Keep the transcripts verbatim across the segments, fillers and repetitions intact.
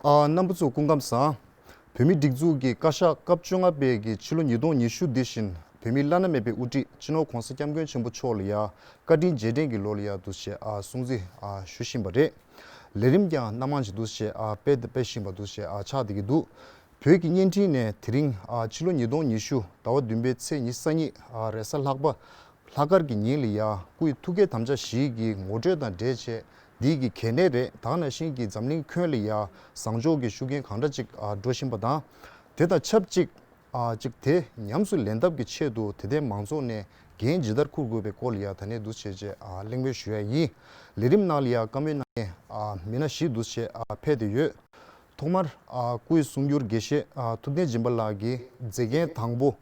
ཨ། རྣམ་པ་ཚོ་སྐུ་ཁམས་བཟང་། བོད་མིའི་སྒྲིག་འཛུགས་ཀྱི་བཀའ་ཤག་སྐབས་བཅོ་ལྔ་པའི་གི་ཕྱི་ལོ་ཉིས་སྟོང་ཉི་ཤུ་འདི་བཞིན་བོད་མིའི་བླ་ན་མེད་པའི་དབུ་ཁྲིད་སྤྱི་ནོར་༸གོང་ས་༸སྐྱབས་མགོན་ཆེན་པོ་མཆོག་ལ་ཡ་བཀའ་དྲིན་རྗེས་དྲན་གྱི་ལོ་ལ་ཡ་འདུག་སེ་ཨ་སྲུང་བརྩི་ཨ་ཞུ་བཞིན་པ་རེད། ལས་རིམ་ཀྱང་སྣ་མང་ཞིག་འདུག་སེ་ཨ་སྤེལ་སྤེལ་བཞིན་པ་འདུག་སེ་ཨ་ཆགས་བསྡད་ཀྱི་འདུག་བོད་ཀྱི་བརྙན་འཕྲིན་ནས་དེ་རིང་ཨ་ཕྱི་ལོ་ཉིས་སྟོང་ཉི་ཤུ་ཟླ་བ་བདུན་པའི་ཚེས་ཉི་ཤུ་རྩ་གཉིས་ཨ་རེས་གཟའ་ལྷག་པ་ལྷག་དཀར་གྱི་ཉིན་ལ་ཡ་སྐུའི་ཐུགས་བསྐྱེད་དམ་བཅའ་བཞི་གི་ངོ་སྤྲོད་དང་འབྲེལ་བྱས་འདི་གི་གལ་གནད་རེད། ད་ག་ནང་བཞིན་གྱི་འཛམ་གླིང་ཁྱོན་ལ་ཡ་བཟང་ཕྱོགས་ཀྱི་ཤུགས་རྐྱེན་གང་འདྲ་ཅིག་ཨ་འགྲོ་བཞིན་པ་དང་། དེ་དང་ཆབས་ཅིག་ཨ་ཅིག་དེ་ཉམས་སུ་ལེན་ཐབས་ཀྱི་ཆེད་དུ་དད་ལྡན་མང་ཚོགས་ནས་འགན་ཇི་ལྟར་འཁུར་དགོས་པའི་སྐོར་ལ་ཡ་ད་ནས་འདུག་བྱས་རྗེས་ཨ་གླེང་མོལ་ཞུ་ཡ་ཡིན། ལས་རིམ་ནང་ལ་ཡ་བཀའ་མོལ་གནང་མཁན་ཨ་མི་སྣ་བཞི་འདུག་བྱས་ཨ་ཕེབས་བསྡད་ཡོད། ཐོག་མར་ཨ་སྐུའི་གསུང་སྒྱུར་དགེ་བཤེས་ཨ་ཐུབ་བསྟན་སྦྱིན་པ་ལགས་ཀྱིས་མཛད་འགན་དང་པོ་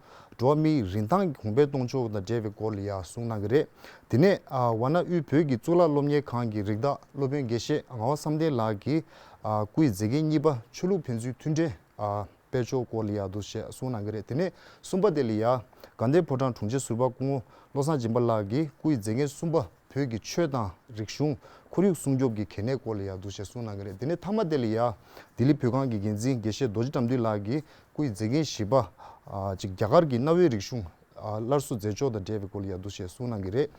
འགྲོ་བ་མིའི་རིན་ཐང་གོང་འཕེལ་གཏོང་ཕྱོགས་དང་འབྲེལ་བའི་སྐོར་ལ་ཡ་གསུང་གནང་གི་རེད། དེ་ནས་ཨ་ཝཱ་ཎ་དབུས་བོད་ཀྱི་གཙུག་ལག་སློབ་གཉེར་ཁང་གི་རིགས་བདག་སློབ་དཔོན་དགེ་བཤེས་ངག་དབང་བསམ་གཏན་ལགས་ཀྱིས་ཨ་སྐུའི་མཛད་འགན་གཉིས་པ་ཆོས་ལུགས་ཕན་ཚུན་མཐུན་འབྲེལ་ཨ་སྤེལ་ཕྱོགས་སྐོར་ལ་ཡ་འདུག་བྱས་གསུང་གནང་གི་རེད། དེ་ནས་གསུམ་པ་དེ་ལ་ཡ་དགའ་ལྡན་ཕོ་བྲང་དྲུང་ཆེ་ཟུར་པ་སྐུ་ངོ་བློ་བཟང་སྦྱིན་པ་ལགས་ཀྱིས་སྐུའི་མཛད་འགན་གསུམ་པ་བོད་ཀྱི་ཆོས་དང་རིག་གཞུང་ཁོར་ཡུག་སྲུང་སྐྱོབ་ཀྱི་གལ་གནད་སྐོར་ལ་ཡ་འདུག་བྱས་གསུང་གནང་གི་རེད། དེ་ནས་མཐའ་མ་དེ་ལ་ཡ་ལྡི་ལི་བོད་ཁང་གི་འགན་འཛིན་དགེ་བཤེས་རྡོ་རྗེ་དགྲ་འདུལ་ལགས་ཀྱིས་སྐུའི་མཛད་འགན་བཞི་པ་ཨ་ཅིག་རྒྱ་གར་གྱི་གནའ་བོའི་རིག་གཞུང་ཨ་སླར་གསོ་མཛད་ཕྱོགས་དང་འབྲེལ་བའི་སྐོར་ལ་ཡ་འདུག་བྱས་གསུང་གནང་གི་རེད།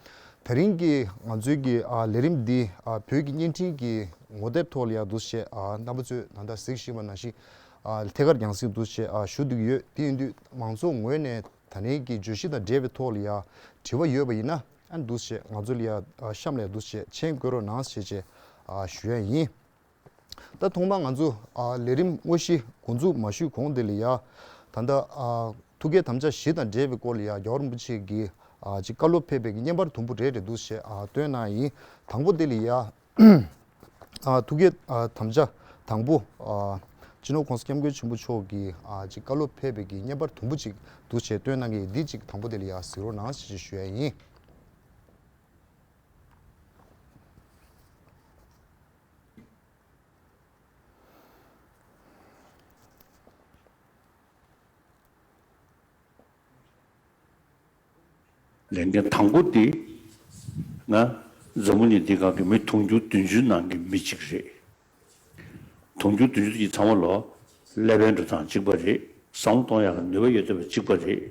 དེ་རིང་གི་ང་ཚོའི་གི་ཨ་ལས་རིམ་འདི་ཨ་བོད་ཀྱི་བརྙན་འཕྲིན་གྱི་ངོ་དེབ་ཐོག་ལ་ཡ་འདུག་བྱས་ཨ་རྣམ་པ་ཚོས་ད་ལྟ་གཟིགས་བཞིན་པ་ནང་བཞིན་ཨ་ཐད་ཀར་རྒྱང་སྲིང་འདུག་བྱས་ཨ་ཞུ་བསྡད་ཀྱི་ཡོད། དེ་ཡིན་དུས་མང་ཚོགས་ངོས་ནས་ད་ནས་ཀྱི་བརྗོད་གཞི་དང་འབྲེལ་བའི་ཐོག་ལ་ཡ་དྲི་བ་ཡོད་པ་ཡིན་ན་ཨ་འདུག་བྱས་ང་ཚོ་ལ་ཡ་ཨ་གཤམ་ལ་ཡ་འདུག་བྱས་མཆན་བཀོད་རོགས་གནང་ཞེས་བྱས་ཨ་ཞུ་ཡ་ཡིན། ད་ཐོག་མར་ང་ཚོ་ཨ་ལས་རིམ་དངོས་གཞི་འགོ་འཛུགས་མ་ཞུས་གོང་དེ་ལ་ཡ་ད་ལྟ་ཨ་ཐུགས་བསྐྱེད་དམ་བཅའ་བཞི་དང་འབྲེལ་བའི་སྐོར་ལ་ཡ་རྒྱལ་བ་རིན་པོ་ཆེ་གིས་ཨ་ཅིག་བཀའ་སློབ་ཕེབས་པའི་གི་བརྙན་པར་དུམ་བུ་རེ་རེ་འདུག་བྱས་ཨ་བཏོན་གནང་ཡིན། དང་པོ་དེ་ལ་ཡ་ཨ་ཐུགས་བསྐྱེད་ཨ་དམ་བཅའ་དང་པོ་ཨ་སྤྱི་ནོར་༸གོང་ས་༸སྐྱབས་མགོན་ཆེན་པོ་མཆོག་གིས་ཨ་ཅིག་བཀའ་སློབ་ཕེབས་པའི་གི་བརྙན་པར་དུམ་བུ་ཅིག་འདུག་བྱས་བཏོན་གནང་གི་འདི་ཅིག་དང་པོ་དེ་ལ་ཡ་གཟིགས་རོགས་གནང་ཞེས་ཞུ་ཡ་ཡིན། ལས་འགན་དང་པོ་དེ་ང་འཛམ་བུ་གླིང་འདི་སྒང་གི་མི་དུང་ཕྱུར་བདུན་ཅུ་ནང་གི་མི་གཅིག་རེད། དུང་ཕྱུར་བདུན་ཅུ་དེ་ཚང་མ་ལོ་ཀླད་པའི་འགྲོ་སྟངས་གཅིག་པ་རེད། བསམ་བློ་གཏོང་ཡག་གི་ནུས་པ་ཡོད་བསྡད་པ་གཅིག་པ་རེད།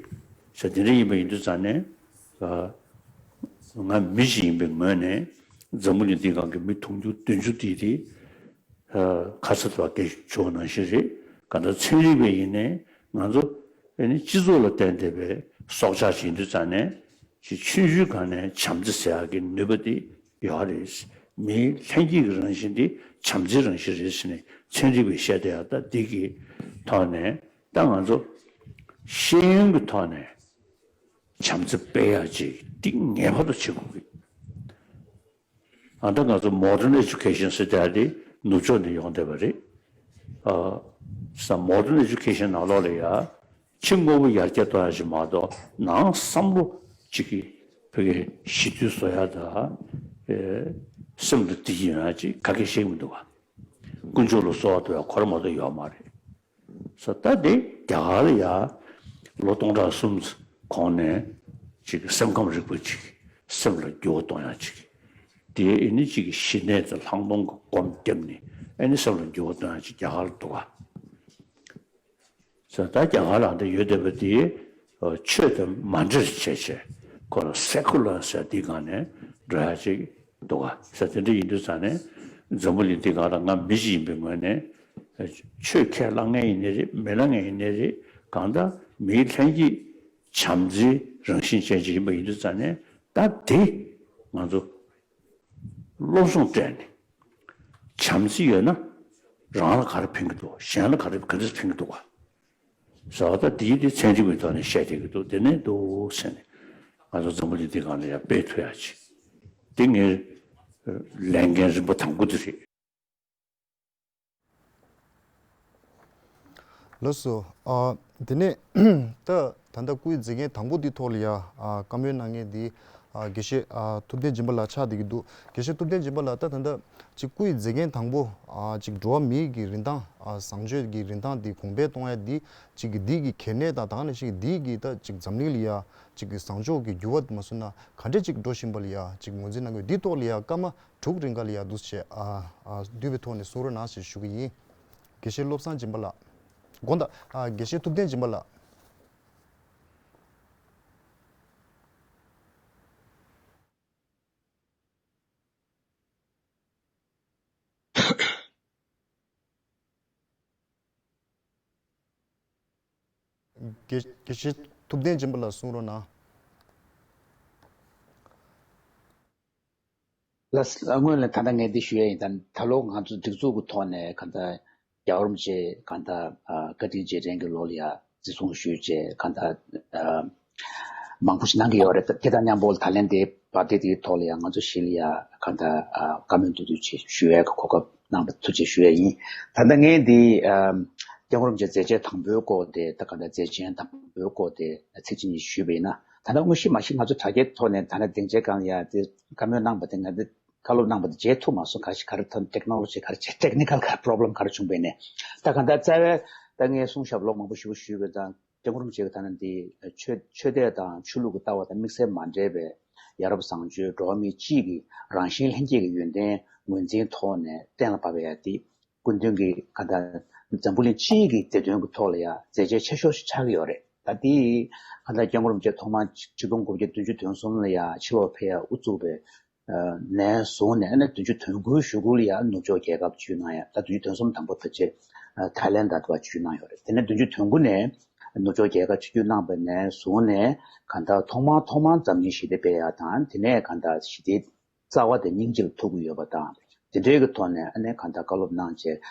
ས་དེ་འདྲ་ཡིན་པ་ཡིན་དུས་ཙང་ནས་ང་མི་ཞིག་ཡིན་པའི་ངོས་ནས་འཛམ་བུ་གླིང་འདི་སྒང་གི་མི་དུང་ཕྱུར་བདུན་ཅུ་དེ་དེ་ཁ་ཚ་དང་སྐད་ཆུང་ནང་བཞིན་རེད། ག་འདྲ་ཚན་རིག་པ་ཡིན་ནའི་ང་ཚོ་ཨ་ནི་སྤྱི་ཚོགས་ལ་བརྟེན་བསྡད་པའི་སྲོག་ཆགས་ཤིག་ཡིན་དུས་ཙང་ནས་ཅིག་ཆུང་ཆུང་སྒང་ནས་བྱམས་བརྩེ་ཟེར་ཡག་གི་ནུས་པ་དེ་ཡོད་རེད། མིའི་ལྷན་སྐྱེས་ཀྱི་རང་བཞིན་དེ་བྱམས་བརྩེའི་རང་བཞིན་རེད་ཟེར་ནས་ཚན་རིག་པས་བཤད་བསྡད་ཡག་ད་འདི་གི་ཐོག་ནས་ད་ང་ཚོ་ཤེས་ཡོན་གྱི་ཐོག་ནས་བྱམས་བརྩེ་སྤེལ་ཡག་ཅིག་འདི་ངེས་པར་དུ་བྱེད་དགོས་ཀྱི། ཨ་ད་ང་ཚོ་མོ་ཌརན་ཨེ་ཇུ་ཀེ་ཤན་ཟེར་དེ་ཨ་དེ་ནུབ་ཕྱོགས་ནས་ཡོང་བསྡད་པ་རེད། ཨ་ས་མོ་ཌརན་ཨེ་ཇུ་ཀེ་ཤན་ནང་ལོགས་ལ་ཡ་ཕྱི་དངོས་པོ་ཡར་རྒྱས་གཏོང་ཡག་ཅིག་མ་གཏོགས་ནང་བསམ་བློ་ཅིག་གི་བོད་ཀྱི་ཞི་དུལ་བཟོ་ཡག་དང་ཨེ་སེམས་ལ་བདེ་སྐྱིད་ཡོང་ཡག་ཅིག་ག་གེ་ཤེས་ཀྱི་མི་འདུག་བ། དཀོན་མཆོག་ལ་གསོལ་བ་འདེབས་ཡག་ཁོ་རང་མ་གཏོགས་ཡོད་མ་རེད། ས་ད་དེ་རྒྱ་གར་ལ་ཡ་ལོ་སྟོང་ཕྲག་གསུམ་གོང་ནས་ཅིག་སེམས་ཁམས་རིག་པ་ཅིག་སེམས་ལ་འགྱུར་བ་གཏོང་ཡག་ཅིག་དེ་ཨེ་ནི་ཅིག་ཞི་གནས་དང་ལྷག་མཐོང་གི་སྒོམ་བརྒྱབ་ནས་ཨེ་ནི་སེམས་ལ་འགྱུར་བ་གཏོང་ཡག་ཅིག་རྒྱ་གར་ལ་འདུག་ག་ས་ད་རྒྱ་གར་ལ་འདི་ཡོད་བསྡད་པ་དེ་ཆོས་དང་མ་འདྲེས་བྱས་བྱས་ཁོ་ལ་སེ་ཀུ་ལར་ཟེར་འདི་སྒང་ནས་འགྲོ་ཡག་ཅིག་འདུག་ག་ས་དེ་འདྲ་ཡིན་དུས་ཙང་ནས་འཛམ་བུ་གླིང་འདི་སྒང་ལ་ང་མི་ཞིག་ཡིན་པའི་ངོས་ནས་ཆོས་ཁས་བླངས་མཁན་ཡིན་ནའི་རེད་མི་བླངས་མཁན་ཡིན་ནའི་རེད་གང་ལྟར་མིའི་ལྷན་སྐྱེས་བྱམས་བརྩེའི་རང་བཞིན་ཅན་ཅིག་ཡིན་པ་ཡིན་དུས་ཙང་ནས་ད་དེ་ང་ཚོ་བློ་བཟང་སྤྲད་ནས་བྱམས་བརྩེ་ཡོད་ན་རང་ལ་ག་རེ་ཕན་གྱི་འདུག་གཞན་ལ་ག་རེ་ག་འདྲ་ཕན་གྱི་འདུག་ག་ཟེར་བ་ད་དེའི་དེ་ཚན་རིག་པའི་ཐོག་ནས་བཤད་བསྡད་ཀྱི་འདུག་དེ་ནས་འདུག་ཟེར་ནས་ང་ཚོ་འཛམ་བུ་གླིང་འདི་སྒང་ལ་ཡང་སྤེལ་ཐུབ་ཡག་ཅིག་དེ་ངའི་ལས་འགན་རིམ་པ་དང་པོ་དེ་རེད། ལགས་སོ། ཨ་དེ་ནས་ད་ད་ལྟ་སྐུའི་མཛད་འགན་དང་པོ་འདི་ཐོག་ལ་ཡ་ཨ་བཀའ་མོལ་གནང་མཁན་འདི་ཨ་དགེ་བཤེས་ཨ་ཐུབ་བསྟན་སྦྱིན་པ་ལགས་ཆགས་བསྡད་ཀྱི་འདུག་དགེ་བཤེས་ཐུབ་བསྟན་སྦྱིན་པ་ལགས་ད་ད་ལྟ་ཅིག་སྐུའི་མཛད་འགན་དང་པོ་ཨ་ཅིག་འགྲོ་བ་མིའི་གི་རིན་ཐང་ཨ་བཟང་སྤྱོད་ཀྱི་རིན་ཐང་འདི་གོང་འཕེལ་གཏོང་ཡ་འདི་ཅིག་གི་འདི་གི་གལ་གནད་དང་ད་ག་ནང་བཞིན་གྱི་འདི་གི་ད་ཅིག་འཛམ་གླིང་ལ་ཡ་ཅིག་གི་བཟང་ཕྱོགས་ཀྱི་འགྱུར་བ་མ་སོང་ན་ག་འདྲས་ཅིག་འགྲོ་བཞིན་པ་ལ་ཡ་ཅིག་ངོས་འཛིན་གནང་དགོས་འདི་ཐོག་ལ་ཡ་སྐར་མ་དྲུག་རིང་ག་ལ་ཡ་འདུག་སེ་ཨ་ཨ་བསྡུས་པའི་ཐོག་ནས་གསུང་རོགས་གནང་ཞེས་ཞུ་གི་ཡིན། དགེ་བཤེས་བློ་བཟང་སྦྱིན་པ་ལགས། དགོངས་དག་ཨ། དགེ་བཤེས་ཐུབ་བསྟན་སྦྱིན་པ་ལགས། དགེ་དགེ་བཤེས་ཐུབ་བསྟན་སྦྱིན་པ་ལགས་གསུང་རོགས་གནང་། ལགས། སྔོན་ལ་ད་ལྟ་ངས་འདི་ཞུ་ཡ་ཡིན། ད་ད་ལོ་ང་ཚོ་སྒྲིག་འཛུགས་ཀྱི་ཐོག་ནས་གང་ལྟར་རྒྱལ་བ་རིན་པོ་ཆེ་གང་ལྟར་ཨ། བཀའ་དྲིན་རྗེས་དྲན་གྱི་ལོ་ལ་ཡ་བརྩི་སྲུང་ཞུས་བྱས་གང་ལྟར་ཨ། མང་པོ་ཞིག་གནང་གི་ཡོད་རེད། དེ་དང་མཉམ་པོ་ད་ལན་དེ་བར་དེ་དེའི་ཐོག་ལ་ཡ་ང་ཚོ་གཞི་ལ་ཡ་གང་ལྟར་ཨ། བཀའ་མོལ་བསྡུས་བསྡུས་ཅིག་ཞུ་ཡའི་གོ་སྐབས་གནང་བ་ཐུགས་རྗེ་ཆེ་ཞུ་ཡ་ཡིན། ད་ལྟ་ངས་འདི་ཨ། སྐྱབས་མགོན་རིན་པོ་ཆེ་མཛད་རྗེས་དང་པོའི་སྐོར་དེ། ད་གང་ལྟར་མཛད་ཆེན་དང་པོའི་སྐོར་དེ་ཚིག་གཅིག་གཉིས་ཞུས་པ་ཡིན་ན། ད་ལྟ་དངོས་གཞི་མ་གཞི་ང་ཚོ་དྲ་རྒྱའི་ཐོག་ནས་ད་ལྟ་སྡིངས་ཆའི་སྒང་ལ་ཡ་དེ་བཀའ་མོལ་གནང་པ་དེ་ང་ཚོ་བཀའ་སློབ་གནང་པ་དེ་མཇལ་ཐུབ་མ་སོང་། ག་རེ་ག་རེ་ཐོན་ཊེག་ནོ་ལོ་ཇི་ག་རེ་བྱས་ཊེག་ནི་ཀལ་ག་རེ་པོ་རོབ་ལེམ་ག་རེ་བྱུང་པ་ཡིན་ནའི། ད་གང་ལྟར་རྩ་བའི་ད་ངས་གསུང་ཞབས་ལོ་མང་པོ་ཞེ་པོ་ཞུས་པ་དང་། སྐྱབས་མགོན་རིན་པོ་ཆེ་གི་ད་ནི་འདི་ཆོས་ཆོས་དད་དང་ཆོས་ལུགས་ཀྱི་ལྟ་བ་དང་དམིགས་བསལ་མ་འདྲེས་པའི་ཡ་རབས་བཟང་སྤྱོད་འགྲོ་བ་མི་སྤྱི་གི་རང་བཞིན་ལྷན་སྐྱེས་ཀྱི་ཡོན་ཏན་ངོས་འཛིན་ཐོག་ནས་གཏན་ལ་ཕབ་པའི་ཡ་འདི་སྐུ་མདུན་གྱི་ག་ད་འཛམ་བུ་གླིང་སྤྱིའི་གི་མཛད་དོན་གྱི་ཐོག་ལ་ཡ་མཛད་རྗེས་ཆེ་ཤོས་ཤིག་ཆགས་ཀྱི་ཡོད་རེད། ད་འདི་ག་ད་སྐྱབས་མགོན་རིན་པོ་ཆེ་ཐོག་མར་ཆིག་སྟོང་དགུ་བརྒྱ་བདུན་ཅུ་དོན་གསུམ་ལ་ཡ་ཕྱི་ལོགས་ཕེབས་ཡ་དབུ་བཙུགས་པའི་ནས་བཟུང་ནས་ཨ་ནི་བདུན་ཅུ་དོན་དགུའི་གཞུག་གུ་ལ་ཡང་ནུབ་ཕྱོགས་རྒྱལ་ཁབ་བཅུའི་ནང་ཡང་ད་བདུན་ཅུ་དོན་གསུམ་དང་པོ་ཕལ་ཆེར་ཐའི་ལེན་ཌ་དང་བཅུ་གནང་ཡོད་རེད། དེ་ནས་བདུན་ཅུ་དོན་དགུ་ནས་ནུབ་ཕྱོགས་རྒྱལ་ཁབ་ཆིག་བཅུ་གནང་བ་ནས་བཟུང་ནས་གང་ལྟར་ཐོག་མར་ཐོག་མར་འཛམ་གླིང་ཞི་བདེ་སྤེལ་ཡག་དང་དེ་ནས་གང་ལྟར་ཞི་བདེའི་རྩ་བ་དེ་སྙིང་རྗེ་ལ་ཐུག་གི་ཡོད་པ་དང་། དེ་འདྲའི་གི་ཐོག་ནས་ཨ་ནི་གང་ལྟར་བཀའ་སློབ་གནང་བྱས་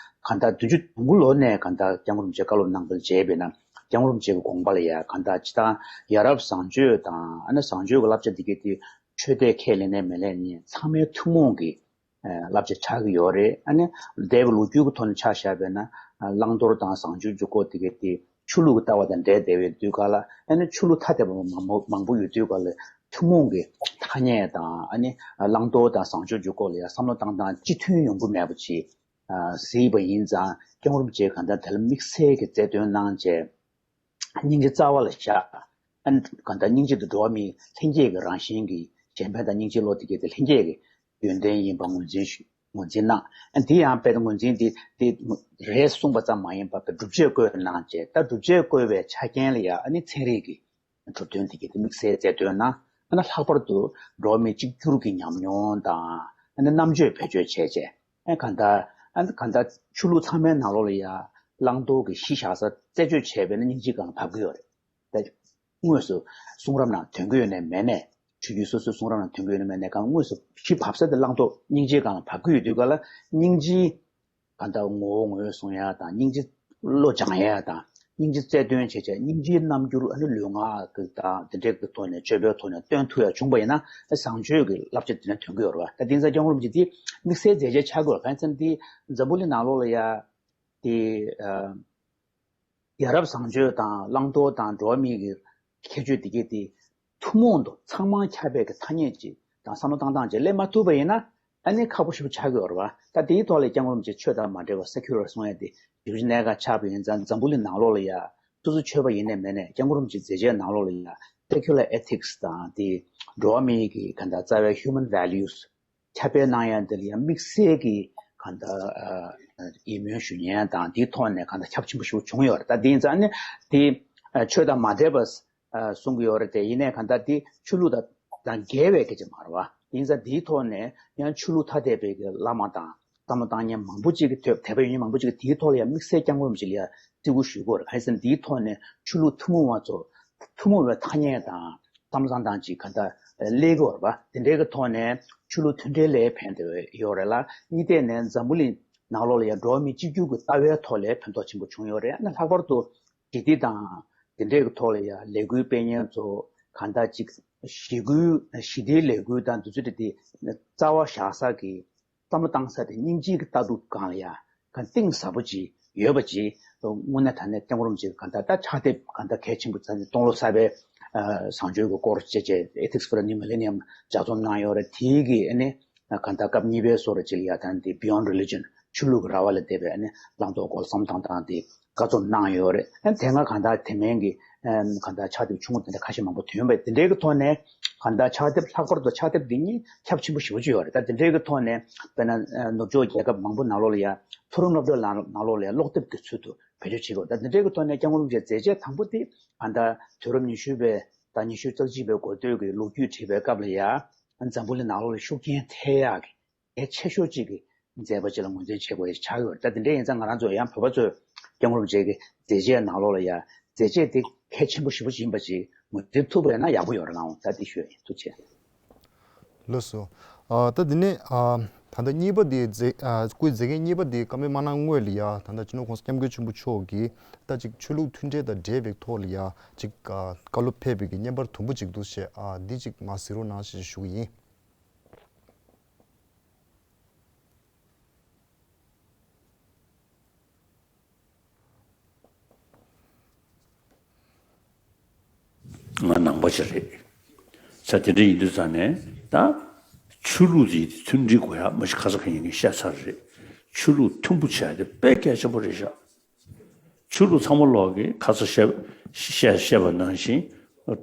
གང་ལྟར་བདུན་ཅུ་དོན་དགུ་ལོ་ནས་གང་ལྟར་སྐྱབས་མགོན་རིན་པོ་ཆེ་བཀའ་སློབ་གནང་བ་བྱས་པས་ན་སྐྱབས་མགོན་རིན་པོ་ཆེ་གི་དགོངས་པ་ལ་ཡང་གང་ལྟར་སྤྱིར་བཏང་ཡ་རབས་བཟང་སྤྱོད་དང་ཨ་ནི་བཟང་སྤྱོད་ཀྱི་བསླབ་བྱ་འདི་གའི་དེ། ཆོས་དད་ཁས་ལེན་ནས་མི་ལེན་ནས་ཚང་མའི་ཐུན་མོང་གི་ཨ་བསླབ་བྱ་ཆགས་ཀྱི་ཡོད་རེད། ཨ་ནི་འདས་པའི་ལོ་རྒྱུས་ཀྱི་ཐོག་ནས་ཆ་བཞག་པ་ཡིན་ན་བླང་དོར་དང་བཟང་སྤྱོད་ཀྱི་སྐོར་དེ་གའི་དེ་ཆོས་ལུགས་ཀྱི་ལྟ་བ་དང་འབྲེལ་བསྡད་པའི་དུས་སྐབས་ལ་ཨ་ནི་ཆོས་ལུགས་ཐ་དད་པ་མང་པོ་མང་པོ་ཡོད་དུས་སྐབས་ལ་ཐུན་མོང་གི་ཐ་སྙད་དང་ཨ་ནི་བླང་དོར་དང་བཟང་སྤྱོད་ཀྱི་སྐོར་ལ་ཡང་བསམ་བློ་བཏང་སྟངས་གཅིག་མཐུན་ཡོང་གི་མེད་པ་ཅིག་གཟིགས་པ་ཡིན་ཙང་སྐྱབས་མགོན་རིན་པོ་ཆེས་གང་ལྟར་དེ་ལ་དམིགས་བསལ་གྱི་རྩལ་འདོན་གནང་བྱས། སྙིང་རྗེ་རྩ་བ་ལ་བཞག་ཨ་ནི་གང་ལྟར་སྙིང་རྗེ་དེ་འགྲོ་བ་མིའི་ལྷན་སྐྱེས་ཀྱི་རང་བཞིན་གྱི་གཞན་ཕན་དང་སྙིང་རྗེའི་བློ་དེ་གལ་ཏེ་ལྷན་སྐྱེས་ཀྱི་ཡོན་ཏན་ཡིན་པ་ངོས་འཛིན་ཞུ་ངོས་འཛིན་གནང་། ཨ་ནི་དེ་ཡང་དཔེར་ན་ངོས་འཛིན་དེ་དེ་རེད་གསུངས་པ་ཙམ་མ་ཡིན་པར་སྒྲུབ་བྱེད་བཀོད་གནང་བྱས། ད་སྒྲུབ་བྱེད་བཀོད་པའི་ཆ་རྐྱེན་ལ་ཡང་ཨ་ནི་ཚན་རིག་གི་གྲུབ་དོན་དེ་གལ་ཏེ་དམིགས་བསལ་རྩལ་འདོན་གནང་། ཨ་ནི་ལྷག་པར་དུ་འགྲོ་བ་མིའི་གཅིག་གྱུར་གྱི་ཉམས་མྱོང་དང་ཨ་ནི་རྣམ་དཔྱོད་བེད་སྤྱོད་བྱས་བྱས། ཨ་གང་ལྟར་ཨ་གང་ལྟར་ཆོས་ལུགས་ཚང་མའི་ནང་ལོགས་ལ་ཡང་བླང་དོར་གྱི་གཞི་བཞག་ས་རྩད་གཅོད་བྱས་པས་ན་སྙིང་རྗེའི་སྒང་ལ་བབས་ཀྱི་ཡོད་རེད། ད་དངོས་སུ་གསུང་རབ་ནང་དོན་གྱི་ཡོད་ནའི་མེད་ནའི་ཆོས་བརྒྱུད་སོ་སོའི་གསུང་རབ་ནང་དོན་གྱི་ཡོད་ནའི་མེད་ནའི་གང་དངོས་སུ་གཞི་བབས་ས་དེ་བླང་དོར་སྙིང་རྗེའི་སྒང་ལ་བབས་ཀྱི་ཡོད་དུས་སྐབས་ལ་སྙིང་རྗེའི་གང་ལྟར་ངོ་བོ་ངོས་བཟུང་ཡ་དང་སྙིང་རྗེ་བློ་སྦྱང་ཡ་དང་སྙིང་རྗེ་རྩལ་འདོན་བྱས་བྱས་སྙིང་རྗེའི་རྣམ་འགྱུར་ཨ་ནི་ལུས་ངག་གི་དང་དེ་འདྲའི་གི་ཐོག་ནས་སྤྱོད་པའི་ཐོག་ནས་སྟོན་ཐུབ་ཡ་བྱུང་པ་ཡིན་ན་བཟང་སྤྱོད་ཀྱི་བསླབ་བྱ་དེ་ནས་ཐོན་གྱི་ཡོད་རེད་བ། ད་དེང་སང་སྐྱབས་མགོན་རིན་པོ་ཆེ་དེ་དམིགས་བསལ་མཛད་རྗེས་ཆགས་ཀྱི་ཡོད་རེད། གང་ཡིན་ཟེར་ན་དེ་འཛམ་བུ་གླིང་ནང་ལོགས་ལ་ཡ་དེ་ཡ་རབས་བཟང་སྤྱོད་དང་བླང་དོར་དང་འགྲོ་བ་མིའི་གི་ཁྱད་ཆོས་དེ་གས་དེ་ཐུན་མོང་དུ་ཚང་མར་ཁྱབ་པའི་གི་ཐ་སྙད་ཅིག་དང་བསམ་བློ་བཏང་སྟངས་ཅིག་སླེབས་མ་ཐུབ་པ་ཡིན་ན་ཨ་ནི་ཁག་པོ་ཞེ་པོ་ཆགས་ཀྱི་ཡོད་རེད་བ། ད་དེའི་ཐོག་ལ་སྐྱབས་མགོན་རིན་པོ་ཆེ་ཆོས་དང་མ་འབྲེལ་བ་སེ་ཁུ་ལར་གསུང་ཡ་དེ་ཞེ་པོ་ཅིག་གནད་འགག་ཆགས་པ་ཡིན་ཙང་འཛམ་བུ་གླིང་ནང་ལོགས་ལ་ཡ་སོ་སོ་ཆོས་པ་ཡིན་ནའི་མིན་ནའི་སྐྱབས་མགོན་རིན་པོ་ཆེའི་མཛད་རྗེས་ནང་ལོགས་ལ་ཡ་སེ་ཁུ་ལར་ཨེ་ཐིག་སི་དང་དེ་འགྲོ་བ་མིའི་གི་ག་ད་རྩ་བའི་ཧིའུ་མན་ཝེ་ལུ་སི་ཁྱབ་སྤེལ་གནང་ཡ་འདི་ལ་ཡང་དམིགས་བསལ་གྱི་གང་ལྟར་ཨ་ཡིད་སྨོན་ཞུ་མཁན་དང་དེའི་ཐོག་ནས་གང་ལྟར་ཁྱབ་ཆེན་པོ་ཞིག་བྱུང་ཡོད་རེད། ད་དེ་ཡིན་ཙང་ཨ་ནི་དེ་ཨ་ཆོས་དང་མ་འབྲེལ་བ་ཨ་གསུང་གི་ཡོད་རེད་དེ། ཡིན་ནའི་གང་ལྟར་དེ་ཆོས་ལུགས་དང་དང་འགལ་བའི་སྐད་ཆ་མ་རེད་བ། དེ་ཡིན་ཙང་དེའི་ཐོག་ནས་ཡང་ཆོས་ལུགས་ཐ་དད་པའི་གི་བླ་མ་དང་བསམ་བློ་བཏང་མཁན་མང་པོ་ཅིག་གི་དད་པ་ཡོད་མཁན་མང་པོ་ཅིག་གི་དེའི་ཐོག་ལ་ཡང་དམིགས་བསལ་སྐྱབས་མགོན་རིན་པོ་ཆེ་ལ་ཡང་བརྩི་བཀུར་ཞུ་དགོས་རེད། གང་ཡིན་ཟེར་ན་དེའི་ཐོག་ནས་ཆོས་ལུགས་ཐུན་མོང་བ་ཚོ་ཐུན་མོང་བའི་ཐ་སྙད་དང་། བསམ་བློ་བཏང་སྟངས་ཅིག་ག་ད་སླེབས་ཀྱི་ཡོད་རེད་པ། དེ་འདྲའི་གི་ཐོག་ནས་ཆོས་ལུགས་མཐུན་སྒྲིལ་ལ་ཕན་བདེ་ཡོད་རེད་ལ། གཉིས་ཐད་ནས་འཛམ་བུ་གླིང་ནང་ལོགས་ལ་ཡང་འགྲོ་བ་མི་གཅིག་གྱུར་གྱི་ལྟ་བའི་ཐོག་ལ་ཕན་ཐོགས་ཆེན་པོ་བྱུང་ཡོད་རེད། ཨ་ནི་ལྷག་པར་དུ་ཞི་བདེ་དང་དེ་འདྲའི་གི་ཐོག་ལ་ཡང་ལས་འགུལ་སྤེལ་མཁན་ཚོ་གང་ལྟར་ཅིག་ཞི་འགུལ་ཞི་བདེའི་ལས་འགུལ་དང་འདི་ཚོ་དེ་དེ་རྩ་བ་བཞག་ས་གི་བསམ་བློ་བཏང་ས་དེ་སྙིང་རྗེའི་གི་ལྟ་གྲུབ་སྒང་ལ་ཡ་གང་གཏིང་ཟབ་པོ་ཅིག་ཡོད་པ་ཅིག་དངོས་གནས་དྲང་གནས་སྐྱབས་མགོན་རིན་པོ་ཆེ་གི་གང་ལྟར་ད་ཕྱག་དེབ་གང་ལྟར་གལ་ཆེན་པོ་ཚ་ནས་སྟོང་ལོ་གསར་པའི་ཨ་བཟང་སྤྱོད་ཀྱི་སྐོར་བཅས་བཅས་Ethics for a New Millennium ལྗགས་རྩོམ་གནང་ཡོད་རེད། དེའི་གི་ཨ་ནི་གང་ལྟར་སྐབས་གཉིས་པའི་སོ་ར་ཅིག་ལ་ཡ་ད་དེ་Beyond Religion ཆོས་ལུགས་ཀྱི་ར་བ་ལས་འདས་པའི་ཨ་ནི་བླང་དོར་སྐོར་བསམ་བཏང་སྟངས་དེ་བཀའ་རྩོམ་གནང་ཡོད་རེད། ཨ་ནི་དེ་སྔ་གང་ལྟར་དེ་མིན་གི་ གང་ལྟར་ཕྱག་དེབ་ཆུང་ངུ་དེ་འདྲ་ཁ་ཤས་མང་པོ་ཐོན་པས། དེ་འདྲའི་གི་ཐོག་ནས་གང་ལྟར་ཕྱག་དེབ་ལྷག་པར་དུ་ཕྱག་དེབ་འདི་གཉིས་ཁྱབ་ཆེན་པོ་ཞེ་པོ་ཅིག་ཡོད་རེད། ད་དེ་འདྲའི་གི་ཐོག་ནས་དཔེར་ན་ནུབ་ཕྱོགས་རྒྱལ་ཁབ་མང་པོ་ནང་ལོགས་ལ་ཡ་མཐོ་རིམ་སློབ་གྲྭ་ནང་ནང་ལོགས་ལ་ཡ་ཀློག་དེབ་ཀྱི་ཚུལ་དུ་བེད་སྤྱོད་བྱེད་དགོས། ད་དེ་འདྲའི་གི་ཐོག་ནས་སྐྱབས་མགོན་རིན་པོ་ཆེའི་མཛད་རྗེས་དང་པོ་དེ་གང་ལྟར་དུས་རབས་ཉི་ཤུ་པའི་ད་ཉི་ཤུ་རྩ་གཅིག་པའི་འགོ་སྟོད་ཀྱི་ལོ་རྒྱུས་བྲིས་པའི་སྐབས་ལ་ཡ་འཛམ་བུ་གླིང་ནང་ལོགས་ལ་ཤུགས་རྐྱེན་ཐེབས་ཡག་གི་གལ་ཆེ་ཤོས་གཅིག་གི་མཛད་པ་ཅིག་ལ་ངོས་འཛིན་བྱེད་དགོས་ཡ་ཆགས་ཡོད་རེད། ད་དེ་འདྲ་ཡིན་ཙང་ང་རང་ཚོ་ཡང་བོད་པ་ཚོས་སྐྱབས་མགོན་རིན་པོ་ཆེ་གི་མཛད་རྗེས་ནང་ལོགས་ལ་ཡ་མཛད་རྗེས་དེ་གལ་ཆེན་པོ་ཞེ་པོ་ཅིག་ཡིན་པ་ཅིག་ངོས་འཛིན་ཐུབ་པ་ཡིན་ན་ཡག་པོ་ཡོད་རེད་ལགས། འོང་ད་དེ་ཞུ་ཡ་ཡིན། ཐུགས་རྗེ་ཆེ། ལགས་སོ། ཨ་ད་དེ་ནས་ཨ་ད་ལྟ་གཉིས་པ་དེ་མཛད་ཨ་སྐུའི་མཛད་འགན་གཉིས་པ་དེ་བཀའ་མོལ་མ་གནང་སྔོན་ལ་ཡ་ད་ལྟ་སྤྱི་ནོར་༸གོང་ས་༸སྐྱབས་མགོན་ཆེན་པོ་མཆོག་གིས་ད་ཅིག་ཆོས་ལུགས་མཐུན་འབྲེལ་དང་འབྲེལ་བའི་ཐོག་ལ་ཡ་ཅིག་ཨ་བཀའ་སློབ་ཕེབས་པའི་གི་བརྙན་པར་དུམ་བུ་ཅིག་འདུག་ཞེས་ཨ་འདི་ཅིག་མར་གཟིགས་རོགས་གནང་ཞེས་ཞུ་གི་ཡིན། ང་ནང་པ་ཅིག་རེད། ས་དེ་འདྲ་ཡིན་དུས་ཙང་ནས་ད་ཆོས་ལུགས་དེ་མཐུན་སྒྲིལ་དགོས་ཡ་མ་གཞི་ཁ་ས་ཁ་ཡིན་གྱི་བཤད་ཚར་རེད། ཆོས་ལུགས་མཐུན་པོ་བྱས་ཏེ་དཔེ་གལ་ཆེན་པོ་རེད་ཤག་ཆོས་ལུགས་ཚང་མ་ལོག་གི་ཁ་ས་བཤད་བཤད་བཤད་པ་ནང་བཞིན་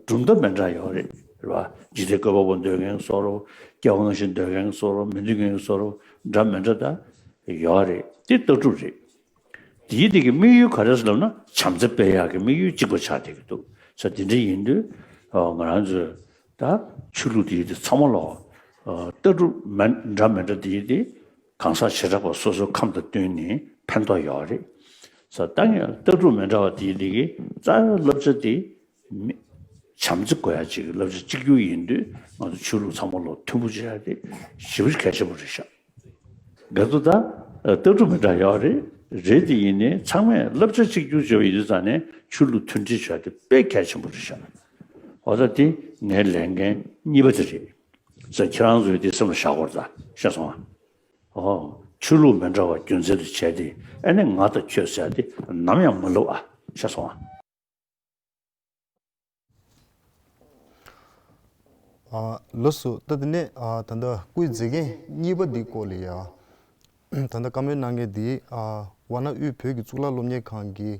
གྲུབ་མཐའ་མི་འདྲ་ཡོད་རེད། རེད་བ། འཇིག་རྟེན་བཀོད་པ་པོ་འདོད་མཁན་བཟོ་འདྲ། སྐྱེ་བ་སྔ་ཕྱི་འདོད་མཁན་བཟོ་འདྲ། མི་འདོད་མཁན་བཟོ་འདྲ། འདྲ་མི་འདྲ་ད་ཡོད་རེད། དེ་ལྟ་གྲུབ་རེད། དེའི་དེ་གི་དམིགས་ཡུལ་ག་རེ་ཟེར་ལབ་ན་བྱམས་བརྩེ་སྤེལ་ཡག་གི་དམིགས་ཡུལ་གཅིག་པ་ཆགས་བསྡད་ཀྱི་འདུག་ས་དེ་འདྲ་ཡིན་དུས་ང་རང་ཚོས་ད་ཆོས་ལུགས་དེའི་དེ་ཚང་མ་ལོག་ལྟ་གྲུབ་མི་འདྲ་མི་འདྲ་དེའི་དེ་གང་ཟག་བྱེ་བྲག་པ་སོ་སོའི་ཁམས་དང་བསྟུན་ནས་ཕན་ཐོགས་ཡོད་རེད། ས་ད་ངས་ལྟ་གྲུབ་མི་འདྲ་བ་དེའི་དེ་གི་རྩ་བའི་བསླབ་བྱ་དེ་མི་བྱམས་བརྩེ་དགོས་ཡ་གཅིག་གི་བསླབ་བྱ་གཅིག་གྱུར་ཡིན་དུས་ང་ཚོ་ཆོས་ལུགས་ཚང་མ་ལོག་མཐུན་པོ་བྱེད་ཡ་དེ་ཞེ་པོ་གལ་ཆེན་པོ་རེད་ཤག་ག་ཚོད་ད་ལྟ་གྲུབ་མི་འདྲ་ཡོད་རེད། རེད་དེ་ཡིན་ནའི་ཚང་མས་བསླབ་བྱ་གཅིག་གྱུར་བྱས་པ་ཡིན་དུས་ཙང་ནས་ཆོས་ལུགས་མཐུན་སྒྲིལ་བྱས་ཏེ་དཔེ་གལ་ཆེན་པོ་རེད་ཤག་འོ་ད་དེ་ངའི་ལས་འགན་གཉིས་པ་དེ་རེད། ས་ཁྱེད་རང་ཚོས་དེ་སེམས་ལ་བཞག་དགོས་རེད། ད་ཤེས་སོང་ཨ། ཨོ། ཆོས་ལུགས་མི་འདྲ་བ་རྒྱུ་མཚན་དུ་བྱས་ཏེ་ཨ་ནི་ང་དང་ཁྱོད་ཟེར་ཏེ་ནམ་ཡང་མ་ལབ་ཨ། ཤེས་སོང་ཨ། ཨ། ལགས་སོ། ད་དེ་ནས་ཨ་ད་ལྟ་སྐུའི་མཛད་འགན་གཉིས་པ་འདི་སྐོར་ལ་ཡ། ད་ལྟ་བཀའ་མོལ་གནང་མཁན་འདི་ཨ་ཝཱ་ཎ་དབུས་བོད་ཀྱི་གཙུག་ལག་སློབ་གཉེར་ཁང་གི་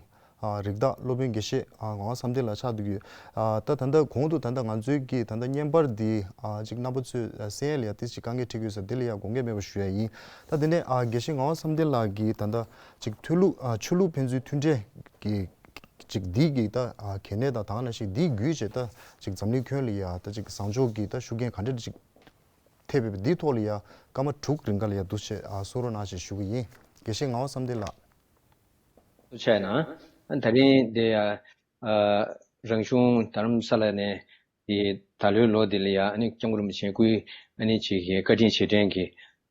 ཨ་རིགས་བདག་སློབ་དཔོན་དགེ་བཤེས་ཨ་ངག་དབང་བསམ་གཏན་ལགས་ཆགས་བསྡད་ཀྱི་ཡོད། ཨ་ད་ད་ལྟ་གོང་དུ་ད་ལྟ་ང་ཚོའི་གི་ད་ལྟ་བརྙན་པར་འདི་ཨ་ཅིག་རྣམ་པ་ཚོས་ཨ་གསན་ཡས་ལ་ཡ་ཏོག་ཙམ་དཀའ་ངལ་འཕྲད་ཀྱི་ཡོད་ས་འདི་ལ་ཡ་དགོངས་འགལ་མེད་པ་ཞུ་ཡ་ཡིན། ད་དེ་ནས་ཨ་དགེ་བཤེས་ངག་དབང་བསམ་གཏན་ལགས་ཀྱིས་ད་ལྟ་ཅིག་ཆོས་ལུགས་ཨ་ཆོས་ལུགས་ཕན་ཚུན་མཐུན་འབྲེལ་གྱི་ཅིག་འདི་གི་ད་ཨ་གལ་གནད་དང་ད་ག་ནང་བཞིན་འདི་བརྒྱུད་བྱས་ད་ཅིག་འཛམ་གླིང་ཁྱོན་ལ་ཡ་ད་ཅིག་བཟང་ཕྱོགས་ཀྱི་ད་ཤུགས་རྐྱེན་ག་འདྲ་ཅིག་ཐེབས་པའི་འདིའི་ཐོག་ལ་ཡ་སྐར་མ་དྲུག་རིང་ག་ལ་ཡ་འདུག་བྱས་ཨ་གསུང་རོགས་གནང་ཞེས་ཞུ་གི་ཡིན། དགེ་བཤེས་ངག་དབང་བསམ་གཏན་ལགས། ཐུགས་རྗེ་གནང་། ད་རིང་འདི་ཡ་ཨ་རང་གཞུང་རྡ་རམ་ས་ལ་ནས་འདི་ད་ལོའི་ལོ་འདི་ལ་ཡ་ཨ་ནི་སྐྱབས་མགོན་རིན་པོ་ཆེའི་སྐུའི་ཨ་ནི་ཅིག་གི་བཀའ་དྲིན་རྗེས་དྲན་གྱི་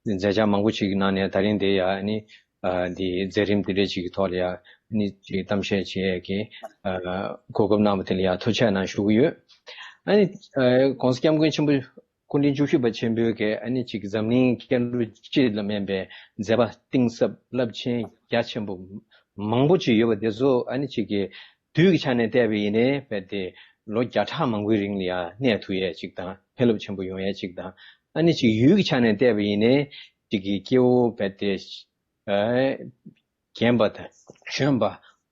མཛད་འཆར་མང་པོ་ཅིག་གི་ནང་ནས་ད་རིང་འདི་ཡ་ཨ་ནི་ཨ་འདི་མཛད་རིམ་འདི་འདྲ་ཅིག་གི་ཐོག་ལ་ཡ་ཨ་ནི་ཅིག་གཏམ་བཤད་བྱེད་ཡས་ཀྱི་ཨ་གོ་སྐབས་གནང་བ་དེ་ལ་ཡ་ཐུགས་རྗེ་གནང་ཞུ་གི་ཡོད། ཨ་ནི་ཨ་༸གོང་ས་༸སྐྱབས་མགོན་ཆེན་པོ་སྐུ་ཕྲེང་བཅུ་བཞི་པ་ཆེན་པོའི་གི་ཨ་ནི་ཅིག་འཛམ་གླིང་སྐྱེ་འགྲོ་སྤྱི་ལ་སྨན་པའི་མཛད་པ་གཏིང་ཟབ་རླབས་ཆེན་རྒྱ་ཆེན་པོ་མང་པོ་ཅིག་ཡོད་པ་དེ་ཚོ་ཨ་ནི་ཅིག་གི་དུས་ཀྱི་ཆ་ནས་བལྟས་པ་ཡིན་ནའི་རྦད་དེ་ལོ་བརྒྱ་ཕྲག་མང་པོའི་རིང་ལ་ཡང་གནས་ཐུབ་ཡས་ཅིག་དང་ཕན་རླབས་ཆེན་པོ་ཡོང་ཡས་ཅིག་དང་ཨ་ནི་ཅིག་ཡུལ་གྱི་ཆ་ནས་བལྟས་པ་ཡིན་ནའི་ཅིག་གི་སྐྱེ་བོ་རྦད་དེ་རྒན་པ་དང་གཞོན་པ་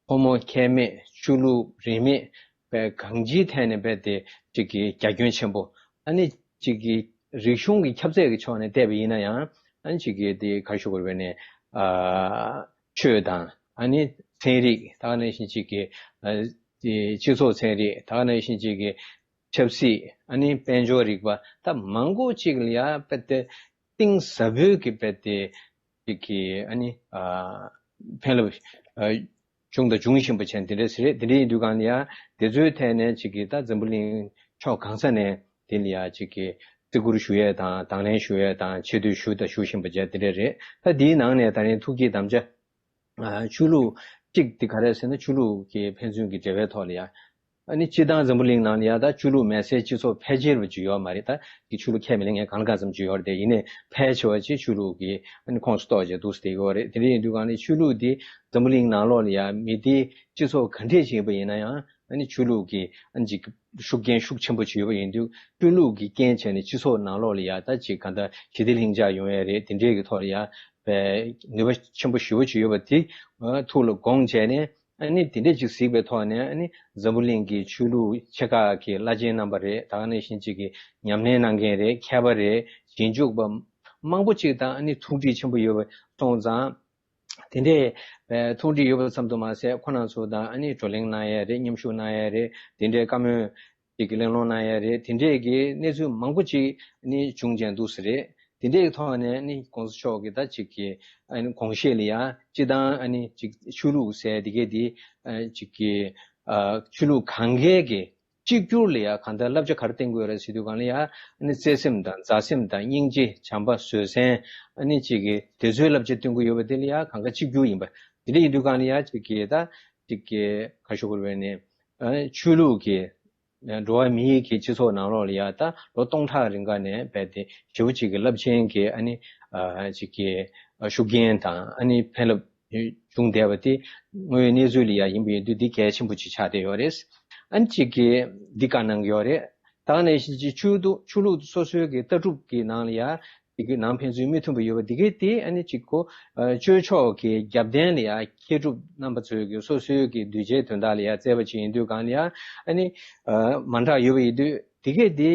ཕོ་མོ་ཁྱད་མེད་ཆོས་ལུགས་རིས་མེད་པའི་གང་ཅིའི་ཐད་ནས་རྦད་དེ་ཅིག་གི་རྒྱ་ཁྱོན་ཆེན་པོ་ཨ་ནི་ཅིག་གི་རིག་གཞུང་གི་ཁྱབ་ཚད་ཀྱི་ཕྱོགས་ནས་བལྟས་པ་ཡིན་ན་ཡང་ཨ་ནི་ཅིག་གི་དེ་ག་རེ་ཞུ་དགོས་རེད་པས་ནས་ཨ་ཆོས་དང་ཨ་ནི་ཚན་རིག་ད་ག་ནང་བཞིན་ཅིག་གི་ཨ་དེ་སྤྱི་ཚོགས་ཚན་རིག་ད་ག་ནང་བཞིན་ཅིག་གི་ཆབ་སྲིད་ཨ་ནི་དཔལ་འབྱོར་རིག་པ་ད་མང་པོ་ཅིག་ལ་ཡ་རྦད་དེ་གཏིང་ཟབ་པོའི་གི་རྦད་དེ་ཅིག་གི་ཨ་ནི་ཨ་ཕན་རླབས་ཨ་བྱུང་དང་འབྱུང་བཞིན་པ་ཅན་དེ་འདྲ་ཟེར་རེད། དེ་འདྲ་ཡིན་དུས་གང་ལ་ཡ་དེ་ཚོའི་ཐད་ནས་ཅིག་གི་ད་འཛམ་བུ་གླིང་ཕྱོགས་གང་ས་ནས་དེ་ལ་ཡ་ཅིག་གི་བརྩི་བཀུར་ཞུ་ཡས་དང་དང་ལེན་ཞུ་ཡས་དང་ཆེ་བསྟོད་ཞུ་དང་ཞུ་བཞིན་པ་ཅན་དེ་འདྲ་རེད། ད་དེའི་ནང་ནས་ད་རིང་ཐུགས་བསྐྱེད་དམ་བཅའ་ཨ་ཆོས་ལུགས་གཅིག་དེ་ག་རེ་ཟེར་ན་ཆོས་ལུགས་ཀྱི་ཕན་ཚུན་གྱི་འབྲེལ་བའི་ཐོག་ལ་ཡ། ཨ་ནི་སྤྱིར་བཏང་འཛམ་བུ་གླིང་ནང་ལ་ཡ་ད་ཆོས་ལུགས་མེད་སའི་སྤྱི་ཚོགས་ཕལ་ཆེར་བ་ཅིག་ཡོད་མ་རེད། ད་གི་ཆོས་ལུགས་ཁས་མི་ལེན་མཁན་གང་ལ་གང་འཚམ་ཅིག་ཡོད་རེད་དེ། ཡིན་ནའི་ཕལ་ཆེ་བ་ཅིག་ཆོས་ལུགས་ཀྱི་ཨ་ནི་ཁོངས་སུ་གཏོགས་བྱས་འདུག་ཟེར་ཡོད་རེད། དེ་འདྲ་ཡིན་དུས་གང་ནས་ཆོས་ལུགས་འདི་འཛམ་བུ་གླིང་ནང་ལོགས་ལ་ཡ་མི་སྡེའི་སྤྱི་ཚོགས་ག་འདྲས་ཅིག་ཡིན་པ་ཡིན་ན་ཡང་ཨ་ནི་ཆོས་ལུགས་ཀྱི་ཨ་ནི་ཅིག་ཤུགས་རྐྱེན་ཤུགས་ཆེན་པོ་ཅིག་ཡོད་པ་ཡིན་དུས་ཆོས་ལུགས་ཀྱི་རྐྱེན་བྱས་ནས་སྤྱི་ཚོགས་ནང་ལོགས་ལ་ཡ་ད་ཅིག་གང་ལྟར་ཞི་བདེ་ལྷིང་འཇགས་ཡོང་ཡས་རེད། དེ་འདྲས་ཀྱི་ཐོག་ལ་ཡ་པའི་ནུས་པ་ཆེན་པོ་ཞེ་པོ་ཅིག་ཡོད་པ་དེ་ཐུགས་ལ་དགོངས་བྱས་ནས་ ཨ་ནི་དེ་འདྲས་ཅིག་གཟིགས་པའི་ཐོག་ནས། ཨ་ནི་འཛམ་བུ་གླིང་གི་ཆོས་ལུགས་ཆེ་ཁག་གི་བླ་ཆེན་རྣམ་པ་རེད། ད་ག་ནང་བཞིན་ཅིག་གི་ཉམས་ལེན་གནང་མཁན་རེད། མཁས་པ་རེད། རྗེས་འཇུག་པ་མང་པོ་ཅིག་དང་ཨ་ནི་ཐུགས་འདྲིས་ཆེན་པོ་ཡོད་པ་སོང་ཙང་། དེ་འདྲས་ཐུགས་འདྲིས་ཡོད་པ་ཙམ་དུ་མ་ཟད། ཁོ་རང་ཚོ་དང་ཨ་ནི་བགྲོ་གླེང་གནང་ཡས་རེད། མཉམ་ཞུགས་གནང་ཡས་རེད། དེ་འདྲས་བཀའ་མོལ་ཅིག་གི་གླེང་སློང་གནང་ཡས་རེད། དེ་འདྲས་ཀྱི་གནས་ཚུལ་མང་པོ་ཅིག་ནི་བྱུང་ཅན་འདུག་ས་རེད། དེ་འདྲའི་ཐོག་ནས་ནི་གོང་ས་མཆོག་གི་ད་ཅིག་གི་ཨ་ནི་དགོངས་བཞེད་ལ་ཡ་སྤྱི་བཏང་ཨ་ནི་ཅིག་ཆོས་ལུགས་ཟེར་དེ་གས་དེ། ཨ་ཅིག་གི་ཨ་ཆོས་ལུགས་གང་གའི་གི་གཅིག་གྱུར་ལ་ཡ་གང་ལྟར་བསླབ་བྱ་ག་རེ་བསྟན་དགོས་རེད་ཟེར་དུས་སྒང་ལ་ཡ། ཨ་ནི་བརྩེ་སེམས་དང་མཛའ་སེམས་དང་སྙིང་རྗེ། བྱམས་པ། བཟོད་བསྲན། ཨ་ནི་ཅིག་གི་དེ་ཚོའི་བསླབ་བྱ་བསྟན་གྱི་ཡོད་པ་དེ་ལ་ཡ་གང་ག་གཅིག་གྱུར་ཡིན་པ། དེ་འདྲ་ཡིན་དུས་སྒང་ལ་ཡ་ཅིག་གི་ད་ཅིག་གི་ག་ཞུ་དགོས་རེད་ནི། ཨ་ཆོས་ལུགས་ཀྱི་འགྲོ་བ་མིའི་གི་སྤྱི་ཚོགས་ནང་ལོགས་ལ་ཡ་ད་ལོ་སྟོང་ཕྲག་རིང་ག་ནས་རྦད་དེ་ཞེ་པོ་ཅིག་གི་རླབས་ཆེན་གྱི་ཨ་ནི་ཨ་ཅིག་གི་ཤུགས་རྐྱེན་དང་ཨ་ནི་ཕན་རླབས་བྱུང་བསྡད་པ་དེ་དངོས་ཡོད་གནས་ཚུལ་ལ་ཡ་ཡིན་པ་ཡིན་དུས་འདི་གལ་ཆེན་པོ་ཅིག་ཆགས་བསྡད་ཡོད་རེད། ཨ་ནི་ཅིག་གི་འདི་བཀའ་གནང་གི་ཡོད་རེད། ད་ག་ནང་བཞིན་ཅིག་ཆོས་ལུགས་ཆོས་ལུགས་སོ་སོའི་གི་ལྟ་གྲུབ་ཀྱི་ནང་ལ་ཡ། དེ་གི་ནང་ཕན་ཚུན་མི་མཐུན་པ་ཡོད་པ་དེ་གས་དེ་ཨ་ནི་གཅིག་གོ། ཨ་ཆོས་ཕྱོགས་ཀྱི་རྒྱབ་རྟེན་ལ་ཡ་མཁས་གྲུབ་རྣམ་པ་ཚོས་ཀྱི་སོ་སོའི་གི་གདུལ་བྱའི་དོན་དག་ལ་ཡ་བརྩེ་བ་ཅིག་ཡིན་དུས་སྒང་ལ་ཡ། ཨ་ནི་ཨ་མ་འདྲ་ཡོད་པ་ཡིན་དུས་དེ་གས་དེ་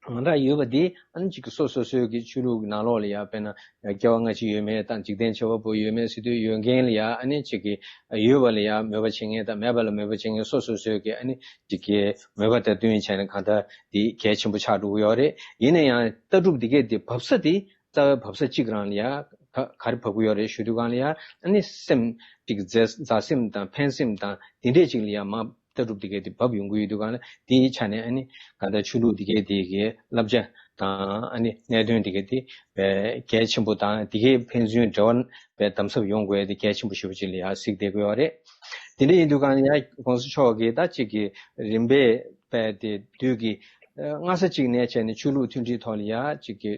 མ་འདྲ་ཡོད་པ་དེ་ཨ་ནི་གཅིག་གི་སོ་སོ་སོའི་གི་ཆོས་ལུགས་ཀྱི་ནང་ལོགས་ལ་ཡ། དཔེར་ན་སྐྱེ་བ་སྔ་ཕྱི་ཡོད་མེད་དང་འཇིག་རྟེན་བྱེ་བ་པོ་ཡོད་མེད་ཟེར་དུས། ཡོད་མཁན་ལ་ཡ་ཨ་ནི་གཅིག་གི་ཡོད་པ་ལ་ཡ་མོས་པ་བྱེད་མཁན་དང་མེད་པ་ལ་མོས་པ་བྱེད་མཁན་སོ་སོ་སོའི་གི་ཨ་ནི་གཅིག་གི་མོས་པ་དང་བསྟུན་བྱས་ནས་གང་ལྟར་དེ་གལ་ཆེན་པོ་ཆགས་འགྲོ་གི་ཡོད་རེད། ཡིན་ན་ཡང་ལྟ་གྲུབ་འདི་གས་དེ་བབས་ས་དེ་རྩ་བའི་བབས་ས་གཅིག་རང་ལ་ཡ་ག་ག་རེ་བབས་ཀྱི་ཡོད་རེད་ཞུ་དུས་སྒང་ལ་ཡ། ཨ་ནི་སེམས་ཅིག་མཛའ་མཛའ་སེམས་དང་ཕན་སེམས་དང་དེ་འདྲས་ཅིག་ལ་ཡ་མ་ལྟ་གྲུབ་འདི་གས་དེ་བབས་ཡོང་གི་ཡོད་དུས་སྒང་ལ། དེའི་ཆ་ནས་ཨ་ནི་གང་ལྟར་ཆོས་ལུགས་འདི་གས་དེ་གི་བསླབ་བྱ་དང་ཨ་ནི་གནད་དོན་འདི་གས་དེ་བས་གལ་ཆེན་པོ་དང་། འདི་གས་ཕན་ཚུན་འབྲེལ་བ་བས་དམ་ཟབ་ཡོང་དགོས་དེ་གལ་ཆེན་པོ་ཞེ་པོ་ཅིག་ལ་ཡ་གཟིགས་བསྡད་ཀྱི་ཡོད་རེད། དེ་འདྲ་ཡིན་དུས་སྒང་ལ་ཡ་གོང་ས་མཆོག་གིས་ད་ཅིག་གི་རིམ་པས་བས་དེ་དུས་ཀྱི་ཨ་སྔ་ས་ཅིག་ནས་བྱས་ནས་ཆོས་ལུགས་མཐུན་སྒྲིལ་ཐོག་ལ་ཡ་ཅིག་གི་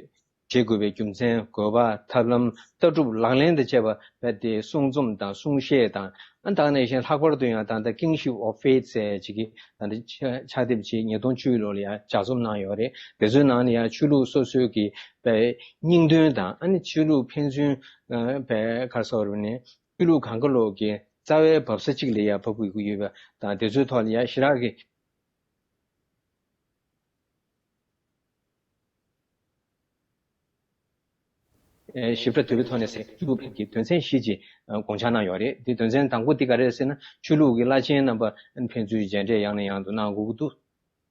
བྱེད་དགོས་པའི་རྒྱུ་མཚན། དགོས་པ། ཐབས་ལམ། ལྟ་གྲུབ། ལག་ལེན་དང་བཅས་པ་རྦད་དེ་གསུང་རྩོམ་དང་གསུང་བཤད་དང་། ཨ་ད་ག་ནང་བཞིན་ལྷག་པར་དུ་ཡང་ད་ལྟ་Kingship of Faith ཟེར་ཅིག་གི་ད་ལྟ་ཕྱག་ཕྱག་དེབ་ཅིག་ཉིས་སྟོང་བཅུ་ལོ་ལ་ཡང་ལྗགས་རྩོམ་གནང་ཡོད་རེད། དེ་ཚོའི་ནང་ནས་ཡང་ཆོས་ལུགས་སོ་སོའི་གི་བའི་སྙིང་དོན་དང་། ཨ་ནི་ཆོས་ལུགས་ཕན་ཚུན་བའི་ག་རེ་ཟེར་བ་རེད་ནི། ཆོས་ལུགས་གང་ག་ལོག་གི་རྩ་བའི་བབས་ས་གཅིག་ལ་ཡང་བབས་དགོས་ཀྱི་ཡོད་པ་དང་། དེ་ཚོའི་ཐོག་ལ་ཡང་ཞེ་དྲག་གི་ཨེ་ཞིབ་ཕྲ་དོད་པའི་ཐོག་ནས་ཟེར། ཆོས་ལུགས་ཀྱི་དོན་ཚན་བཞི་ཅིག་དགོངས་འཆར་གནང་ཡོད་རེད། དེ་དོན་ཚན་དང་པོ་འདི་ག་རེ་རེད་ཟེར་ན། ཆོས་ལུགས་ཀྱི་བླ་ཆེན་རྣམ་པ་ཕན་ཚུན་མཇལ་འཕྲད་ཡང་ནས་ཡང་དུ་གནང་དགོས་ཀྱི་འདུག་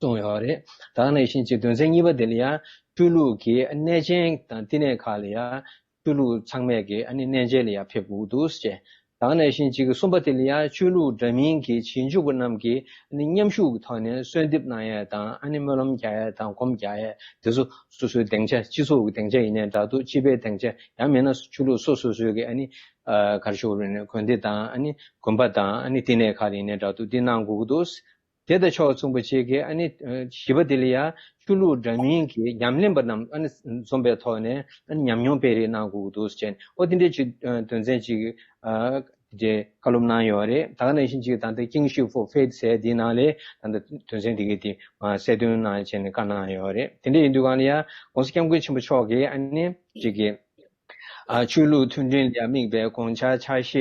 གསུངས་ཡོད་རེད། ད་ག་ནང་བཞིན་ཅིག་དོན་ཚན་གཉིས་པ་དེ་ལ་ཡང་ཆོས་ལུགས་ཀྱི་གནས་ཆེན་དང་བསྟི་གནས་ཁག་ལ་ཡང་ཆོས་ལུགས་ཚང་མས་ཀྱི་ཨ་ནི་གནས་མཇལ་ལ་ཡང་ཕེབས་དགོས་ཀྱི་འདུག་ཅེས། ད་ག་ནང་བཞིན་ཅིག་གསུམ་པ་དེ་ལ་ཡང་ཆོས་ལུགས་འདྲ་མིན་གྱི་རྗེས་འཇུག་པ་རྣམས་ཀྱིས་ཨ་ནི་མཉམ་ཞུགས་ཀྱི་ཐོག་ནས་གསོལ་འདེབས་གནང་ཡས་དང་། ཨ་ནི་སྨོན་ལམ་རྒྱག་ཡས་དང་སྒོམ་རྒྱག་ཡས་དེ་ཚོ་སོ་སོའི་སྡིངས་ཆ། སྤྱི་ཚོགས་ཀྱི་སྡིངས་ཆ་ཡིན་ནའི་འདྲ་འདུག་སྤྱི་པའི་སྡིངས་ཆ། ཡང་མིན་ན་ཆོས་ལུགས་སོ་སོ་སོའི་གི་ཨ་ནི་ཨ་ག་རེ་ཞུ་དགོས་རེད་ནི། དགོན་སྡེ་དང་། ཨ་ནི་དགོན་པ་དང་། ཨ་ནི་བསྟི་གནས་ཁག་ཡིན་ནའི་འདྲ་འདུག་འདི་གནང་དགོས་ཀྱི་འདུག་དེ་དང་ཕྱོགས་མཚུངས་པ་བྱས་ཀྱི་ཨ་ནི་ཨ་བཞི་པ་དེ་ལ་ཡང་ཆོས་ལུགས་འདྲ་མིན་གྱི་ཉམས་ལེན་པ་རྣམས་ཨ་ནི་འཛོམས་པའི་ཐོག་ནས་ཨ་ནི་ཉམས་མྱོང་སྤེལ་རེས་གནང་དགོས་ཀྱི་འདུག་ཟེར་ནས། ཨོ་དེ་འདྲའི་ཅིག་ཨ་དོན་ཚན་ཅིག་ཨ་དེ་བཀའ་སློབ་གནང་ཡོད་རེད། ད་ག་ནང་བཞིན་ཅིག་ད་ལྟ་Kingship for Faith ཟེར་དེའི་ནང་ལས་ད་ལྟ་དོན་ཚན་དེ་གའི་དེ་མ་གསལ་སྟོན་གནང་བྱས་ནས་བཀའ་གནང་ཡོད་རེད། དེ་འདྲ་ཡིན་དུས་སྒང་ལ་ཡང་༸གོང་ས་༸སྐྱབས་མགོན་ཆེན་པོ་མཆོག་གིས་ཨ་ནི་ཅིག་གི་ཨ་ཆོས་ལུགས་མཐུན་སྒྲིལ་ལ་དམིགས་པའི་དགོངས་འཆར་ཆ་ཤས་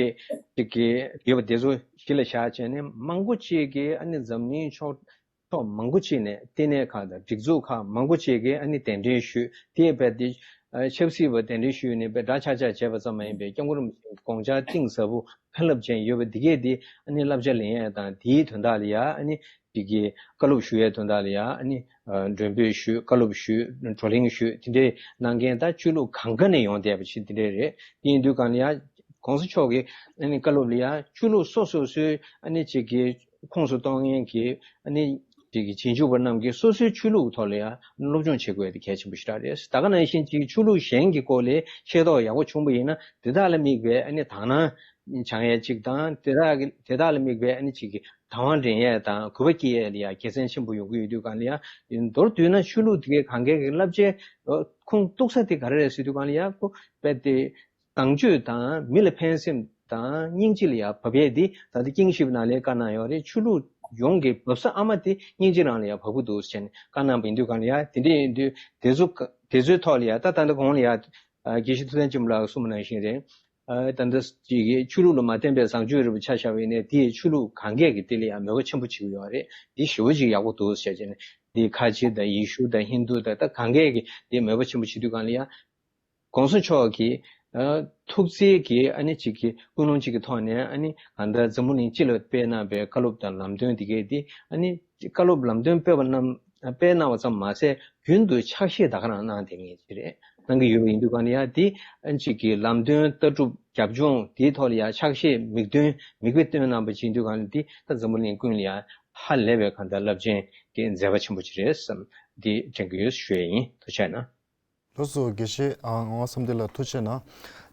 ཅིག་གི་ཡོད་པ་དེ་ཚོ་གཞི་ལ་བཞག་བྱས་ནས། མང་པོ་ཅིག་གིས་ཨ་ནི་འཛམ་གླིང་ཕྱོགས་ཕྱོགས་མང་པོ་ཅིག་ནས་བསྟི་གནས་ཁག་དང་སྒྲིག་འཛུགས་ཁག་མང་པོ་ཅིག་གིས་ཨ་ནི་གདན་འདྲེན་ཞུས། དེ་རྦད་དེ་ཨ་ཆབ་སྲིད་པ་གདན་འདྲེན་ཞུས་ནས་རྦད་འདྲ་ཆགས་ཆགས་བྱས་པ་ཙམ་མ་ཡིན་པའི་༸སྐྱབས་མགོན་རིན་པོ་ཆེའི་དགོངས་འཆར་གཏིང་ཟབ་པོ་ཕན་རླབས་ཅན་ཡོད་པ་འདི་གས་དེ་ཨ་ནི་བསླབ་བྱ་ལེན་ཡས་དང་། དེའི་དོན་དག་ལ་ཡ་ཨ་ནི་ཅིག་གི་བཀའ་སློབ་ཞུ་ཡས་དོན་དག་ལ་ཡ་ཨ་ནི་ཨ་མགྲོན་འབོད་ཞུས། བཀའ་སློབ་ཞུས། བགྲོ་གླེང་ཞུས། དེ་འདྲའི་གནང་མཁན་ད་ཆོས་ལུགས་གང་ག་ནས་ཡོང་བསྡད་པ་ཞིག་དེ་འདྲ་རེད། དེ་ཡིན་དུས་སྒང་ལ་ཡ་༸གོང་ས་མཆོག་གི་ཨ་ནི་བཀའ་སློབ་ལ་ཡ་ཆོས་ལུགས་སོ་སོ་སོའི་ཨ་ནི་ཅིག་གི་ཁོངས་སུ་གཏོགས་མཁན་གྱི་ཨ་ནི་ཅིག་གི་རྗེས་འཇུག་པ་རྣམས་ཀྱིས་སོ་སོའི་ཆོས་ལུགས་ཐོག་ལ་ཡ་སློབ་སྦྱོང་བྱེད་དགོས་དེ་གལ་ཆེན་པོ་ཞེ་དྲག་རེད། ད་ག་ནང་བཞིན་ཅིག་ཆོས་ལུགས་གཞན་གྱི་སྐོར་ལ་ཤེས་རྟོགས་ཡག་པོ་བྱུང་བ་ཡིན་ན། དེ་དག་ལ་དམིགས་པའི་ཨ་ནི་དག་སྣང་སྦྱང་ཡས་ཅིག་དང་། དེ་དག་གི་དེ་དག་ལ་དམིགས་པའི་ཨ་ནི་ཅིག་གི་བདག་དབང་འདྲེན་ཡས་དང་གུས་པ་སྐྱེ་ཡས་ལ་ཡ་དགེ་མཚན་ཆེན་པོ་ཡོང་གི་ཡོད་དུས་སྒང་ལ་ཡ། མདོར་བསྡུས་ན་ཆོས་ལུགས་དེ་གའི་གང་གའི་གི་བསླབ་བྱའི་ཁུངས་གཏུགས་ས་དེ་ག་རེ་རེད་ཟེར་དུས་སྒང་ལ་ཡ། ཁོ་རྦད་དེ་བཟང་སྤྱོད་དང་མི་ལ་ཕན་སེམས་དང་སྙིང་རྗེ་ལ་ཡ་བབས་ཡས་དེ་ད་ལྟ་ཀིང་ཤིབ་ནང་ལ་བཀའ་གནང་ཡོད་རེད། ཆོས་ལུགས་ཡོངས་ཀྱི་བབས་ས་ཨ་མ་དེ་སྙིང་རྗེ་རང་ལ་ཡ་བབས་ཀྱི་འདུག་ཟེར་ནས་བཀའ་གནང་བ་ཡིན་དུས་སྒང་ལ་ཡ། དེ་འདྲ་ཡིན་དུས་དེ་ཚོ་དེ་ཚོའི་ཐོག་ལ་ཡ་ད་ད་ལྟ་གོང་ལ་ཡ་དགེ་བཤེས་ཐུབ་བསྟན་སྐྱིད་མོ་ལགས་གསུངས་པ་ནང་བཞིན་རེད། ཨ་ད་ལྟ་ཅིག་གི་ཆོས་ལུགས་ལ་མ་བརྟེན་པའི་བཟང་སྤྱོད་རིན་པོ་ཆ་བཞག་པ་ཡིན་ནའི་དེ་ཡི་ཆོས་ལུགས་གང་གས་ཀྱི་དེ་ལ་ཡང་མོས་པ་ཆེན་པོ་བྱེད་ཀྱི་ཡོད་རེད། དེ་ཞེ་པོ་ཅིག་ཡག་པོ་འདུག་ཟེར་བྱས་ནས་དེ་ཁ་ཆེ་དང་ཡེ་ཤུ་དང་ཧིན་དུ་དང་ད་གང་གས་ཀྱི་དེ་མོས་པ་ཆེན་པོ་བྱེད་དུས་གང་ལ་ཡང་གོང་ས་མཆོག་གིས་ཨ་ཐུགས་བརྩེ་གིས་ཨ་ནི་ཅིག་གི་ཀུན་སློང་གཅིག་གི་ཐོག་ནས་ཨ་ནི་གང་ལྟར་འཛམ་བུ་གླིང་སྤྱི་ལ་སྤེལ་གནང་བའི་བཀའ་སློབ་དང་ལམ་སྟོན་དེ་གས་དེ་ཨ་ནི་བཀའ་སློབ་ལམ་སྟོན་སྤེལ་བ་རྣམས་སྤེལ་གནང་བ་ཙམ་མ་ཟད་རྒྱུན་དུ་ཕྱག་བཞེས་ད་ག་རང་གནང་བསྡད་མཁན་ཅིག་རེད། གནང་གི་ཡོད་པ་ཡིན་དུས་གང་ལ་ཡང་དེ་ཨ་ནི་ཅིག་གི་ལམ་སྟོན་ལྟ་གྲུབ་རྒྱབ་ལྗོངས་དེའི་ཐོག་ལ་ཡང་ཕྱག་བཞེས་མིག་སྟོན་མིག་དཔེ་སྟོན་གནང་བ་ཅིག་ཡིན་དུས་གང་ལ་དེ་ད་འཛམ་བུ་གླིང་ཀུན་ལ་ཡང་ཧ་ལས་པའི་གང་ལྟར་རླབས་ཆེན་གྱི་མཛད་པ་ཆེན་པོ་ཅིག་རེད་བསམ་དེ་དྲན་གྱི་ཡོད་ཞུ་ཡས་ཡིན། ཐུགས་རྗེ་གནང་། ལགས་སོ། དགེ་བཤེས་ཨ་ངག་དབང་བསམ་གཏན་ལགས་ཐུགས་རྗེ་གནང་།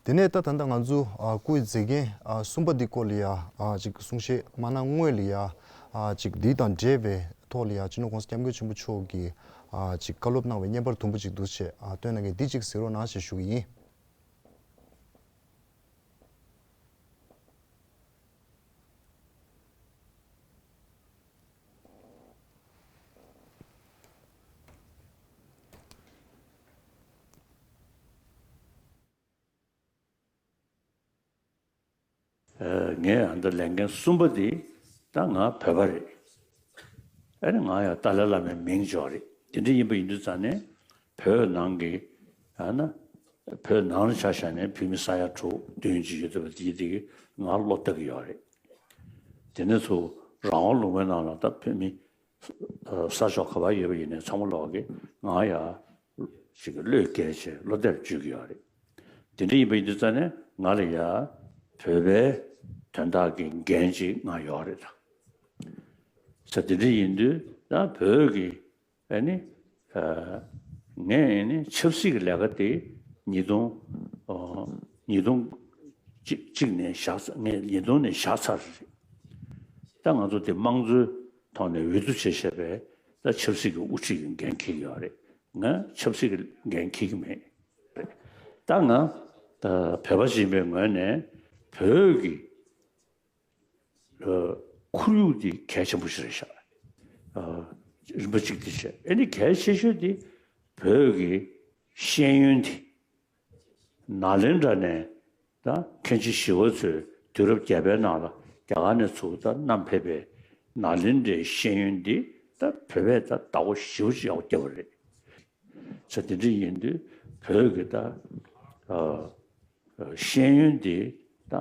དེ་ནས་ད་ད་ལྟ་ང་ཚོ་ཨ་སྐུའི་མཛེས་རྒྱན་ཨ་གསུམ་པ་འདི་སྐོར་ལ་ཡ་ཨ་ཅིག་གསུང་བཤད་མ་གནང་སྔོན་ལ་ཡ་ཨ་ཅིག་འདི་དང་འབྲེལ་བའི་ཐོག་ལ་ཡ་སྤྱི་ནོར་༸གོང་ས་༸སྐྱབས་མགོན་ཆེན་པོ་མཆོག་གིས་ཨ་ཅིག་བཀའ་སློབ་གནང་བའི་བརྙན་པར་དུམ་བུ་ཅིག་འདུག་བྱས་ཨ་བཏོན་གནང་མཁན་འདི་ཅིག་གཟིགས་རོགས་གནང་ཞེས་ཞུ་གི་ཡིན། ངས་ཨ་འདི་ལས་འགན་གསུམ་པ་འདི་ད་ང་བོད་པ་རེད། ཨ་ནི་ང་ཡང་ཏཱ་ལའི་བླ་མའི་མིང་འཇོག་རེད། དེ་འདྲ་ཡིན་པ་ཡིན་དུས་ཙང་ནས་བོད་ནང་གི་ཨ་ན་བོད་ནང་ལ་ཆ་བཞག་ནས་བོད་མི་ས་ཡ་དྲུག་བདུན་ཅིག་ཡོད་བསྡད་པ་དེ་དེ་ང་བློ་གཏད་ཀྱི་ཡོད་རེད། དེ་ནས་ཚུར་རང་དབང་ལུང་པའི་ནང་ལ་ད་བོད་མི་ས་ཕྱོགས་ག་པར་ཡོད་པ་ཡིན་ནའི་ཚང་མ་ལོག་གི་ང་ཡ་ཞིག་གི་བློས་འགེལ་བྱས་བློ་གཏད་བཅོལ་གྱི་ཡོད་རེད། དེ་འདྲ་ཡིན་པ་ཡིན་དུས་ཙང་ནས་ང་ལ་ཡ་བོད་པའི་དོན་དག་གི་འགན་ཅིག་ང་ཡོད་རེད་ད། ས་དེ་འདྲ་ཡིན་དུས་ད་བོད་ཀྱི་ཨ་ནི་ཨ་ངས་ཨ་ནི་ཆབ་སྲིད་ཀྱི་ལས་ཀ་དེ་ཉིས་སྟོང་ཨ་ཉིས་སྟོང་གཅིག་གཅིག་ནས་བཞག་ཚར། ངས་ཉིས་སྟོང་ནས་བཞག་ཚར་རེད། ད་ང་ཚོ་དེ་དམངས་གཙོའི་ཐོག་ནས་འོས་བསྡུ་བྱས་བྱས་པའི་ད་ཆབ་སྲིད་ཀྱི་དབུ་ཁྲིད་ཀྱི་འགན་འཁྱེར་ཡོད་རེད། ང་ཆབ་སྲིད་ཀྱི་འགན་འཁྱེར་གྱི་མེད་རེད། ད་ང་ད་བོད་པ་ཞིག་ཡིན་པའི་ངོས་ནས་བོད་ཀྱི་ཨ་ཁོར་ཡུག་འདི་གལ་ཆེན་པོ་ཞིག་རེད་ཤག་ཨ་རིམ་པ་གཅིག་དེ་བྱས། ཨ་ནི་གལ་ཆེ་ཤོས་དེ་བོད་ཀྱི་ཤེས་ཡོན་དེ་ནཱ་ལེནྡྲ་ནས་ད་མཁན་ཆེན་ཞི་བ་འཚོས་དུས་རབས་བརྒྱད་པའི་ནང་ལ་རྒྱ་གར་ནས་ཚུར་ད་བསྣམས་ཕེབས་པའི་ནཱ་ལེནྡྲའི་ཤེས་ཡོན་འདི་ད་བོད་པས་ད་བདག་པོ་ཞེ་པོ་ཅིག་ཡག་པོ་བརྒྱབ་པ་རེད། ས་དེ་འདྲ་ཡིན་དུས་བོད་ཀྱི་ད་ཨ་ཤེས་ཡོན་དེ་ད་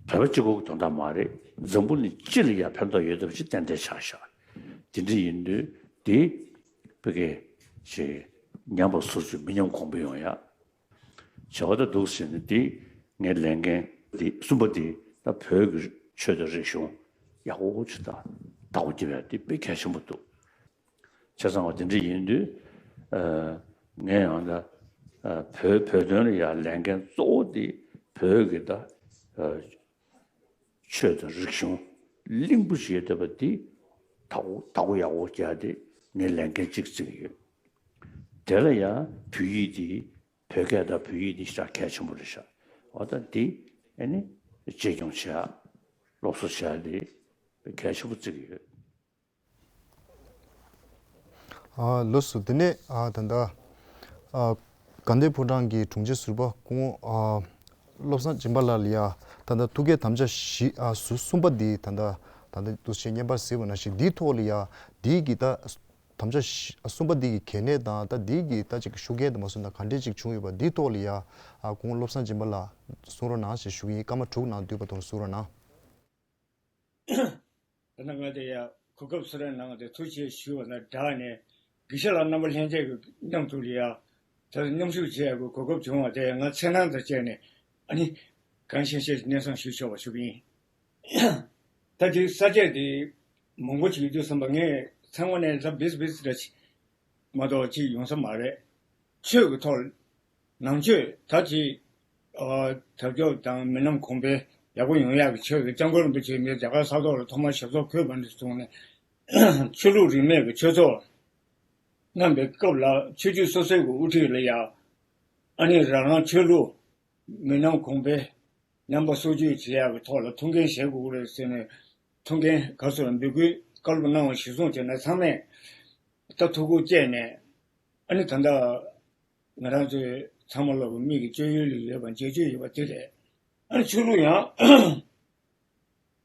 བོད་པ་གཅིག་པོ་གི་དོན་དག་མ་རེད། འཛམ་བུ་གླིང་སྤྱི་ལ་ཡང་ཕན་ཐོགས་ཡོད་ཐབས་ཅིག་ཏན་ཏན་ཆགས་ཤག་དེ་འདྲ་ཡིན་དུས་དེ་བོད་སྐད་ཅིག་ཉམས་པ་སོར་ཆུད་མི་ཉམས་གོང་འཕེལ་ཡོང་ཡ། བྱ་བ་ད་འདུག་ཟེར་ནས་དེ་ངའི་ལས་འགན་དེ་གསུམ་པ་དེ་ད་བོད་ཀྱི་ཆོས་དང་རིག་གཞུང་ཡག་པོ་ཅིག་ད་བདག་པོ་རྒྱབ་ཡ་དེ་དཔེ་གལ་ཆེན་པོ་འདུག་བྱས་ཙང་བ་དེ་འདྲ་ཡིན་དུས་ཨ་ངས་ཡང་ད་ཨ་བོད་བོད་དོན་ལ་ཡང་ལས་འགན་གཙོ་བོ་དེ་བོད་ཀྱི་ད་ཨ་ཆོས་དང་རིག་གཞུང་གླིང་བུ་ཞིག་ཡོད་བསྡད་པ་འདི་བདག་པོ་བདག་པོ་ཡག་པོ་རྒྱག་དེ་ངའི་ལས་འགན་གཅིག་བརྩི་གི་ཡོད། དེ་ལ་ཡང་བོད་ཡིག་འདི་བོད་སྐད་དང་བོད་ཡིག་འདི་ཞེ་དྲག་གལ་ཆེན་པོ་རེད་ཤག་འོ་ད་འདི་ཨ་ནི་གཅེས་སྐྱོང་བྱེད་ཡག་སློབ་གསོ་བྱེད་ཡག་འདི་གལ་ཆེན་པོ་བརྩི་གི་ཡོད། ཨ་ལགས་སོ། དེ་ནས་ཨ་ད་ལྟ་ཨ་དགའ་ལྡན་ཕོ་བྲང་གི་དྲུང་ཆེ་ཟུར་པ་སྐུ་ངོ་ཨ་བློ་བཟང་སྦྱིན་པ་ལགས་ལ་ཡ་ད་ལྟ་ཐུགས་བསྐྱེད་དམ་བཅའ་བཞི་ཨ་ཟུར་གསུམ་པ་འདི་ད་ལྟ་ད་ལྟ་འདུག་སེ་བརྙན་པར་གཟིགས་པ་ནང་བཞིན་འདིའི་ཐོག་ལ་ཡ་འདི་གི་ད་དམ་བཅའ་བཞི་ཨ་གསུམ་པ་འདི་གི་གལ་གནད་དང་ད་འདི་གི་ད་ཅིག་ཤུགས་རྐྱེན་དུ་མ་སོང་ན་ག་འདྲས་ཅིག་བྱུང་ཡོད་པ་འདིའི་ཐོག་ལ་ཡ་ཨ་སྐུ་ངོ་བློ་བཟང་སྦྱིན་པ་ལགས་གསུང་རོགས་གནང་ཞེས་ཞུ་གི་ཡིན། སྐར་མ་དྲུག་ནང་བསྡུས་པ་དང་གསུང་རོགས་གནང་། ད་ནང་ང་དེ་ཡ་གོ་སྐབས་སུ་རེ་གནང་སྟེ་ཐུགས་རྗེ་ཞུ་བ་དང་སྦྲགས་ནས་དགེ་བཤེས་ལགས་རྣམ་པ་ལྷན་རྒྱས་ཀྱི་མཉམ་དུ་ལ་ཡ་ད་མཉམ་ཞུགས་བྱེད་ཡག་གི་གོ་སྐབས་བྱུང་བ་དེ་ང་འཚེར་སྣང་དང་བཅས་ནས་ཨ་ནི་གང་ཤེས་ཤེས་སྙན་སེང་ཞུ་ཆོག་པ་ཞུ་གི་ཡིན། ད་དེ་ས་བཅད་དེ་མང་པོ་ཅིག་ཡོད་དུས་བསམ་པ་ངས་ཚང་མ་ནས་ད་བིས་བིས་འདྲ་ཅིག་མ་གཏོགས་ཅིག་ཡོང་ས་མ་རེད། ཆོས་ཀྱི་ཐོག་ནང་ཆོས་ད་ཅིག་ཨ་དར་ཁྱབ་དང་མི་ནམ་གོང་འཕེལ་ཡག་པོ་ཡོང་ཡག་གི་ཆེད་དུ་སྐྱབས་མགོན་རིན་པོ་ཆེ་མི་རྒྱ་གར་ས་ཐོག་ལ་ཐོག་མར་ཞབས་ཏོག་འཁོད་པ་ནས་བཟུང་ནས་ཆོས་ལུགས་རིས་མེད་ཀྱི་ཆོས་ཚོགས་གནང་པའི་སྐབས་ལ་ཆོས་བརྒྱུད་སོ་སོའི་གི་དབུ་ཁྲིད་ལ་ཡང་ཨ་ནི་རང་རང་ཆོས་ལུགས་མི་ནམ་གོང་འཕེལ་རྣམ་པ་སྲུང་སྐྱོབ་བྱེད་ཡག་གི་ཐོག་ལ་ཐུགས་འགན་བཞེས་དགོས་ཀྱི་རེད་ཟེར་ནས་ཐུགས་འགན་ག་སོར་འབོད་སྐུལ་བཀའ་སློབ་གནང་བ་གཞིར་བཟུང་བྱས་ནས་ཚང་མས་ད་ཐུགས་ཁུར་བསྐྱེད་ནས་ཨ་ནི་ད་ལྟ་ང་རང་ཚོའི་ཚང་མ་ལོག་གི་མིག་གི་སྤྱོད་ཡུལ་ལ་ཡོད་པ་མཇལ་རྒྱུ་ཡོད་པ་དེ་རེད། ཨ་ནི་ཆོས་ལུགས་ཡང་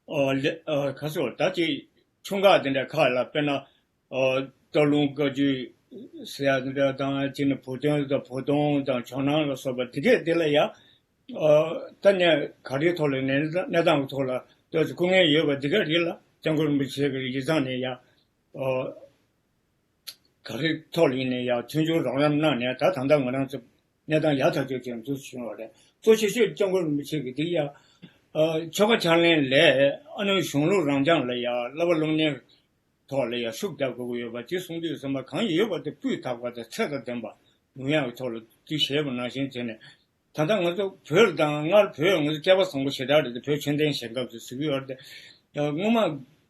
ཨོ་ལེ་ཨོ་ཁ་སོ་ད་ཅིག་ཆུང་ཁག་དེ་འདྲ་ཁག་ལ་དཔེར་ན་ཨོ་སྟག་ལུང་བཀའ་བརྒྱུད་ཟེར་ཡ་དེ་འདྲ་དང་ཅིག་ནི་བུ་སྟོན་དང་བུ་སྟོན་དང་ཇོ་ནང་ལ་སོགས་པ་དེ་གས་དེ་ལ་ཡང་ཨོ་ད་ནས་ག་རེའི་ཐོག་ལ་གནས་གནས་སྟངས་ཀྱི་ཐོག་ལ་ལྟོས་སུ་སྐུ་ངལ་ཡོད་པ་དེ་ག་རེད་ལ་སྐྱབས་མགོན་རིན་པོ་ཆེ་གི་ཡིག་ཚང་ནས་ཡང་ཨོ། ག་རེ་ཐོག་ལ་ཡིན་ནའི་ཡང་མཐུན་སྦྱོར་རོགས་རམ་གནང་ནས་ད་ད་ལྟ་ང་རང་ཚོ་གནས་སྟངས་ཡག་ཐག་ཆོད་ཅིག་འདུག་བྱུང་བ་རེད། གཙོ་ཆེ་ཤོས་སྐྱབས་མགོན་རིན་པོ་ཆེ་གིས་འདི་ཡང་ཆོལ་ཁ་ཕྱག་ལེན་ལས་ཨ་ནི་གཞུང་ལུགས་རང་སྦྱང་ལ་ཡང་བསླབ་པ་སློབ་གཉེར་ཐོག་ལ་ཡང་ཤུགས་རྒྱག་དགོས་ཀྱི་ཡོད་པ་ཅིག་གསུང་དུས་ཙམ་པ་གང་ཡོད་པ་དེ་སྤུས་དག་པ་དང་ཚད་དང་ལྡན་པ་ཡོང་ཡག་གི་ཐོག་ལ་འདི་བྱས་པ་ནང་བཞིན་བྱས་ནས། ད་ལྟ་ང་ཚོ་བོད་ལ་དང་སྔར་བོད་ང་ཚོ་སྐལ་པ་བཟང་པོ་ཞེ་དྲག་རེད་དེ་བོད་ཆོས་ལྡན་ཞེས་སྐབས་སུ་ཟེར་གྱི་ཡོད་རེད་དེ། སྔོན་མ་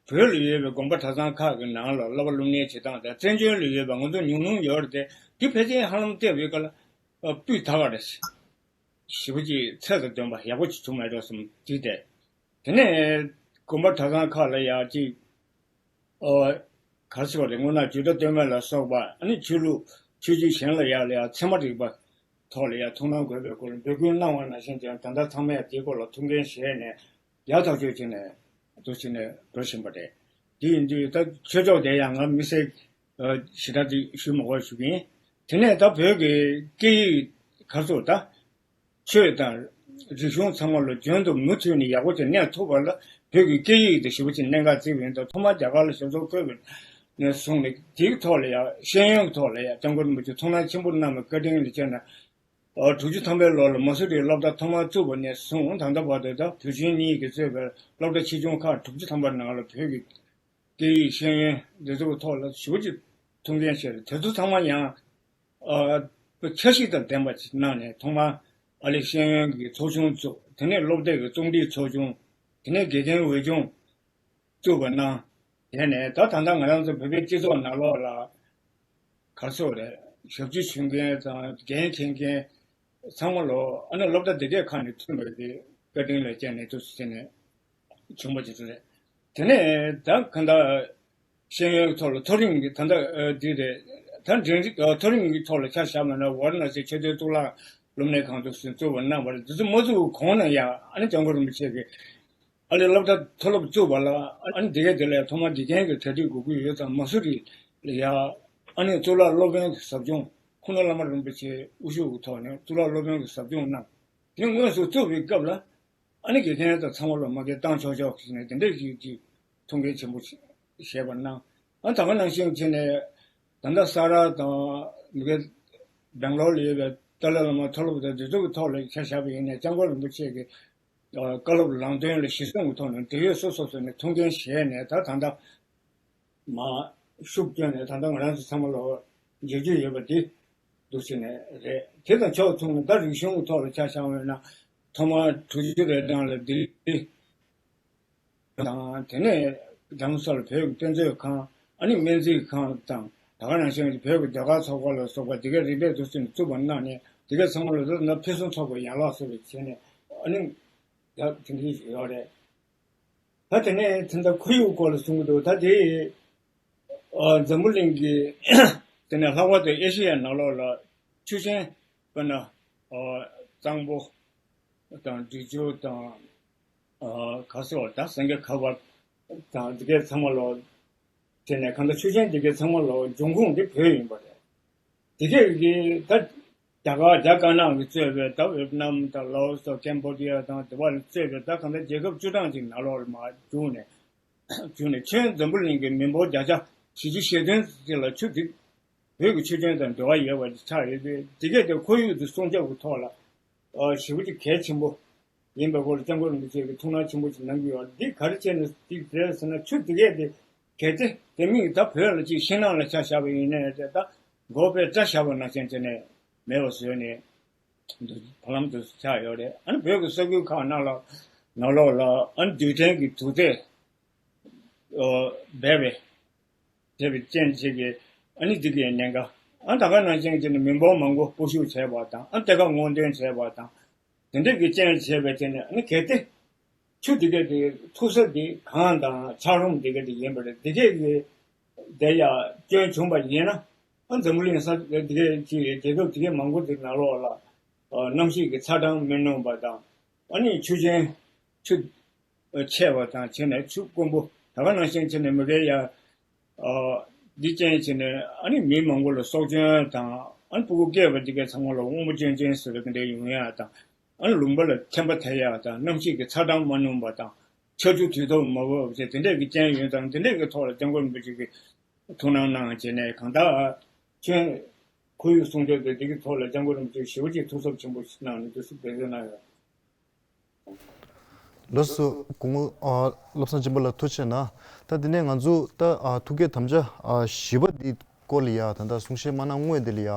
བོད་ལ་ཡོད་པའི་དགོན་པ་གྲྭ་ཚང་ཁག་གི་ནང་ལ་བསླབ་པ་སློབ་གཉེར་བྱེད་སྟངས་དང་བཙན་བྱོལ་ལ་ཡོད་པ་ང་ཚོ་ཉུང་ཉུང་ཡོད་རེད་དེ་འདི་ཕལ་ཆེར་ཧ་ལམ་བལྟས་པའི་སྐབས་ལ་སྤུས་དག་པ་རེད། ཞེ་པོ་ཅིག་ཚད་དང་ལྡན་པ་ཡག་པོ་ཅིག་བྱུང་མེད་འགྲོ་བསམ་འདི་དེ། དེ་ནས་དགོན་པ་གྲྭ་ཚང་ཁག་ལ་ཡང་ཅིག་ཨོ། ག་རེ་ཟེར་བ་རེད། སྔོན་ན་ཇི་ལྟར་སྟོན་མེད་ལ་སོགས་པ་ཨ་ནི་ཆོས་ལུགས་ཆོས་བརྒྱུད་གཞན་ལ་ཡང་ལ་ཡང་ཚད་མ་རིག་པ་ཐོག་ལ་ཡང་ཐུགས་སྣང་དགོས་པའི་སྐོར་ལ་འབོད་སྐུལ་གནང་བ་ནང་བཞིན་ཀྱང་ད་ལྟ་ཚང་མས་དེའི་སྐོར་ལ་ཐུགས་འགན་བཞེས་ནས་ཡག་ཐག་ཆོད་བྱས་ནས་འདུག་བྱས་ནས་འགྲོ་བཞིན་པ་རེད། དེ་ཡིན་དུས་ད་ཆོས་ཕྱོགས་དེ་ཡང་ང་དམིགས་བསལ་ཞེ་དྲག་ཅིག་ཞུ་མ་དགོས་ཞུ་གི་ཡིན། དེ་ནས་ད་བོད་ཀྱི་སྐད་ཡིག་ག་རེ་ཟེར་ད། ཆོས་དང་རིག་གཞུང་ཚང་མ་ལ་རྒྱུན་དུ་མུ་མཐུད་ནས་ཡག་པོ་ཅིག་གནས་ཐུབ་པ་ལ་བོད་ཀྱི་སྐད་ཡིག་དེ་ཞེ་པོ་ཅིག་གནད་འགག་བརྩི་བ་ཡིན་ཙང་ཐོག་མར་རྒྱ་གར་ལ་ཞབས་སོར་བཀོད་པ་ནས་བཟུང་ནས་དེའི་ཐོག་ལ་ཡང་ཤེས་ཡོན་གྱི་ཐོག་ལ་ཡང་སྐྱབས་མགོན་རིན་པོ་ཆེ་ཐུགས་སྣང་ཆེན་པོ་གནང་བའི་བཀའ་དྲིན་ལ་བརྟེན་ནས་དྲུག་ཅུ་ཐམ་པའི་ལོ་ལ་མ་སུ་རིའི་སློབ་གྲྭ་ཐོག་མར་བཙུགས་པ་ནས་བཟུང་ད་ལྟ་བར་དུ་ད་བོད་ཆེན་གཉིས་ཀྱིས་གཙོས་པའི་སློབ་གྲྭ་ཆེ་ཆུང་ཁག་དྲུག་ཅུ་ཐམ་པ་ནང་ལ་བོད་ཀྱི་སྐད་ཡིག་ཤེས་ཡོན་འདི་ཚོའི་ཐོག་ལ་ཞེ་པོ་ཅིག་ཐུགས་འགན་བཞེས་རེད། དེ་ཚོ་ཚང་མ་ཡང་ཨ་འཆར་གཞི་དང་ལྡན་པ་ཅིག་གནང་ནས་ཐོག་མར་ཨ་ལེ་ཤེས་ཡོན་གྱི་ཚོགས་ཆུང་བཙུགས། དེ་ནས་སློབ་དེབ་ཀྱི་རྩོམ་སྒྲིག་ཚོགས་ཆུང་། དེ་ནས་དགེ་རྒན་འོས་སྦྱོང་བཙུགས་པ་གནང་། དེ་ནས་ད་ད་ལྟ་ང་རང་ཚོ་བོད་པའི་སྤྱི་ཚོགས་ནང་ལོགས་ལ་ག་རེ་ཟེར་རེད། ཞབས་ཕྱི་ཞུ་མཁན་དང་འགན་འཁྱེར་མཁན་ཚང་མ་ལོ་ཨ་ནི་སློབ་གྲྭ་དེ་གའི་ཁག་ནས་ཐོན་པ་དེ་བཀའ་དྲིན་ལ་བརྟེན་ནས་འདུག་ཟེར་ནས་བྱུང་བ་ཅིག་རེད། དེ་ནས་ད་གང་ལྟར་ཤེས་ཡོན་ཐོག་ལ་མཐོ་རིམ་གྱི་ད་ལྟ་འདི་རེད། ད་འབྲིང་རིམ་མཐོ་རིམ་གྱི་ཐོག་ལ་ཆ་བཞག་པ་ན་ཝཱ་ར་ཎ་སི་ཆོས་དོན་གཙུག་ལག་སློབ་གཉེར་ཁང་དུ་བཙུགས་པ་གནང་བ་རེད། འདི་ཚོ་མ་བཙུགས་གོང་ནས་ཡང་ཨ་ནི་སྐྱབས་མགོན་རིན་པོ་ཆེ་གིས་ཨ་ལེ་སློབ་གྲྭ་མཐོ་སློབ་བཙུགས་པ་ལ་ཨ་ནི་འདི་གའི་དེ་ལ་ཐོག་མར་དགེ་རྒན་གྱི་གྲ་སྒྲིག་དགོས་ཀྱི་ཡོད་ཙང་མ་སུ་རི་ལ་ཡ་ཨ་ནི་གཙུག་ལག་སློབ་དཔོན་གྱི་ཟབ་སྦྱོང་ཁུངས་སྣེ་བླ་མ་རིན་པོ་ཆེ་དབུ་བཞུགས་ཀྱི་ཐོག་ནས་གཙུག་ལག་སློབ་དཔོན་གྱི་ཟབ་སྦྱོང་གནང་། དེ་དངོས་སུ་བཙུགས་པའི་སྐབས་ལ་ཨ་ནི་དགེ་རྒན་དང་ཚང་མ་ལ་མ་གི་བཏང་ཆོག་ཆོག་ཟེར་ནས་དེ་འདྲས་ཀྱི་ཀྱི་ཐུགས་འགན་ཆེན་པོ་བཞེས་པ་གནང་། ཨ་ད་ག་ནང་བཞིན་བྱས་ནས་ད་ལྟ་ས་རཱ་དང་མ་གི་སྦེང་ལོར་ལ་ཡོད་པའི་ཏཱ་ལའི་བླ་མ་མཐོ་སློབ་དང་དེ་ཚོ་གི་ཐོག་ལ་ཆ་བཞག་པ་ཡིན་ནའི་སྐྱབས་མགོན་རིན་པོ་ཆེ་གི་བཀའ་སློབ་ལམ་སྟོན་ལ་གཞི་བཟུང་གི་ཐོག་ནས་འབྲེལ་ཡོད་སོ་སོ་སོ་ནས་ཐུགས་འགན་བཞེས་ནས་ད་ད་ལྟ་མར་ཤུགས་བསྐྱོན་ནས་ད་ལྟ་ང་རང་ཚོ་ཚང་མ་ལ་མཇལ་རྒྱུ་ཡོད་པ་འདི་འདུག་ཟེར་ནས་རེད། དེ་དང་ཕྱོགས་མཚུངས་ནས་ད་རིག་གཞུང་གི་ཐོག་ལ་ཆ་བཞག་པ་ཡིན་ན་ཐོག་མར་དྲུག་ཅུ་རེ་གྲངས་ལ་ལྡི་ལི་དང་དེ་ནས་རྡ་རམ་ས་ལ་བོད་ཀྱི་དཔེ་མཛོད་ཁང་ཨ་ནི་སྨན་རྩིས་ཁང་དང་ད་ག་ནང་བཞིན་བོད་ཀྱི་ཟློས་གར་ཚོགས་པ་ལ་སོགས་པ་འདི་གའི་རིམ་པས་འདུག་ཟེར་ནས་བཙུགས་པ་གནང་ནས་འདི་གའི་ཚང་མ་ལ་ད་ཕུན་སུམ་ཚོགས་པའི་ཡན་ལག་ཟེར་བའི་བྱས་ནས་ཨ་ནི་ད་དེ་འདྲ་ཡོད་རེད། ད་དེ་ནས་དེ་འདྲ་ཁོར་ཡུག་སྐོར་ལ་གསུང་གི་འདུག་ད་དེ་ཨ་འཛམ་བུ་གླིང་གི་དེ་ནས་ལྷག་པར་དུ་ཨེ་ཤེ་ཡའི་ནང་ལོགས་ལ་ཆུ་ཆེན་དཔེར་ན་ཨ་གཙང་པོ་དང་འབྲི་ཆུ་དང་ཨ་ག་ཟེར་བ་ད་སེང་གེ་ཁ་པར་དང་འདི་གའི་ཚང་མ་ལོ་དེ་ནས་གང་ལྟར་ཆུ་ཆེན་འདི་གའི་ཚང་མ་ལོ་འབྱུང་ཁུངས་འདི་བོད་ཡིན་པ་རེད། དེ་གས་ཀྱི་ད་རྒྱ་གར་རྒྱ་དཀར་ནག་གིས་གཙོས་པའི་ད་ཝེད་ནམ་དང་ལའོ་སི་དང་ཀེམ་བོ་ཌི་ཡ་དང་དེ་བ་ལ་གཙོས་པའི་ད་གང་ལྟར་རྒྱལ་ཁབ་བཅུ་གྲངས་ཅིག་ནང་ལོགས་ལ་མར་བརྒྱུགས་ནས་བརྒྱུགས་ནས་ཁྱོན་འཛམ་བུ་གླིང་གི་མི་འབོར་བརྒྱ་ཆ་བཞི་བཅུ་ཞེ་བདུན་ཙམ་ལ་ཆུ་དེ་བོད་ཀྱི་ཆུ་ཆེན་དང་འབྲེལ་བ་ཡོད་པ་ཅིག་ཆགས་ཡོད་པས་དེ་གས་དེ་ཁོར་ཡུག་དེ་སྲུང་སྐྱོབ་ཀྱི་ཐོག་ལ་ཞེ་པོ་ཅིག་གལ་ཆེན་པོ། ཡིན་པའི་སྐོར་ལ་སྐྱབས་མགོན་རིན་པོ་ཆེ་གིས་ཐུགས་སྣང་ཆེན་པོ་ཞིག་གནང་གི་ཡོད། འདི་ག་རེ་བྱས་ནས་འདི་རེད་ཟེར་ན་ཆུ་དེ་གས་དེ་གལ་ཏེ་དེ་མིན་ད་བོད་ལ་ཅིག་ཤིང་ནགས་ལ་ཆ་བཞག་པ་ཡིན་ནའི་རེད་ད་མགོ་པས་སྐྲ་བཞར་བ་ནང་བཞིན་བྱས་ནས་མེད་པ་བཟོས་ནས་འདུག་བར་ལམ་དུ་ཆགས་ཡོད་རེད། ཨ་ནི་བོད་ཀྱི་ས་ཁུལ་ཁག་ནང་ལ་ནང་ལོགས་ལ་ཨ་ནི་རྡུལ་ཕྲན་གྱི་དུག་རྫས་འབེལ་བའི་བྱས་པའི་རྐྱེན་བྱས་ཀྱི་ཨ་ནི་འདི་གའི་ཉེན་ཁ་ཨ་ད་ག་ནང་བཞིན་བྱས་ནས་མི་འབོར་མང་པོ་སྤོ་བཤུག་བྱས་པ་དང་ཨ་གཏེར་ཁ་སྔོག་འདོན་བྱས་པ་དང་དེ་འདྲ་གི་རྐྱེན་བྱས་པའི་རྐྱེན་ནས་ཨ་ནི་གལ་ཏེ་ཆུ་འདི་གའི་དེ་ཐུག་ས་འདི་གངས་དང་འཁྱགས་རོམ་འདི་གའི་དེ་ཡིན་པ་རེད། འདི་གའི་གི་དེ་ཡང་སྐྱོན་བྱུང་བ་ཡིན་ན་ཨ་འཛམ་བུ་གླིང་ས་འདི་གའི་ཅིག་རྒྱལ་ཁབ་འདི་གའི་མང་པོ་འདི་ནང་ལོགས་ལ་གནམ་གཤིས་ཀྱི་ཚ་གྲང་མི་སྙོམས་པ་དང་། ཨ་ནི་ཆུ་ཆེན་ཆུ་ཆད་པ་དང་བྱས་ནས་ཆུ་དཀོན་པོ་ད་ག་ནང་བཞིན་བྱས་ནས་མི་འགལ་ཡ། འདི་ཅན་བྱས་ནས་ཨ་ནི་མི་མང་པོ་ལ་སྲོག་སྐྱོན་དང་ཨ་ནི་ཕྲུ་གུ་སྐྱེས་པ་འདི་གའི་ཚང་མ་ལ་དབང་པོ་སྐྱོན་ཅན་ཟེར་བ་འདི་འདྲ་ཡོང་ཡ་དང་། ཨ་ནི་ལུང་པ་ལ་ཐན་པ་ཐལ་ཡག་དང་གནམ་གཤིས་ཀྱི་ཚ་གྲང་མ་སྙོམས་པ་དང་ཆར་ཆུ་དུས་ཐོག་མ་བབས་བྱས་དེ་འདྲས་ཀྱི་རྐྱེན་ཡོད་ཙང་དེ་འདྲས་ཀྱི་ཐོག་ལ་སྐྱབས་མགོན་རིན་པོ་ཆེ་གིས་ཐུགས་སྣང་གནང་བྱས་ནས་གང་ལྟར་ཁྱོན་ཁོར་ཡུག་སྲུང་སྐྱོབ་དང་དེ་གི་ཐོག་ལ་སྐྱབས་མགོན་རིན་པོ་ཆེ་ཞེ་པོ་ཅིག་ཐུགས་གཟབ་ཆེན་པོ་ཞིག་གནང་ནས་དུས་སུ་འབད་བརྩོན་གནང་ཡོད། ལགས་སོ། སྐུ་ངོ་ཨ་བློ་བཟང་སྦྱིན་པ་ལགས་ཐུགས་རྗེ་གནང་། ད་དེ་ནས་ང་ཚོ་ད་ཨ་ཐུགས་བསྐྱེད་དམ་བཅའ་ཨ་བཞི་པ་འདི་སྐོར་ལ་ཡ་ད་ལྟ་གསུང་བཤད་མ་གནང་སྔོན་དེ་ལ་ཡ་ཨ་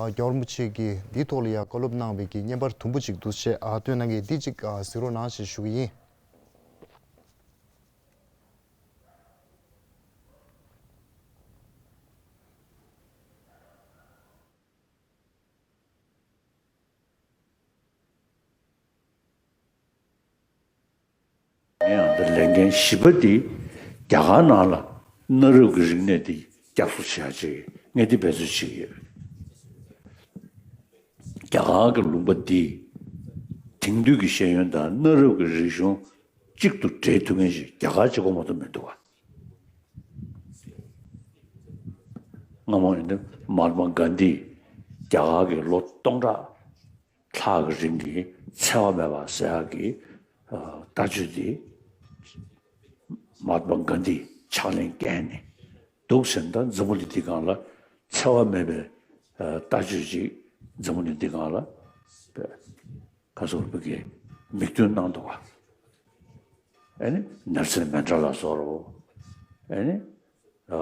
རྒྱལ་བ་རིན་པོ་ཆེ་གིས་འདིའི་ཐོག་ལ་ཡ་བཀའ་སློབ་གནང་བའི་གི་བརྙན་པར་དུམ་བུ་ཅིག་འདུག་བྱས་ཨ་སྟོན་གནང་གི་འདི་ཅིག་ཨ་གཟིགས་རོགས་གནང་ཞེས་ཞུ་གི་ཡིན། ཡང་འདི་ལས་འགན་བཞི་པ་འདི་རྒྱ་གར་ནང་ལ་གནའ་རབས་ཀྱི་རིག་གནས་འདི་བསྐྱར་གསོ་བྱེད་ཡག་ཅིག་ངས་འདི་འབད་རྩོལ་བྱེད་ཀྱི་ཡོད། རྒྱ་གར་གྱི་ལུང་པ་འདི་དེང་དུས་ཀྱི་ཤེས་ཡོན་དང་གནའ་རབས་ཀྱི་རིག་གཞུང་གཅིག་ཏུ་འདྲེས་ཐུབ་མཁན་ཞིག་རྒྱ་གར་གཅིག་པོ་མ་གཏོགས་མི་འདུག་བ། སྔ་མོ་ཡིན་ན་མ་ཧཱ་ཏ་མ་གྷན་དྷི་རྒྱ་གར་གྱི་ལོ་སྟོང་ཕྲག་ལྷག་གི་རིང་གི་འཚེ་བ་མེད་པ་ཟེར་ཡག་གི་ཨ་ལྟ་སྤྱོད་དེ་མ་ཧཱ་ཏ་མ་གྷན་དྷིས་ཕྱག་ལེན་བཀལ་ནས་འདུག་ཟེར་ན་ད་འཛམ་བུ་གླིང་འདི་སྒང་ལ་འཚེ་བ་མེད་པའི་ཨ་ལྟ་སྤྱོད་ཅིག་འཛམ་བུ་གླིང་འདི་སྒང་ལ་ཁ་སོར་བུ་གའི་མིག་སྟོན་གནང་འདུག་ག་ཨེ་ནི་ནེལ་སན་མན་ཌེ་ལ་ཟེར་རོ། ཨེ་ནི་ཨ་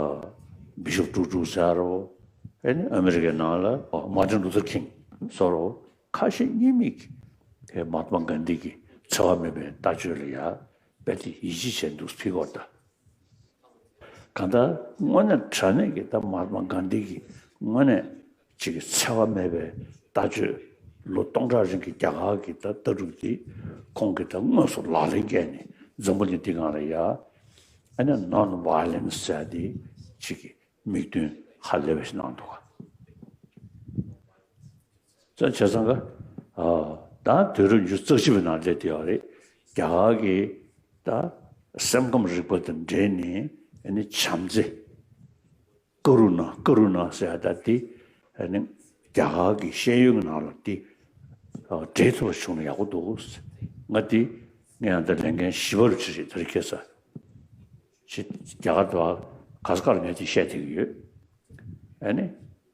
བི་ཤོབ་ཀྲུག་ཀྲུག་ཟེར་རོ། ཨེ་ནི་ཨ་མི་རི་ཀའི་ནང་ལ་མར་ཏིན་ལུ་ཐར་ཁིང་ཟེར་རོ། ཁ་ཞེ་གཉིས་མེད་ཀྱི་མ་ཧཱ་ཏ་མ་གྷན་དྷི་གི་འཚེ་བ་མེད་པའི་ལྟ་སྤྱོད་ལ་ཡ་དཔེ་དེ་ཡིད་ཆེས་བྱས་འདུག་ཕི་གོ་ད། གང་ལྟར་དངོས་གནས་དྲང་གནས་ཀྱི་ད་མ་ཧཱ་ཏ་མ་གྷན་དྷི་གི་དངོས་གནས་ཅིག་གི་འཚེ་བ་མེད་པའི་ལྟ་སྤྱོད་ལོ་སྟོང་ཕྲག་རིང་གི་རྒྱ་གར་གྱི་ད་ལྟ་གྲུབ་འདི་ཁོང་གིས་ད་དངོས་སུ་ལག་ལེན་བཀལ་ནས་འཛམ་བུ་གླིང་འདི་སྒང་ལ་ཡ་ཨ་ནི་non violence་ཟེར་ཡ་འདི་ཅིག་གི་མིག་སྟོན་ཧ་ལས་པ་ཞིག་གནང་འདུག་ག་ཙང་བྱས་ཙང་ག་ཨ་ད་དུས་རབས་ཉི་ཤུ་རྩ་གཅིག་པའི་ནང་སླེབས་བསྡད་ཡོད་རེད། རྒྱ་གར་གྱི་ད་སེམས་ཁམས་རིག་པ་དང་འབྲེལ་ནས་ཨ་ནི་བྱམས་བརྩེ། ཀ་རུ་ཎ་ཀ་རུ་ཎ་ཟེར་ཡ་ད་དེ་ཨ་ནི་རྒྱ་གར་གྱི་ཤེས་ཡོན་གྱི་ནང་ལ་དེ་ཨ་འདྲེས་ཐུབ་པ་བྱུང་ན་ཡག་པོ་འདུག་ང་དེ་ངས་ཡང་ད་ལས་འགན་བཞི་པ་རུ་ཅིག་རེད་ད་རེས་ཁ་སང་ཅིག་རྒྱ་གར་དུ་ག་ས་ག་ལ་ངས་དེ་བཤད་བསྡད་ཀྱི་ཡོད། ཨ་ནི་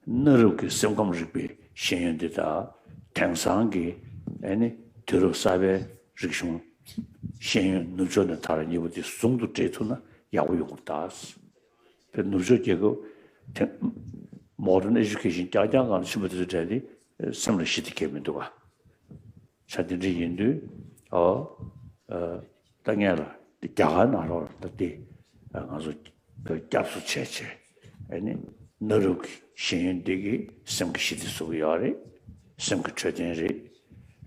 གནའ་རབས་ཀྱི་སེམས་ཁམས་རིག་པའི་ཤེས་ཡོན་འདི་དང་དེང་སང་གི་ཨ་ནི་དུས་རབས་གསར་པའི་རིག་གཞུང་ཤེས་ཡོན་ནུབ་ཕྱོགས་ནས་དར་བའི་གཉིས་པོ་དེ་ཟུང་དུ་འབྲེལ་ཐུབ་ན་ཡག་པོ་ཡོང་གི་རེད་ད། དེ་ནུབ་ཕྱོགས་རྒྱལ་ཁབ་དེ་modern education་རྐྱང་རྐྱང་སྒང་ལ་ཕྱིན་པ་དེ་ཚོ་གྲས་དེ་སེམས་ལ་ཞི་བདེ་སྐྱེ་མི་འདུག་ག་ཆ་དེ་འདྲ་ཡིན་དུས་ཨོ་ཨ་ད་ངས་ལ་དེ་རྒྱ་གར་ནང་ལོགས་ལ་ད་དེ་ང་ཚོ་བསྐྱར་གསོ་བྱས་བྱས་ཨ་ནི་གནའ་རབས་ཀྱི་ཤེས་ཡོན་འདི་གིས་སེམས་ཀྱི་ཞི་བདེ་བཟོ་གི་ཡོད་རེད། སེམས་ཀྱི་འཕྲོད་བསྟེན་རེད།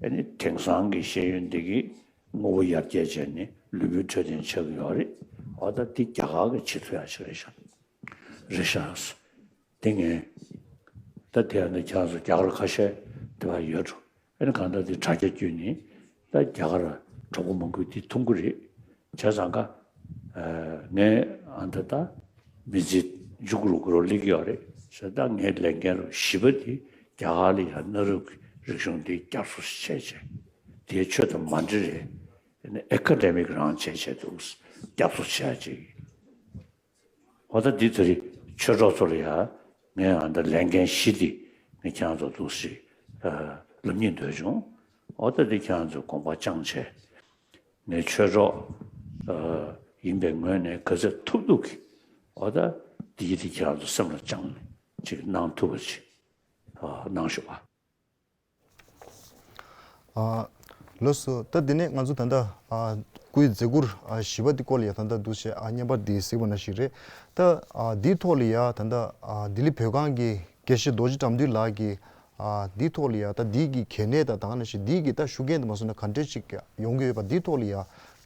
ཨ་ནི་དེང་སང་གི་ཤེས་ཡོན་འདི་གིས་དངོས་པོ་ཡར་རྒྱས་བྱས་ནས་ལུས་པོའི་འཕྲོད་བསྟེན་ཆགས་ཀྱི་ཡོད་རེད། ཨོ་ད་འདི་རྒྱ་གར་གྱི་བྱེད་ཐུབ་ཡག་ཅིག་རེད་ཤག་རེད་ཤག་དེ་ངས་ད་དེ་ཡང་ནི་ཁྱེད་རང་ཚོ་རྒྱ་གར་ཁ་ཤས་དེ་བ་ཡོད་འགྲོ། ཨ་ནི་གང་ལྟར་དེ་དྲ་རྒྱ་བརྒྱུད་ནས་ད་རྒྱ་གར་གྲོགས་པོ་མང་པོས་དེ་མཐོང་གི་རེད། བྱས་ཙང་ཀ་ངས་ཨ་ད་ད་མི་ཚེ་མཇུག་རུ་གུ་རུ་སླེབས་ཀྱི་ཡོད་རེད་ཟེར། ད་ངའི་ལས་འགན་རུ་བཞི་པ་དེ་རྒྱ་གར་ལ་ཡང་གནའ་རབས་ཀྱི་རིག་གཞུང་དེ་བསྐྱར་གསོ་བྱས་བྱས་དེའི་ཆོས་དང་མ་འདྲེས་རེད། ཨ་ནི་ཨེ་ཀ་ཌེ་མིག་རང་བྱས་བྱས་འདུག་བསྐྱར་གསོ་བྱས་བྱས། འོ་ད་འདི་ཚོ་རེད། ཆོས་གྲོགས་ཚོ་ལ་ཡ་ངས་ཨ་ད་ལས་འགན་བཞི་འདི་ངས་ཁྱེད་རང་ཚོ་འདུག་སེ་ཨ་ལབ་སྙིང་འདོད་བྱུང་། འོ་ད་འདི་ཁྱེད་རང་ཚོས་དགོངས་པ་བཅངས་བྱས། ངའི་ཆོས་གྲོགས་ཨ་ཡིན་པའི་ངོས་ནས་ག་ཚོད་ཐུབ་ཐུབ་ཀྱིས་འོ་ད་འདི་གི་འདི་ཁྱེད་རང་ཚོ་སེམས་ལ་བཅངས་ནས་ཅིག་གནང་ཐུབ་པ་ཅིག་ཨ་གནང་ཤོག་ཨ། ཨ་ལགས་སོ། ད་དེ་ནས་ང་ཚོ་ད་ལྟ་ཨ་སྐུའི་མཛད་ཁུར་ཨ་བཞི་པ་འདི་སྐོར་ལ་ཡ་ད་ལྟ་འདུག་སེ་ཨ་བརྙན་པར་འདི་གཟིགས་པ་ནང་བཞིན་རེད། ད་ཨ་འདིའི་ཐོག་ལ་ཡ་ད་ལྟ་ཨ་ལྡི་ལི་བོད་ཁང་གི་དགེ་བཤེས་རྡོ་རྗེ་དགྲ་འདུལ་ལགས་ཀྱིས་ཨ་འདིའི་ཐོག་ལ་ཡ་ད་འདི་གི་གལ་གནད་དང་ད་ག་ནང་བཞིན་འདི་གི་ད་ཤུགས་རྐྱེན་དུ་མ་སོང་ན་ག་འདྲས་ཅིག་ཡོང་གི་ཡོད་པ་འདིའི་ཐོག་ལ་ཡ་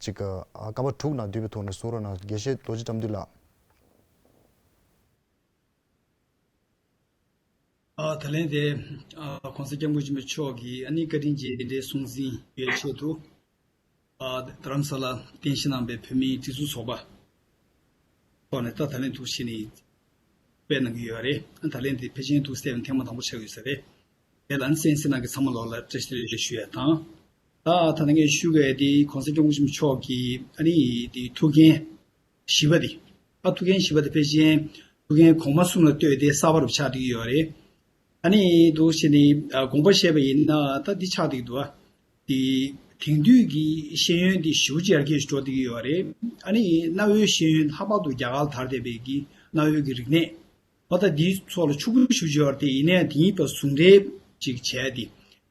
ཅིག་ཨ་སྐར་མ་དྲུག་ནང་བསྡུས་པའི་ཐོག་ནས་གསུང་རོགས་གནང་། དགེ་བཤེས་རྡོ་རྗེ་དགྲ་འདུལ་ལགས། ཨ་ད་ལན་དེ་ཨ་༸གོང་ས་༸སྐྱབས་མགོན་ཆེན་པོ་མཆོག་གིས་ཨ་ནི་བཀའ་དྲིན་རྗེས་དེ་འདྲའི་གསུང་ཟིན་ཡོད་ཆེད་དུ་ ཨ། རྡ་རམ་ས་ལ་རྟེན་གཞི་གནང་པའི་བོད་མིའི་སྒྲིག་འཛུགས་ཚོགས་པ་ཐོག་ནས་ད་ད་ལན་ཐུགས་ཆེ་ནས་དཔེ་གནང་གི་ཡོད་རེད། ད་ལན་དེ་ཕལ་ཆེར་ཐུགས་སྟེ་ཐེངས་མ་དང་པོ་ཆགས་ཡོད་ས་རེད། དེ་ལ་ཨ་ནི་གསན་གཟིགས་གནང་མཁན་ཚང་མ་ལོག་ལ་བཀྲ་ཤིས་བདེ་ལེགས་ཞུ་ཡ་དང་། ད་ད་ནི་ངས་ཞུ་དགོས་དེ་གོང་ས་སྐྱབས་མགོན་ཆེན་པོ་མཆོག་གི་ཨ་ནི་དེ་ཐུགས་འགན་བཞི་པ་དེ། ཨ། ཐུགས་འགན་བཞི་པ་དེ་ཕལ་ཆེར་ཐུགས་འགན་གོང་མ་གསུམ་ལ་ལྟོས་ཏེ་གསར་པ་རུ་ཆགས་བསྡད་ཀྱི་ཡོད་རེད། ཨ་ནི་འདུག་བྱས་ནས་ཨ་དགོངས་པ་བཞེས་པ་ཡིན་ན་ད་འདི་ཆགས་བསྡད་ཀྱི་འདུག་ཨ། དེ་དེང་དུས་ཀྱི་ཤེས་ཡོན་འདི་ཞེ་པོ་ཅིག་ཡར་རྒྱས་སུ་འགྲོ་བསྡད་ཀྱི་ཡོད་རེད། ཨ་ནི་གནའ་བོའི་ཤེས་ཡོན་ལྷག་པར་དུ་རྒྱ་གར་དར་བསྡད་པའི་གི་གནའ་བོའི་གི་རིག་གནས། ཨོ་ད་འདིའི་ཐོག་ལ་ཕྱུག་པོ་ཞེ་པོ་ཅིག་ཡོད་རེད་དེ། ཡིན་ནའི་དེ་གཉིས་བར་ཟུང་འབྲེལ་ཅིག་བྱས་ཏེ། དེ་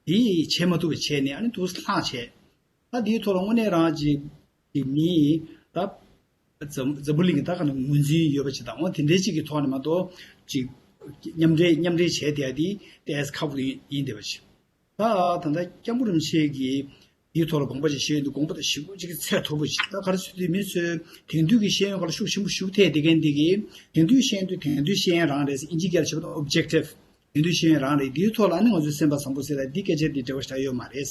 བྱེད་མ་ཐུབ་པ་བྱས་ནས་ཨ་ནི་འདུག་ལྷག་བྱས། ད་དེའི་ཐོག་ལ་དངོས་གནས་རང་ཅིག་གི་མི་ད་འཛམ་འཛམ་བུ་གླིང་གི་ད་ག་ནས་ངོས་འཛིན་ཡོད་པ་ཅིག་དང་། འོ་དེ་འདྲའི་ཅིག་གི་ཐོག་ནས་མ་གཏོགས་ཅིག་མཉམ་འབྲེལ་མཉམ་འབྲེལ་བྱས་བསྡད་ཡ་དེ་ཏོག་ཙམ་ཁག་པོ་ཡིན་བསྡད་པ་ཅིག་ད་ད་ལྟ་སྐྱབས་མགོན་རིན་པོ་ཆེ་གིས་དེའི་ཐོག་ལ་དགོངས་པ་ཅིག་བཞེས་ཡོད་འདུག་དགོངས་པ་དང་ཞེ་པོ་ཅིག་གི་ཚད་མཐོ་པོ་ཅིག་ད་ག་རེ་ཟེར་དུས་མི་ཚོས་དེང་དུས་ཀྱི་ཤེས་ཡོན་སྐོར་ལ་ཤུགས་ཆེན་པོ་ཞུགས་ཐེབས་བསྡད་མཁན་འདི་གིས། དེང་དུས་ཤེས་ཡོན་དེ་དེང་དུས་ཤེས་ཡོན་རང་རེད། ཨིན་ཇི་སྐད་ལ་བྱས་པ་ན་ཨོབ་ཇེག་ཊིབ། དེང་དུས་ཤེས་ཡོན་རང་རེད། དེའི་ཐོག་ལ་ཨ་ནི་ང་ཚོས་སེམས་པ་བཟང་པོ་ཟེར་ལ་འདི་སྐད་ཆ་འདི་འབྲེལ་བ་ཞེ་དྲག་ཡོད་མ་རེད།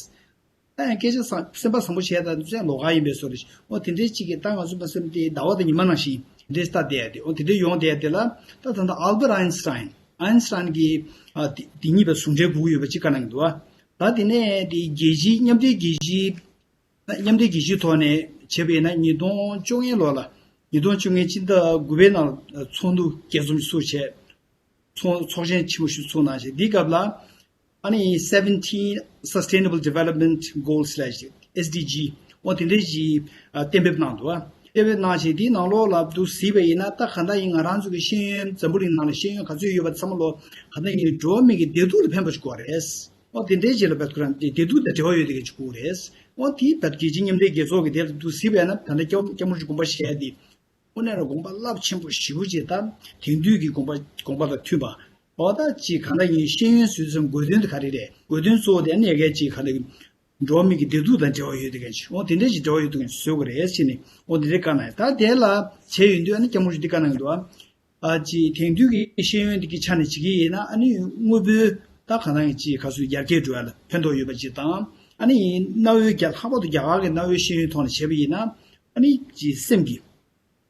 ད་ཡང་སྐད་ཆ་བཟང་སེམས་པ་བཟང་པོ་བྱས་ད་ཚོད་ལོགས་ཀ་ཡིན་པའི་བཟོ་རེད། འོ་དེ་འདྲའི་ཅིག་གིས་ད་ང་ཚོ་མ་སེམས་དེ་ཟླ་བ་དང་ཉི་མ་ནང་བཞིན་དེ་འདྲའི་ལྟ་བསྡད་ཡ་དེ། འོ་དེ་འདྲའི་ཡོང་བསྡད་ཡ་དེ་ལ་ད་ད་ལྟ་ཨལ་བྷར་ཨའིན་སི་ཊའིན། ཨའིན་སི་ཊའིན་གྱིས་ཨ་དེ་དེ་གཉིས་པའི་ཟུང་འབྲེལ་དགོས་ཀྱི་ཡོད་པ་ཅིག་བཀའ་གནང་གི་འདུག་ཨ། ད་དེ་ནས་དེ་རྒྱལ་སྤྱིའི་མཉམ་འབྲེལ་རྒྱལ་སྤྱིའི་མཉམ་འབྲེལ་རྒྱལ་སྤྱིའི་ཐོག་ནས་བྱས་པ་ཡིན་ན། ཉིས་སྟོང་བཅོ་ལྔ་ལོ་ལ། ཉིས་སྟོང་བཅོ་ལྔ་སྤྱི་ཟླ་དགུ་པའི་ནང་ཚོགས་འདུ་རྒྱས་འཛོམས་ཤིག་ཚུགས་བྱས། ཚོགས་ཚོགས་ཆེན་ཆེན་པོ་ཞིག་ཚུགས་གནང་བྱས། འདིའི་སྐབས་ལ་ཨ་ནི་seventeen Sustainable Development Goals ལབ་ཅིག S D G འོ་དེ་འདྲའི་ཞིག་ཨ་གཏན་འབེབས་གནང་འདུག་ཨ། གཏན་འབེབས་གནང་བྱས་འདིའི་ནང་ལོགས་ལ་འདུག་གཟིགས་པ་ཡིན་ན། ད་ག་ད་ཡིན་ང་རང་ཚོ་གི་ཤེས་ཡོན་འཛམ་བུ་གླིང་ནང་ལ་ཤེས་ཡོན་ག་ཚོད་ཡོད་པ་ཚང་མ་ལོ་ག་ད་ཡིན་འགྲོ་བ་མི་གི་བདེ་སྡུག་ལ་ཕན་པ་ཞིག་དགོས་རེད། འོ་དེ་འདྲའི་རྗེས་ལ་བད་ཁོ་རང་བདེ་སྡུག་དང་འབྲེལ་བ་ཡོད་དེ་ག་ཅིག་དགོས་རེད། འོ་དེའི་བད་རྒྱལ་སྤྱིའི་མཉམ་འབྲེལ་རྒྱལ་ཚོགས་ཀྱི་དེ་ལ་འདུག་གཟིགས་པ་ཡིན་ན། ད་ལྟ་སྐྱབས་སྐྱབས་མགོན་གྱི་དགོངས་པ་བཞེས་ཏེ། དངོས་གནས་ལ་དགོངས་པ་རླབས་ཆེན་པོ་ཞེ་པོ་ཅིག་དང་དེང་དུས་ཀྱི་དགོངས་པ་དགོངས་པ་དང་མཐུན་པ། འོ་ད་ཅིག་གང་ལྟར་ཡིན་ཤེས་ཡོན་ཟེར་དུས་ཙམ་དགོས་དོན་དེ་ག་རེ་རེད། དགོས་དོན་གཙོ་བོ་དེ་ཨ་ནི་ཡ་གལ་ཅིག་ག་ལ་འགྲོ་བ་མི་གི་བདེ་སྡུག་དང་འབྲེལ་བ་ཡོད་དེ་ག་ཅིག་འོ་དེ་འདྲ་ཞིག་འབྲེལ་བ་ཡོད་དེ་ག་ཅིག་བཟོ་དགོས་རེད་ཟེར་ནས། འོ་དེ་འདྲའི་བཀའ་གནང་ཡ། ད་དེ་ལ་བྱས་ཡོང་དུས་ཨ་ནི་སྐྱབས་མགོན་ཆེན་པོས་འདི་བཀའ་གནང་གི་འདུག་ཨ། ཨ་ཅིག་དེང་དུས་ཀྱི་ཤེས་ཡོན་འདི་གི་ཆ་ནས་བྱེད་ཀྱི་ཡིན་ན། ཨ་ནི་དངོས་པོའི་ད་གང་ལྟར་ཅིག་ག་ཚོད་ཡར་རྒྱས་འགྲོ་ཡ་ལ་ཕན་ཐོགས་ཡོད་པ་ཅིག་དང་། ཨ་ནི་གནའ་བོའི་རྒྱ་ལྷག་པར་དུ་རྒྱ་གར་གྱི་གནའ་བོའི་ཤེས་ཡོན་ཐོག་ནས་བྱས་པ་ཡིན་ན། ཨ་ནི་ཅིག་སེམས་ཀྱི་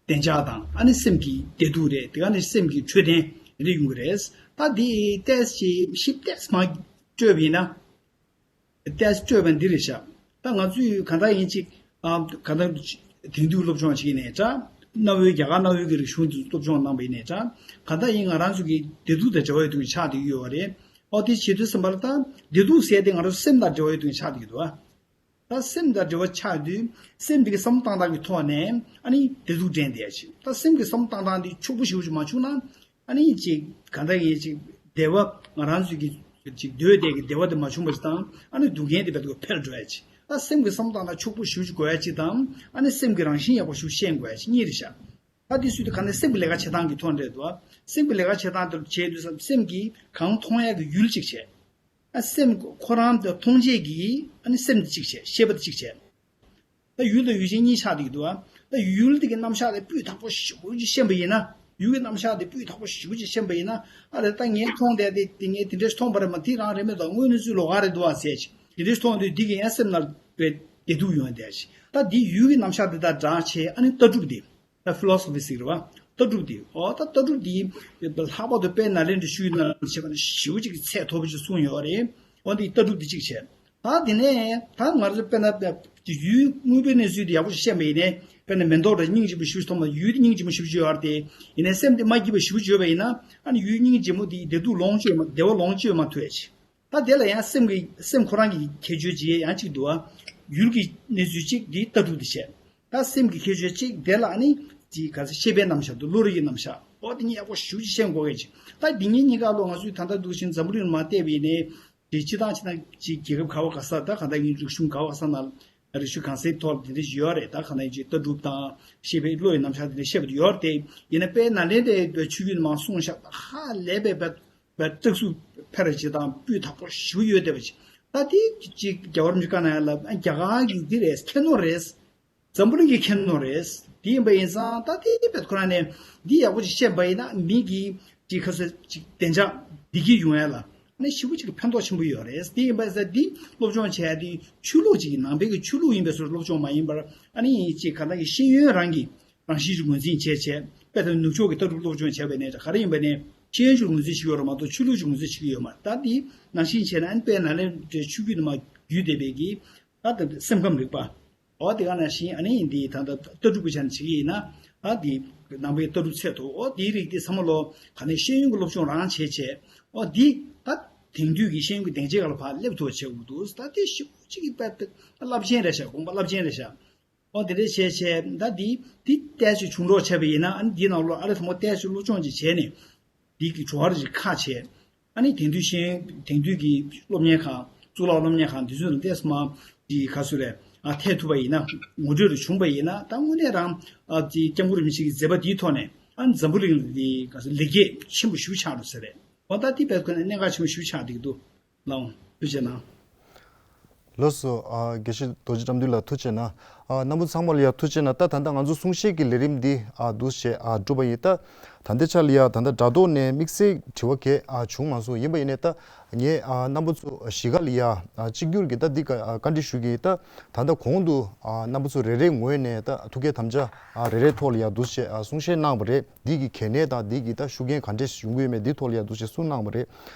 བདེ་འཇགས་དང་། ཨ་ནི་སེམས་ཀྱི་བདེ་སྡུག་རེད། དེ་ག་ནས་སེམས་ཀྱི་འཕྲོད་བསྟེན་རེ་ཡོང་གི་རེད། ད་འདི་ཏོག་ཙམ་ཞིབ་ཏོག་ཙམ་མར་སྤྲོས་པ་ཡིན་ན། ཏོག་ཙམ་སྤྲོས་པ་འདི་རེད་ཤག་ད་ང་ཚོས་གང་ལྟར་ཡིན་ཅིག་ཨ་གང་ལྟར་དེང་དུས་སློབ་སྦྱོང་བྱེད་ནས་འདྲ། གནའ་བོའི་རྒྱ་གར་གནའ་བོའི་གི་རིག་གཞུང་དེ་སློབ་སྦྱོང་གནང་བ་ཡིན་ནའི་འདྲ། གང་ལྟར་ཡིན་ང་རང་ཚོ་གི་བདེ་སྡུག་དང་འབྲེལ་བ་ཡོད་དུས་ཆགས་བསྡད་ཀྱི་ཡོད་རེད། ཨོ་དེ་བྱེད་དུས་ཙམ་པ་ལ་ད་བདེ་སྡུག་ཟེར་དེ་ང་རང་ཚོ་སེམས་དང་འབྲེལ་བ་ཡོད་དུས་ཆགས་བསྡད་ཀྱི་འདུག་ཨ། ད་སེམས་དང་འབྲེལ་བ་ཆགས་དུས་སེམས་དེ་གི་བསམ་བློ་བཏང་སྟངས་ཀྱི་ཐོག་ནས་ཨ་ནི་བདེ་སྡུག་འདྲེན་བསྡད་ཡ་ཅིག་ད་སེམས་ཀྱི་བསམ་བློ་བཏང་སྟངས་དེ་ཕྱུག་པོ་ཞེ་པོ་ཅིག་མ་བྱུང་ན། ཨ་ནི་ཅིག་གང་ལྟར་ཡིན་ཅིག་བདེ་བ་ང་རང་ཚོ་གི་ཅིག་འདོད་བསྡད་ཀྱི་བདེ་བ་དེ་མ་བྱུང་བ་ཅིག་དང་། ཨ་ནི་སྡུག་བསྔལ་དེ་བས་འཕེལ་འགྲོ་ཡ་ཅིག་ད་སེམས་ཀྱི་བསམ་བློ་བཏང་སྟངས་ཕྱུག་པོ་ཞེ་པོ་ཅིག་དགོས་ཡ་ཅིག་དང་། ཨ་ནི་སེམས་ཀྱི་རང་བཞིན་ཡག་པོ་ཞེ་པོ་ཤེས་དགོས་ཡ་ཅིག་གཉིས་རེད་ཤག་ད་དེ་སུས་དེ་གང་ལྟར་སེམས་ཀྱི་ལས་ཀ་བྱེད་སྟངས་ཀྱི་ཐོག་འདྲ་འདུག་ཨ། སེམས་ཀྱི་ལས་ཀ་བྱེད་སྟངས་དེ་བྱེད་དུས་སམ་སེམས་ཀྱིས་གང་མཐོང་ཡག་གི་ཡུལ་གཅིག་བྱས། ཨ་སེམས་ཁོ་རང་དེ་མཐོང་བྱེད་ཀྱི་ཨ་ནི་སེམས་དེ་གཅིག་བྱས། ཤེས་པ་དེ་གཅིག་བྱས། ད་ཡུལ་དང་ཡུལ་ཅན་གཉིས་ཆགས་བསྡད་ཀྱི་འདུག་ཨ། ད་ཡུལ་དེ་གི་རྣམ་གཞག་དེ་སྤུས་དག་པོ་ཞེ་པོ་ཅིག་ཤེས་པ་ཡིན་ན། ཡུལ་གྱི་རྣམ་གཞག་དེ་སྤུས་དག་པོ་ཞེ་པོ་ཅིག་ཤེས་པ་ཡིན་ན། ཨ་རེ་ད་ངས་མཐོང་བསྡད་དེ་དེ་ངས་དེ་འདྲས་མཐོང་བ་རེད་མ། དེ་རང་རེད་མེད་དང་། དངོས་གནས་ཚུལ་ལོགས་ཀ་རེད་འདུག་ཨ་ཟེར་ཅིག་དེ་འདྲས་མཐོང་དུས་འདི་གི་ཡང་སེམས་ནང་བའི་བདེ་སྡུག་ཡོང་བསྡད་ཅིག་ད་འདི་ཡུལ་གྱི་རྣམ་གཞག་དེ་དང་སྦྲགས་བྱས། ཨ་ནི་ལྟ་གྲུབ་དེ། ད་ཕི་ལོ་སོ་ཕི་ཟེར་གི་རེད་བ། ལྟ་གྲུབ་དེ། འོ་ད་ལྟ་གྲུབ་དེ་ལྷག་པར་དུ་དཔལ་ནཱ་ལེནྡྲ་ཤོད་ན་བྱས་པ་ན་ཞེ་པོ་ཅིག་གི་ཚད་མཐོ་པོ་ཅིག་གསུངས་ཡོད་རེད། འོ་འདི་ལྟ་གྲུབ་དེ་གཅིག་བྱས། ད་དེ་ནས་ད་ང་ཚོ་དཔེར་ན་ཡུལ་དངོས་པོའི་གནས་ཚུལ་དེ་ཡག་པོ་ཞིག་ཤེས་པ་ཡིན་ནའི། དཔེར་ན་མེ་ཏོག་འདྲ་སྙིང་རྗེ་པོ་ཞེ་པོ་ཅིག་མཐོང་བ། ཡུལ་དེ་སྙིང་རྗེ་མོ་ཞེ་པོ་ཅིག་ཡོད་རེད་དེ། ཡིན་ནའི་སེམས་དེ་མ་སྐྱིད་པ་ཞེ་པོ་ཅིག་ཡོད་པ་ཡིན་ན། ཨ་ནི་ཡུལ་སྙིང་རྗེ་མོ་དེ་བདེ་སྡུག་ལོངས་སྤྱོད་མ། བདེ་བ་ལོངས་སྤྱོད་མ་ཐུབ་ཡ་ཅིག་ད་དེ་ལ་ཡང་སེམས་ཀྱི་སེམས་ཁོ་རང་གི་ཁྱད་ཆོས་ཅིག་ཡང་གཅིག་འདུག་ཨ། ཡུལ་གྱི་གནས་ཚུལ་གཅིག་འདི་ལྟ་གྲུབ་དེ་བྱས། ད་སེམས་ཀྱི་ཁྱད་ཆོས་གཅིག་དེ་ལ་ཨ་ནི་ཅིག་ག་ཚོད་ཤེས་པའི་རྣམ་གཞག་འདུག་བློ་རིག་གི་རྣམ་གཞག་འོ་དེ་གཉིས་ཡག་པོ་ཞེ་པོ་ཅིག་ཤེས་དགོས་ཀྱི་ཅིག་ད་འདི་གཉིས་གཉིས་ཀ་ལོ་ང་ཚོས་ད་ལྟ་འདུག་བཞིན་འཛམ་བུ་གླིང་ལ་མར་བལྟས་པ་ཡིན་ནའི། དེ་སྤྱི་བཏང་སྤྱི་བཏང་ཅིག་རྒྱལ་ཁབ་ག་བ་ག་ས། ད་གང་ལྟར་ཡིན། རིག་གཞུང་ག་བ་ག་ས་ན་རིག་གཞུང་གང་སའི་ཐོག་ལ་དེ་འདྲ་ཞིག་ཡོད་རེད། ད་གང་ལྟར་ཡིན་ཅིག་ལྟ་གྲུབ་དང་ཤེས་པའི་བློ་ཡི་རྣམ་གཞག་དེ་འདྲ་བཤད་པ་དེ་ཡོད་རེད་དེ། ཡིན་ན་དཔལ་ནཱ་ལེནྡྲའི་ཆོས་བརྒྱུད་མང་གསུངས་ཤག་ཧ་ལས་པའི་བ་བ་སྐྲག་སུ་ཕེ་ར་ཅིག་དང་སྤུས་དག་པོ་ཞེ་པོ་ཡོད་བསྡད་པ་ཅིག་ད་དེ་ཅིག་རྒྱལ་བ་རིན་པོ་ཆེ་བཀའ་གནང་ཡ་ལ། ཨ་རྒྱ་གར་གྱི་འདི་རེད། ཁྱད་ནོར་རེད། འཛམ་བུ་གླིང་གི་ཁྱད་ནོར་རེད། དེ་ཡིན་པ་ཡིན་ཙང་ད་དེ་བེད་ཁོ་རང་ནས་འདི་ཡག་པོ་ཅིག་བཤད་པ་ཡིན་ན་མི་གི་ཅིག་ཁ་ས་ཅིག་བདེ་འཇགས་བདེ་སྐྱིད་ཡོང་ཡ་ལ། ནི་ཞེ་པོ་ཅིག་གི་ཕན་ཐོགས་ཆེན་པོ་ཡོད་རེད། དེ་ཡིན་པ་ཟེར་འདི་སློབ་སྦྱོང་བྱས་ཏེ་ཆོས་ལུགས་ཅིག་གི་ནང་པའི་གི་ཆོས་ལུགས་ཡིན་པའི་བཟོ་འདྲ་སློབ་སྦྱོང་མ་ཡིན་པར་ཨ་ནི་ཅིག་ག་ད་གི་ཤེས་ཡོན་རང་གི་རང་བཞིན་ཅིག་ངོས་འཛིན་བྱས་བྱས་དཔེ་དང་ནུབ་ཕྱོགས་ཀྱི་ལྟ་གྲུབ་སློབ་སྦྱོང་བྱས་པ་ནས་ག་རེ་ཡིན་པ་ནས་ཤེས་ཡོན་ཅིག་ངོས་འཛིན་བྱེད་ཀྱི་ཡོད་རེད་མ་གཏོགས་ཆོས་ལུགས་ཅིག་ངོས་འཛིན་བྱེད་ཀྱི་ཡོད་མ་རེད། ད་འདི་ནང་བཞིན་བྱས་ན་ཨ་ནི་དཔེ་ནཱ་ལེནྡྲའི་ཆོས་བརྒྱུད་ནས་མར་བརྒྱུད་བསྡད་པའི་གི་ད་སེམས་ཁམས་རིག་པ། འོ་དེ་ག་ནང་བཞིན་ཨ་ནི་འདི་ད་ལྟ་ལྟ་གྲུབ་ཀྱི་ཆ་ནས་བྱེད་ཀྱི་ཡིན་ན་ཨ་འདི་ནང་པའི་ལྟ་གྲུབ་ཚད་མཐོ་འོ་དེའི་རིགས་དེ་ཚང་མ་ལོ་ག་ནས་ཤེས་ཡོན་གྱི་སློབ་སྦྱོང་རང་བྱས་བྱས་འོ་འདི་ད་དེང་དུས་ཀྱི་ཤེས་ཡོན་གྱི་སྡིངས་ཆའི་སྒང་ལ་ཕར་སླེབས་ཐུབ་པ་བྱེད་དགོས་འདུག་ད་དེ་ཞེ་པོ་ཅིག་གི་དཔེ་རླབས་ཆེན་རེད་ཤག་དགོངས་པ་རླབས་ཆེན་རེད་ཤག་འོ་དེ་འདྲ་བྱས་བྱས་ད་འདི་འདི་ཏོག་ཙམ་བྱུང་རོགས་བྱས་པ་ཡིན་ན་ཨ་ནི་འདི་ནང་ལོ་ཨ་རི་ཚང་མ་ཏོག་ཙམ་སློབ་སྦྱོང་ཅིག་བྱས་ནས། འདི་གི་བྲོ་བ་རེ་ཁ་བྱས། ཨ་ནི་དེང་དུས་ཤེས་ཡོན་དེང་དུས་ཀྱི་སློབ་གཉེར་ཁང་གཙུག་ལག་སློབ་གཉེར་ཁང་འདི་ཚོ་ནང་ཏོག་ཙམ་མ་འདི་ག་ཚོད་རེད་ཨ་ཐེག་ཐུབ་པ་ཡིན་ན་ངོ་སྤྲོད་རེ་བྱུང་པ་ཡིན་ན་ད་དངོས་གནས་རང་ཨ་ཅིག་སྐྱབས་མགོན་རིན་པོ་ཆེ་གི་མཛད་པ་འདིའི་ཐོག་ནས་ཨ་འཛམ་བུ་གླིང་ལ་འདི་ག་ཚོད་ལེགས་སྐྱེས་ཆེན་པོ་ཞེ་པོ་ཆགས་འགྲོ་ས་རེད། འོ་ད་འདི་བས་ཁོ་ན་གནད་འགག་ཆེན་པོ་ཞེ་པོ་ཆགས་བསྡད་ཀྱི་འདུག་ལགས་འོང་། ཐུགས་རྗེ་གནང་། ལགས་སོ། ཨ་དགེ་བཤེས་རྡོ་རྗེ་བཀྲ་འདུས་ལགས་ཐུགས་རྗེ་གནང་། ཨ་རྣམ་པ་ཚང་མ་ལ་ཡང་ཐུགས་རྗེ་གནང་། ད་ད་ལྟ་ང་ཚོ་གསུང་བཤད་ཀྱི་ལས་རིམ་འདི་ཨ་འདུག་སེ་ཨ་གྲུབ་པ་ཡིན། ད་ད་ལྟའི་ཆ་ལ་ཡང་ད་ལྟ་དྲ་ཐོག་ནས་དམིགས་བསལ་དྲི་བ་གང་ཨ་བྱུང་མ་སོང་། ཡིན་པ་ཡིན་ནའི་ད་ངས་ཨ་རྣམ་པ་ཚོ་གཞིས་ཀ་ལ་ཡང་ཨ་གཅིག་གྱུར་གྱི་ད་འདི་ག་ཨ་བཀའ་འདྲི་ཞུ་གི་ཡིན། ད་ད་ལྟ་གོང་དུ་ཨ་རྣམ་པ་ཚོ་རེ་རེའི་ངོས་ནས་ད་ཐུགས་བསྐྱེད་དམ་བཅའ་ཨ་རེ་རེའི་ཐོག་ལ་ཡང་འདུག་སེ་ཨ་གསུང་བཤད་གནང་བ་རེད། འདི་གི་གལ་གནད་དང་འདི་གི་ད་ཤུགས་རྐྱེན་ག་འདྲས་ཡོང་གི་ཡོད་མེད་འདིའི་ཐོག་ལ་ཡང་འདུག་སེ་གསུང་གནང་བ་རེད།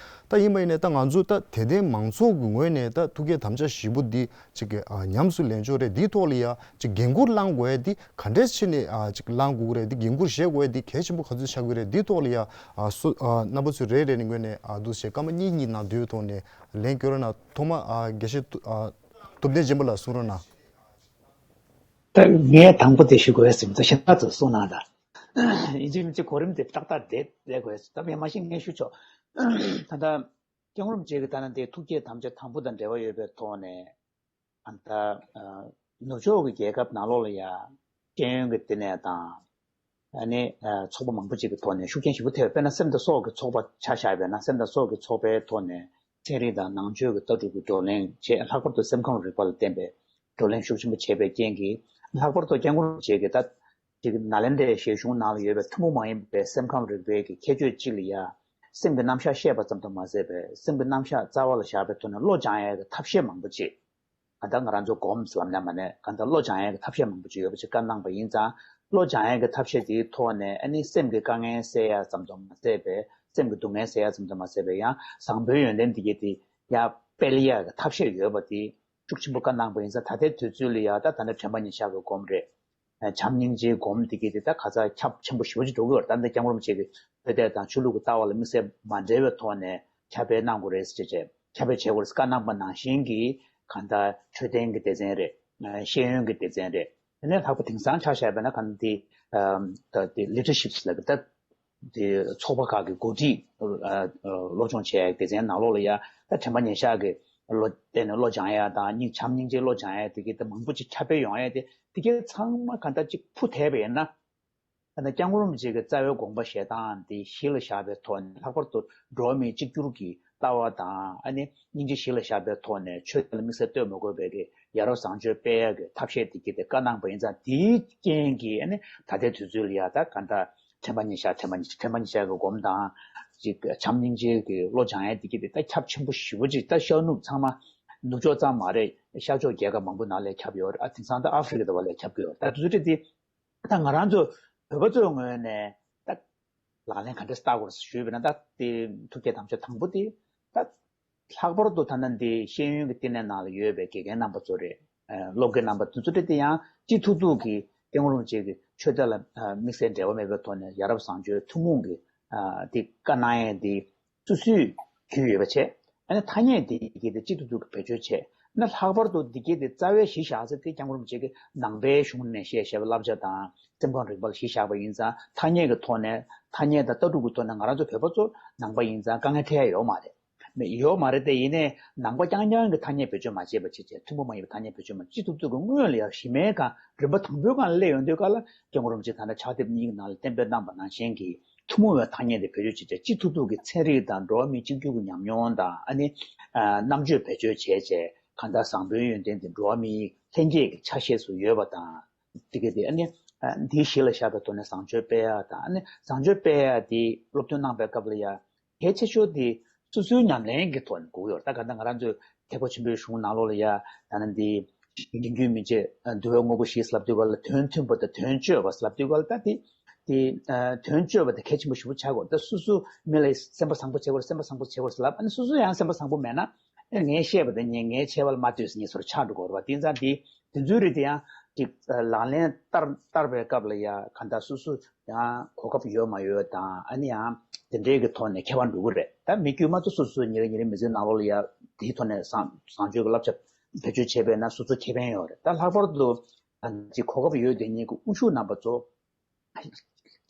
ད་ཡིན་པ་ཡིན་ནའི་ད་ང་ཚོ་ད་དད་ལྡན་མང་ཚོགས་ཀྱི་ངོས་ནས་ད་ཐུགས་བསྐྱེད་དམ་བཅའ་བཞི་པོ་འདི་ཅིག་གི་ཨ་ཉམས་སུ་ལེན་ཕྱོགས་རེད། འདིའི་ཐོག་ལ་ཡ་ཅིག་འགན་འཁུར་བླང་དགོས་ཡ་འདི་ག་འདྲས་བྱས་ནས་ཨ་ཅིག་བླང་དགོས་ཀྱི་རེད། འདི་འགན་འཁུར་བཞེས་དགོས་ཡ་འདི་གལ་ཆེན་པོ་ག་ཚོད་ཆགས་ཀྱི་རེད། འདིའི་ཐོག་ལ་ཡ་ཨ་སུ་ཨ་རྣམ་པ་ཚོས་རེ་རེ་ནས་ངོས་ནས་ཨ་འདུག་བྱས་སྐར་མ་གཉིས་གཉིས་ནང་དུས་ཐོག་ནས་ལན་སྐྱོན་རོགས་གནང་། ཐོག་མ་ཨ་དགེ་བཤེས་ཐུ་ཨ་ཐུབ་བསྟན་སྦྱིན་པ་ལགས་གསུང་རོགས་གནང་། ད་ངས་དང་པོ་དེ་ཞུ་དགོས་ཟིན་ད་ཤ་སྟག་ཏུ་གསུངས་གནང་ད། ཡིན་གཅིག་མིན་གཅིག་གོ་རིམ་དེ་ཏག་ཏག་བསྡད་བསྡད་དགོས་ད་མེད་མ་ཤེས་ངས་ཞུ་ཆོག་ད་ལྟ་སྐྱབས་མགོན་རིན་པོ་ཆེ་གི་ད་ནང་དེ་ཐུགས་བསྐྱེད་དམ་བཅའ་དང་པོ་དང་འབྲེལ་བ་ཡོད་པའི་ཐོག་ནས་ད་ནུབ་ཕྱོགས་ཀྱི་རྒྱལ་ཁབ་ནང་ལོགས་ལ་ཡ་ཤེས་ཡོན་གྱི་བསྟི་གནས་དང་ཨ་ནི་ཚོགས་པ་མང་པོ་ཅིག་གི་ཐོག་ནས་ཤུགས་རྐྱེན་ཞེ་པོ་ཐེབས། དཔེར་ན་སེམས་དང་སྲོག་གི་ཚོགས་པ་ཆ་བཞག་པས་ན་སེམས་དང་སྲོག་གི་ཚོགས་པའི་ཐོག་ནས་ཚན་རིག་དང་ནང་ཆོས་ཀྱི་ལྟ་གྲུབ་ཀྱི་བགྲོ་གླེང་བྱས། ལྷག་པར་དུ་སེམས་ཁམས་རིག་པ་ལ་བརྟེན་པའི་བགྲོ་གླེང་ཤུགས་ཆེན་པོ་བྱས་པའི་རྐྱེན་གྱིས་ལྷག་པར་དུ་སྐྱབས་མགོན་རིན་པོ་ཆེ་གིས་ད་ཅིག་ནཱ་ལེནྡྲའི་ཞལ་གཞུང་ནང་ལ་ཡོད་པའི་ཐུན་མོང་མ་ཡིན་པའི་སེམས་ཁམས་རིག་པའི་གི་ཁྱད་ཆོས་གཅིག་ལ་ཡ་སེམས་ཀྱི་རྣམ་གཞག་བཤད་པ་ཙམ་དུ་མ་ཟད་པའི་སེམས་ཀྱི་རྣམ་གཞག་རྩ་བ་ལ་བཞག་པའི་ཐོག་ནས་བློ་སྦྱང་ཡས་ཀྱི་ཐབས་ཤེས་མང་པོ་ཅིག་གང་ལྟར་ང་རང་ཚོ་སྒོམ་ལབ་ན་མ་ནས་གང་ལྟར་བློ་སྦྱང་ཡས་ཀྱི་ཐབས་ཤེས་མང་པོ་ཅིག་ཡོད་པ་ཅིག་བཀའ་གནང་པ་ཡིན་ཙང་། བློ་སྦྱང་ཡས་ཀྱི་ཐབས་ཤེས་དེའི་ཐོག་ནས་ཨ་ནི་སེམས་ཀྱི་དཀའ་ངལ་སེལ་ཡས་ཙམ་དུ་མ་ཟད་པའི་སེམས་ཀྱི་སྡུག་བསྔལ་སེལ་ཡས་ཙམ་དུ་མ་ཟད་པའི་ཡང་བཟང་པོའི་ཡོན་ཏན་དེ་གྱད་དེ་ཡར་སྤེལ་ཡས་ཀྱི་ཐབས་ཤེས་ཡོད་པ་དེ་ཤུགས་ཆེན་པོ་བཀའ་གནང་པ་ཡིན་ཙང་། ད་ལྟའི་དུས་ཚོད་ལ་ཡ་ད་ད་ལྟ་དྲན་པ་ཉེར་བཞག་གི་སྒོམ་རེད། བྱམས་སྙིང་རྗེའི་སྒོམ་འདི་གྱད་དེ་ད་ག་ཚོད་ཁྱབ་ཆེན་པོ་ཞེ་པོ་ཅིག་འགྲོ་གི་ཡོད་རེད། ད་འདི་སྐྱབས་མགོན་རིན་པོ་ཆེ་གི་བོད་དད་དང་ཆོས་ལུགས་ཀྱི་ལྟ་བ་ལ་དམིགས་བསལ་མ་འབྲེལ་བའི་ཐོག་ནས་ཁྱབ་སྤེལ་གནང་དགོས་རེད་ཟེར་བྱས་ཁྱབ་སྤེལ་བྱེད་དགོས་རེད་ཟེར་བཀའ་གནང་པ་ནང་བཞིན་གྱི་གང་ལྟར་འཕྲོད་བསྟེན་གྱི་སྡེ་ཚན་རེད། ཤེས་ཡོན་གྱི་སྡེ་ཚན་རེད། དེ་ནས་ལྷག་པར་དེང་སང་ཆ་བཞག་པ་ན་གང་ལྟར་འདི་ད་འདི་ལི་ཌར་ཤིབ་ལབ་ཀྱི་ད། དེ་ཚོགས་པ་ཁག་གི་འགོ་ཁྲིད་ཨ་ཨ་སློབ་སྦྱོང་བྱེད་ཡག་སྡེ་ཚན་ནང་ལོགས་ལ་ཡ་ད་དྲན་པ་ཉེར་བཞག་གི་བློ་བསྟན་ནས་བློ་སྦྱང་ཡ་དང་སྙིང་བྱམས་སྙིང་རྗེ་བློ་སྦྱང་ཡ་དེ་གི་ད་མང་པོ་ཅིག་ཁྱབ་སྤེལ་ཡོང་ཡ་དེ་དེ་གི་ཚང་མ་ག་འདྲ་ཅིག་ཕུ་ཐེབས་པ་ཡིན་ན། ད་ནི་སྐྱབས་མགོན་རིན་པོ་ཆེ་གི་རྩ་བའི་དགོངས་པ་བཞེས་སྟངས་དེ་གཞི་ལ་བཞག་པའི་ཐོག་ནས་ལྷག་པར་དུ་འགྲོ་བ་མིའི་གཅིག་གྱུར་གྱི་ལྟ་བ་དང་ཨ་ནི་སྙིང་རྗེ་གཞི་ལ་བཞག་པའི་ཐོག་ནས་ཆོས་དད་ལ་དམིགས་བསལ་གཏོད་མི་དགོས་པའི་གི་ཡ་རབས་བཟང་སྤྱོད་སྤེལ་ཡག་གི་ཐབས་ཤེས་དེ་གི་དེ་བཀའ་གནང་པ་ཡིན་ཙང་། དེའི་རྐྱེན་གྱིས་ཨ་ནི་ད་ལྟའི་དུས་ཚོད་ལ་ཡ་ད་ག་འདྲ་དྲན་པ་ཉེར་བཞག་དྲན་པ་ཉེར་བཞག་དྲན་པ་ཉེར་བཞག་གི་སྒོམ་དང་ཅིག་བྱམས་སྙིང་རྗེ་གི་བློ་སྦྱང་ཡ་དེ་གི་དེ་ད་ཁྱབ་ཆེན་པོ་ཞེ་པོ་ཅིག་ད་ཤར་ནུབ་ཚང་མ་ནུབ་ཕྱོགས་ཙམ་མ་རེད། ཤར་ཕྱོགས་རྒྱལ་ཁབ་མང་པོ་ནང་ལ་ཁྱབ་ཡོད་རེད། ཨ་དེང་སང་ད་ཨ་ཧྥེ་རི་ཁ་དེ་བ་ལ་ཁྱབ་ཀྱི་ཡོད་རེད། ད་དེ་ཚོ་དེ་ད་ང་རང་ཚོ་བོད་པ་ཚོའི་ངོས་ནས་ད་ལག་ལེན་ག་འདྲ་བསྟར་དགོས་རེད་ཞུས་པ་ན། ད་དེ་ཐུགས་བསྐྱེད་དམ་བཅའ་དང་པོ་དེ་ད་ལྷག་པར་དུ་ད་ལྟ་འདི་ཤེས་ཡོན་གྱི་བསྟི་གནས་ནང་ལ་ཡོད་པའི་དགེ་རྒན་རྣམ་པ་ཚོ་རེད། ཨ་སློབ་དགེ་རྣམ་པ་དེ་ཚོ་རེད། དེ་ཡང་སྤྱི་ཐུབ་ཐུབ་ཀྱིས་སྐྱབས་མགོན་རིན་པོ་ཆེ་གི་ཆོས་དད་ལ་ཨ་དམིགས་བསལ་འབྲེལ་བ་མེད་པའི་ཐོག་ནས་ཡ་རབས་བཟང་སྤྱོད་ཐུན་མོང་གི་ཨ་དེ་བཀའ་གནང་ཡས་དེ་སོ་སོས་གྱིས་ཡོད་པ་བྱས། ཨ་ནི་ཐ་སྙད་དེ་གི་དེ་སྤྱི་ཐུབ་ཐུབ་ཀྱིས་བེད་སྤྱོད་བྱས་ན། ལྷག་པར་དུ་འདི་གའི་དེ་རྩ་བའི་གཞི་བཞག་ས་དེ་སྐྱབས་མགོན་རིན་པོ་ཆེ་གིས་ནང་པའི་གཞུང་ནས་བཤད་བཤད་པའི་བསླབ་བྱ་དང་སེམས་ཁམས་རིག་པ་ལ་གཞི་བཞག་པ་ཡིན་ཙང་། ཐ་སྙད་ཀྱི་ཐོག་ནས་ཐ་སྙད་དང་ལྟ་གྲུབ་ཀྱི་ཐོག་ནས་ང་རང་ཚོ་བོད་པ་ཚོ་ནང་པ་ཡིན་ཙང་དཀའ་ངལ་འཕྲད་ཡ་ཡོད་མ་རེད། མེད་ཡོད་མ་རེད་དེ། ཡིན་ནའི་ནང་པ་རྐྱང་རྐྱང་གི་ཐ་སྙད་བེད་སྤྱོད་མ་བྱས་པ་བྱས་བྱས་ཐུན་མོང་མ་ཡིན་པའི་ཐ་སྙད་བེད་སྤྱོད་མ་སྤྱི་ཐུབ་ཐུབ་ཀྱི་སྔོན་ལ་ཡ་གཞི་མའི་སྒང་རིམ་པ་དང་པོའི་སྒང་ལ་སླེབས་ཡོང་དུས་སྐབས་ལ་སྐྱབས་མགོན་རིན་པོ་ཆེ་ད་ལྟ་ཕྱག་དེབ་གཉིས་ཀྱི་ནང་ལ་གཏན་འབེབས་གནང་པ་ནང་བཞིན་གྱི་ཐུན་མོང་བའི་ཐ་སྙད་དེ་བེད་སྤྱོད་བྱས་བྱས་སྤྱི་ཐུབ་ཐུབ་ཀྱི་ཚན་རིག་དང་འགྲོ་བ་མིའི་གཅིག་གྱུར་གྱི་ཉམས་མྱོང་དང་ཨ་ནི་ཨ་རྣམ་དཔྱོད་བེད་སྤྱོད་བྱས་བྱས་གང་ལྟར་བཟང་པོའི་ཡོན་ཏན་དེ་འགྲོ་བ་མིའི་ལྷན་སྐྱེས་ཀྱི་ཆ་ཤས་སུ་ཡོད་པ་དང་། དེ་ག་དེ་ཨ་ནི་ཨ་འདིའི་གཞི་ལ་བཞག་པའི་ཐོག་ནས་བཟང་སྤྱོད་སྤེལ་ཡག་དང་། ཨ་ནི་བཟང་སྤྱོད་སྤེལ་ཡག་དེ་སློབ་སྟོན་གནང་པའི་སྐབས་ལ་ཡ་གལ་ཆེ་ཤོས་དེ་ སོ་སོའི་ཉམས་ལེན་གྱི་ཐོག་ནས་དགོས་ཡོད་རེད། ད་ག་ད་ང་རང་ཚོའི་ཐེག་པ་ཆེན་པོའི་གཞུང་ནང་ལོགས་ལ་ཡ་ད་ནི་འདི་རྒྱུན་རྒྱུན་མི་བྱེད་འདུལ་བའི་དངོས་པོ་བཞི་ཟེར་ལབ་དུས་ག་ལ་དོན་མཐུན་པ་དང་དོན་སྤྱོད་པ་ཟེར་ལབ་དུས་ག་ལ་ད་དེ་དེ་དོན་སྤྱོད་པ་དེ་གལ་ཆེན་པོ་ཞེ་པོ་ཆགས་དགོས། ད་སོ་སོ་མི་ལ་སེམས་པ་བཟང་པོ་བྱེད་དགོས་སེམས་པ་བཟང་པོ་བྱེད་དགོས་ཟེར་ལབ། ཨ་ནི་སོ་སོ་ཡང་སེམས་པ་བཟང་པོ་མེད་ན་ཨ་ངས་བཤད་པ་དེ་ཉན་ངས་བྱས་པ་ལ་མ་ལྟོས་ཟེར་ཉེས་སོར་ཆགས་འགྲོ་གི་རེད་བ། དེ་ཙང་དེ་དེ་ཚོའི་རིགས་དེ་ཡང་ཅིག་ལག་ལེན་བསྟར་བསྟར་བའི་སྐབས་ལ་ཡ་ག་ད་སོ་སོ་ཡང་གོ་སྐབས་ཡོད་མ་ཡོད་དང་ཨ་ནི་ཡང་དེ་འདྲའི་གི་ཐོག་ནས་ཁྱད་པར་འགྲོ་གི་རེད། ད་མི་དཀྱུས་མ་དུ་སོ་སོའི་ཉིན་རེ་ཉིན་རེ་མི་ཚེའི་ནང་ལོགས་ལ་ཡ་དེའི་ཐོག་ནས་བཟང་བཟང་སྤྱོད་ཀྱི་བསླབ་བྱ་བེད་སྤྱོད་བྱས་པས་ན་སོ་སོ་ཁེ་ཕན་ཡོད་རེད། ད་ལྷག་པར་དུ་ཅིག་གོ་སྐབས་ཡོད་དེ་ཉིད་ཀྱི་དབུ་བཞུགས་རྣམ་པ་ཚོ་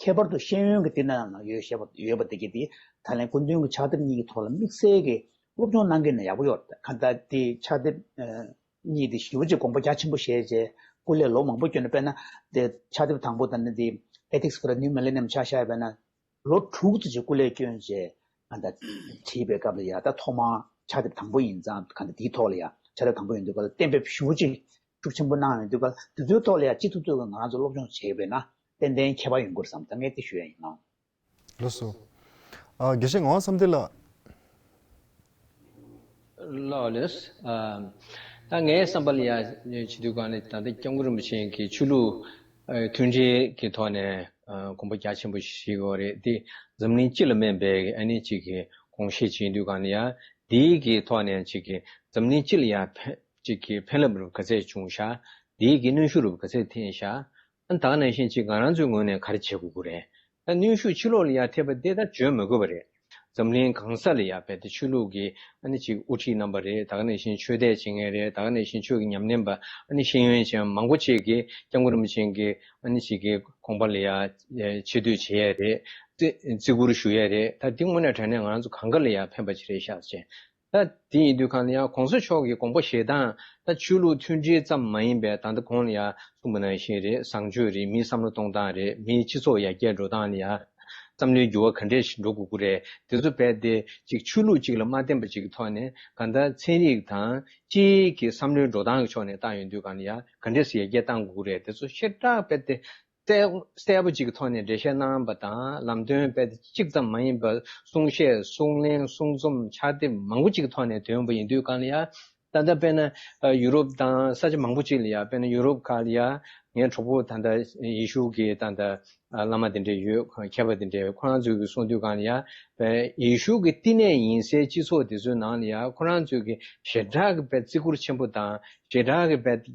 ཁྱད་པར་དུ་ཤེས་ཡོན་གྱི་དེ་ནང་ཡོད་བཤད་པ་ཡོད་པ་དེ་གི་དེ་ད་ལན་སྐུ་མདུན་གྱི་ཕྱག་དེབ་གཉིས་ཀྱི་ཐོག་ལ་དམིགས་བསལ་གྱི་སློབ་སྦྱོང་གནང་གི་ན་ཡག་པོ་ཡོད་རེད། ག་ད་དེ་ཕྱག་དེབ་གཉིས་དེ་ཞེ་པོ་ཅིག་དགོངས་པ་རྒྱ་ཆེན་པོ་བཞེས་རྗེས་སྐུ་ལས་ལོ་མང་པོ་བསྐྱོན་ནས་དཔེར་ན་དེ་ཕྱག་དེབ་དང་པོ་དང་ནི་དེ་Ethics for the New Millennium་ཆ་བཞག་པས་ན་ལོ་དྲུག་ཙམ་ཅིག་སྐུ་ལས་བསྐྱོན་རྗེས་ཨ་ད་བྲིས་པའི་སྐབས་ལ་ཡ་ད་ཐོག་མར་ཕྱག་དེབ་དང་པོ་ཡིན་ཙང་ག་ད་དེའི་ཐོག་ལ་ཡ་ཕྱག་དེབ་དང་པོ་ཡིན་དུས་ག་ལ་གཏན་འབེབས་ཞེ་པོ་ཅིག་ཤུགས་ཆེན་པོ་གནང་ཡོང་དུས་ག་ལ་དེ་ཚོའི་ཐོག་ལ་ཡ་ཅི་ཐུབ་ཐུབ་ཀྱི་ང་རང་ཚོ་སློབ་སྦྱོང་བྱས་པས་ན་ཏན་ཏན་ཁྱད་པར་ཡོང་གི་རེད་བསམ། ད་ངས་དེ་ཞུ་ཡ་ཡིན་ནོ། ལགས་སོ། ཨ་དགེ་བཤེས་ངག་དབང་བསམ་གཏན་ལགས། ལགས་ལགས། ཨ་ད་ངའི་བསམ་པ་ལ་ཡ་བྱེད་དུས་ག་ནས་ད་ལྟ་སྐྱབས་མགོན་རིན་པོ་ཆེ་གི་ཆོས་ལུགས་ཨ་མཐུན་སྒྲིལ་གྱི་ཐོག་ནས་ཨ་དགོངས་པ་རྒྱ་ཆེན་པོ་བཞེས་ཡོད་རེད། དེ་འཛམ་གླིང་སྤྱི་ལ་སྨན་པའི་ཨ་ནི་གཅིག་གི་དགོངས་བཞེས་བྱེད་དུས་ག་ནས་ཡ་དེའི་གི་ཐོག་ནས་གཅིག་གི་འཛམ་གླིང་སྤྱི་ལ་ཡ་ཕན་གཅིག་གི་ཕན་རླབས་རུ་ག་ཚད་བྱུང་ཤག་དེའི་གི་གནོན་ཤུགས་རུ་ག་ཚད་ཐེབས་ཤག་ཨ་ད་ག་ནང་བཞིན་གཅིག་ང་རང་ཚོའི་ངོས་ནས་ག་རེ་བྱེད་དགོས་ཀྱི་རེད། ད་གནོན་ཤུགས་ཕྱི་ལོགས་ལ་ཡ་ཐེབས་པ་དེ་ད་བརྗོད་མི་དགོས་པ་རེད། འཛམ་གླིང་གང་ས་ལ་ཡ་རྦད་དེ་ཆོས་ལུགས་ཀྱི་ཨ་ནི་ཅིག་དབུ་ཁྲིད་རྣམ་པ་རེད། ད་ག་ནང་བཞིན་ཆོས་དད་བྱེད་མཁན་རེད། ད་ག་ནང་བཞིན་ཆོས་ཀྱི་ཉམས་ལེན་པ་ཨ་ནི་ཤེས་ཡོན་ཅན་མང་པོ་ཅིག་གིས་སྐྱབས་མགོན་རིན་པོ་ཆེ་གི་ཨ་ནི་ཅིག་གི་དགོངས་པ་ལ་ཡ་ཆེ་བསྟོད་བྱེད་ཡ་རེད། བརྩི་བརྩི་བཀུར་ཞུ་ཡ་རེད། ད་འདི་དངོས་གནས་དྲང་གནས་ང་རང་ཚོ་གང་ག་ལ་ཡ་ཕན་པ་ཅིག་རེད་ཤག་ཅེས། ད་དེ་ཡིན་དུས་གང་ལ་ཡང་གོང་ས་མཆོག་གི་དགོངས་པ་བཞེས་སྟངས་ད་ཆོས་ལུགས་མཐུན་སྒྲིལ་ཙམ་མ་ཡིན་པའི་ད་ལྟ་གོང་ལ་ཡང་གསུངས་པ་ནང་བཞིན་རེད། བཟང་སྤྱོད་རེད། མིའི་བསམ་བློ་གཏོང་སྟངས་རེད། མིའི་སྤྱི་ཚོགས་ཡར་རྒྱས་འགྲོ་སྟངས་ལ་ཡང་བསམ་བློའི་འགྱུར་བ་ག་འདྲས་ཤིག་འགྲོ་དགོས་ཀྱི་རེད། དེ་ཚོ་རྦད་དེ་གཅིག་ཆོས་ལུགས་གཅིག་ལ་མ་བརྟེན་པ་གཅིག་གི་ཐོག་ནས་གང་ལྟར་ཚན་རིག་དང་སྤྱིའི་གི་བསམ་བློའི་འགྲོ་སྟངས་ཀྱི་ཕྱོགས་ནས་བལྟ་ཡོང་དུས་གང་ལ་ཡང་ག་འདྲས་སེ་ཡར་རྒྱས་གཏང་དགོས་ཀྱི་རེད། དེ་ཚོ་ཞེ་དྲག་རྦད་དེ་གསལ་གསལ་པོ་གཅིག་གི་ཐོག་ནས་འགྲེལ་བཤད་གནང་བ་དང་ལམ་སྟོན་རྦད་དེ་གཅིག་ཙམ་མ་ཡིན་པར་གསུང་བཤད་གསུང་གླེང་གསུང་རྩོམ་ཕྱག་དེབ་མང་པོ་གཅིག་གི་ཐོག་ནས་ཐོན་པ་ཡིན་དུས་གང་ལ་ཡ། ད་ལྟ་དཔེར་ན་ཡུ་རོབ་དང་ས་ཆ་མང་པོ་གཅིག་ལ་ཡ། དཔེར་ན་ཡུ་རོབ་ཁག་ལ་ཡ་ངའི་གྲོགས་པོ་ད་ལྟ་ཡེ་ཤུ་གི་ད་ལྟ་བླ་མ་དེ་འདྲ་ཡོད། མཁས་པ་དེ་འདྲ་ཡོད། ཁོ་རང་ཚོས་གི་གསུང་དུས་གང་ལ་ཡ། ཡེ་ཤུ་གི་བསྟི་གནས་ཡིན་སའི་སྤྱི་ཚོགས་དེ་ཚོའི་ནང་ལ་ཡ་ཁོ་རང་ཚོས་གི་ཞེ་དྲག་གི་རྦད་བརྩི་བཀུར་ཆེན་པོ་དང་ཞེ་དྲག་གི་རྦད་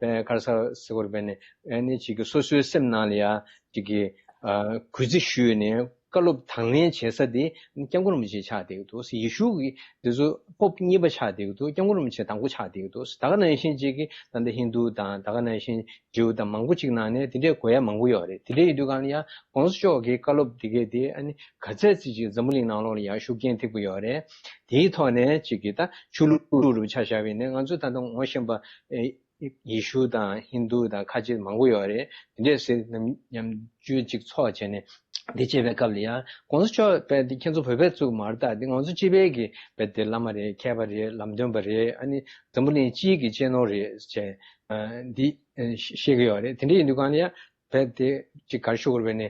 དེ་ག་རེ་ཟེར་དགོས་རེད། དཔེར་ན་ཨ་ནི་གཅིག་གི་སོ་སོའི་སེམས་ནང་ལ་ཡ་གཅིག་གི་ཨ་གུས་བརྩི་ཞུས་ནས་བཀའ་སློབ་དང་ལེན་བྱེད་ས་དེ་སྐྱབས་མགོན་རིན་པོ་ཆེ་ཆགས་བསྡད་ཀྱི་འདུག་ཡེ་ཤུ་གི་དེ་ཚོ་པོབ་གཉིས་པ་ཆགས་བསྡད་ཀྱི་འདུག་སྐྱབས་མགོན་རིན་པོ་ཆེ་དང་པོ་ཆགས་བསྡད་ཀྱི་འདུག་ད་ག་ནང་བཞིན་གཅིག་གི་ད་ལྟ་ཧིན་དུ་དང་ད་ག་ནང་བཞིན་ཇིའུ་དང་མང་པོ་གཅིག་ནང་ནས་དེ་འདྲའི་གོ་ཡ་མང་པོ་ཡོད་རེད། དེ་འདྲ་ཡིན་དུས་གང་ལ་ཡ་གོང་ས་མཆོག་གི་བཀའ་སློབ་དེ་གས་དེ་ཨ་ནི་ག་ཚད་ཅིག་ཅིག་འཛམ་བུ་གླིང་ནང་ལོགས་ལ་ཡ་ཤུགས་རྐྱེན་ཐེབས་ཀྱི་ཡོད་རེད། དེའི་ཐོག་ནས་གཅིག་གི་ད་ཆོས་ལུགས་རུ་ཆ་བཞག་པ་ཡིན་ན་ང་ཚོ་ད་ལྟ་ངོ་ཤེས་པ་ཨེ། ཡེ་ཤུ་དང་ཧིན་དུ་དང་ཁ་ཆེ་མང་པོ་ཡོད་རེད། དེ་འདྲས་སེ་ནམ་མཉམ་སྤྱོད་ཅིག་ཚོགས་བྱས་ནས་འདི་བྱེད་པའི་སྐབས་ལ་ཡང་གོང་ས་མཆོག་དཔེ་འདི་ཁྱེད་ཚོ་བོད་པའི་གཙུག་མ་རེད་ད། འདི་ང་ཚོ་སྤྱི་པའི་གི་དཔེ་འདི་བླ་མ་རེད། མཁས་པ་རེད། ལམ་སྟོན་པ་རེད། ཨ་ནི་འཛམ་བུ་གླིང་སྤྱིའི་གི་གཅེས་ནོར་རེད་ཅེས་འདི་བཤད་ཀྱི་ཡོད་རེད། དེ་འདྲས་ཡིན་དུས་གང་ལ་ཡང་དཔེ་འདི་ཅིག་ག་རེ་ཞུ་དགོས་རེད་པས་ནི།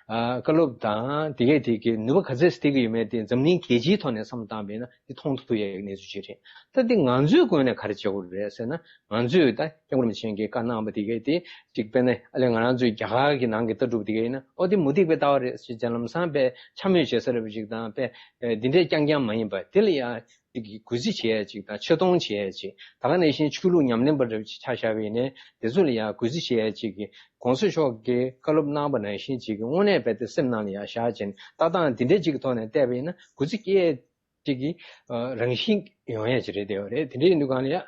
བཀའ་སློབ་དང་དེ་གས་དེ་གི་ནུས་པ་ག་ཚད་སྟེར་གི་ཡོད་མེད་དེ་འཛམ་གླིང་རྒྱལ་སྤྱིའི་ཐོག་ནས་བསམ་བློ་བཏང་བས་ན། འདི་མཐོང་ཐུབ་ཡག་གི་གནས་ཚུལ་ཅིག་རེད། ད་འདི་ང་ཚོའི་ངོས་ནས་ག་རེ་བྱེད་དགོས་རེད་ཟེར་ན། ང་ཚོས་ད་སྐྱབས་མགོན་རིན་པོ་ཆེ་གིས་བཀའ་གནང་བ་དེ་གས་དེ་གཅིག་དཔེར་ན་ཨ་ལས་ང་རང་ཚོའི་རྒྱ་གར་གྱི་ནང་གི་ལྟ་གྲུབ་དེ་གས་ཡིན་ན། ཨོ་དེ་མུ་སྟེགས་པའི་ལྟ་བ་རེད་ཟེར་ཅིག་ལམ་སང་དཔེ་འཕྱ་སྨོད་བྱེད་ས་རེད་པ་ཅིག་དང་། དཔེ་འདི་འདྲས་རྐྱང་རྐྱང་མ་ཡིན་པ་དེ་ལ་ཡང་ཅིག་གི་གུས་བརྩི་བྱེད་ཡ་ཅིག་དང་ཆེ་མཐོང་བྱེད་ཡ་ཅིག་ད་ག་ནང་བཞིན་ཆོས་ལུགས་ཉམས་ལེན་པ་རེད་ཆ་བཞག་པ་ཡིན་ནའི་དེ་ཚོ་ལ་ཡང་གུས་བརྩི་བྱེད་ཡ་ཅིག་གི་གོང་ས་མཆོག་གིས་བཀའ་སློབ་གནང་བ་ནང་བཞིན་ཅིག་གི་དངོས་གནས་རྦད་དེ་སེམས་ནང་ལ་ཡང་བཞག་བྱས་ནས་ལྟ་སྟངས་འདི་འདྲས་ཅིག་གི་ཐོག་ནས་བལྟས་པ་ཡིན་ན་གུས་བརྩི་སྐྱེ་ཅིག་གི་ཨ་རང་བཞིན་ཡོང་ཡ་ཅིག་རེད་བསྡད་ཡོད་རེད། དེ་འདྲ་ཡིན་དུས་གང་ལ་ཡང་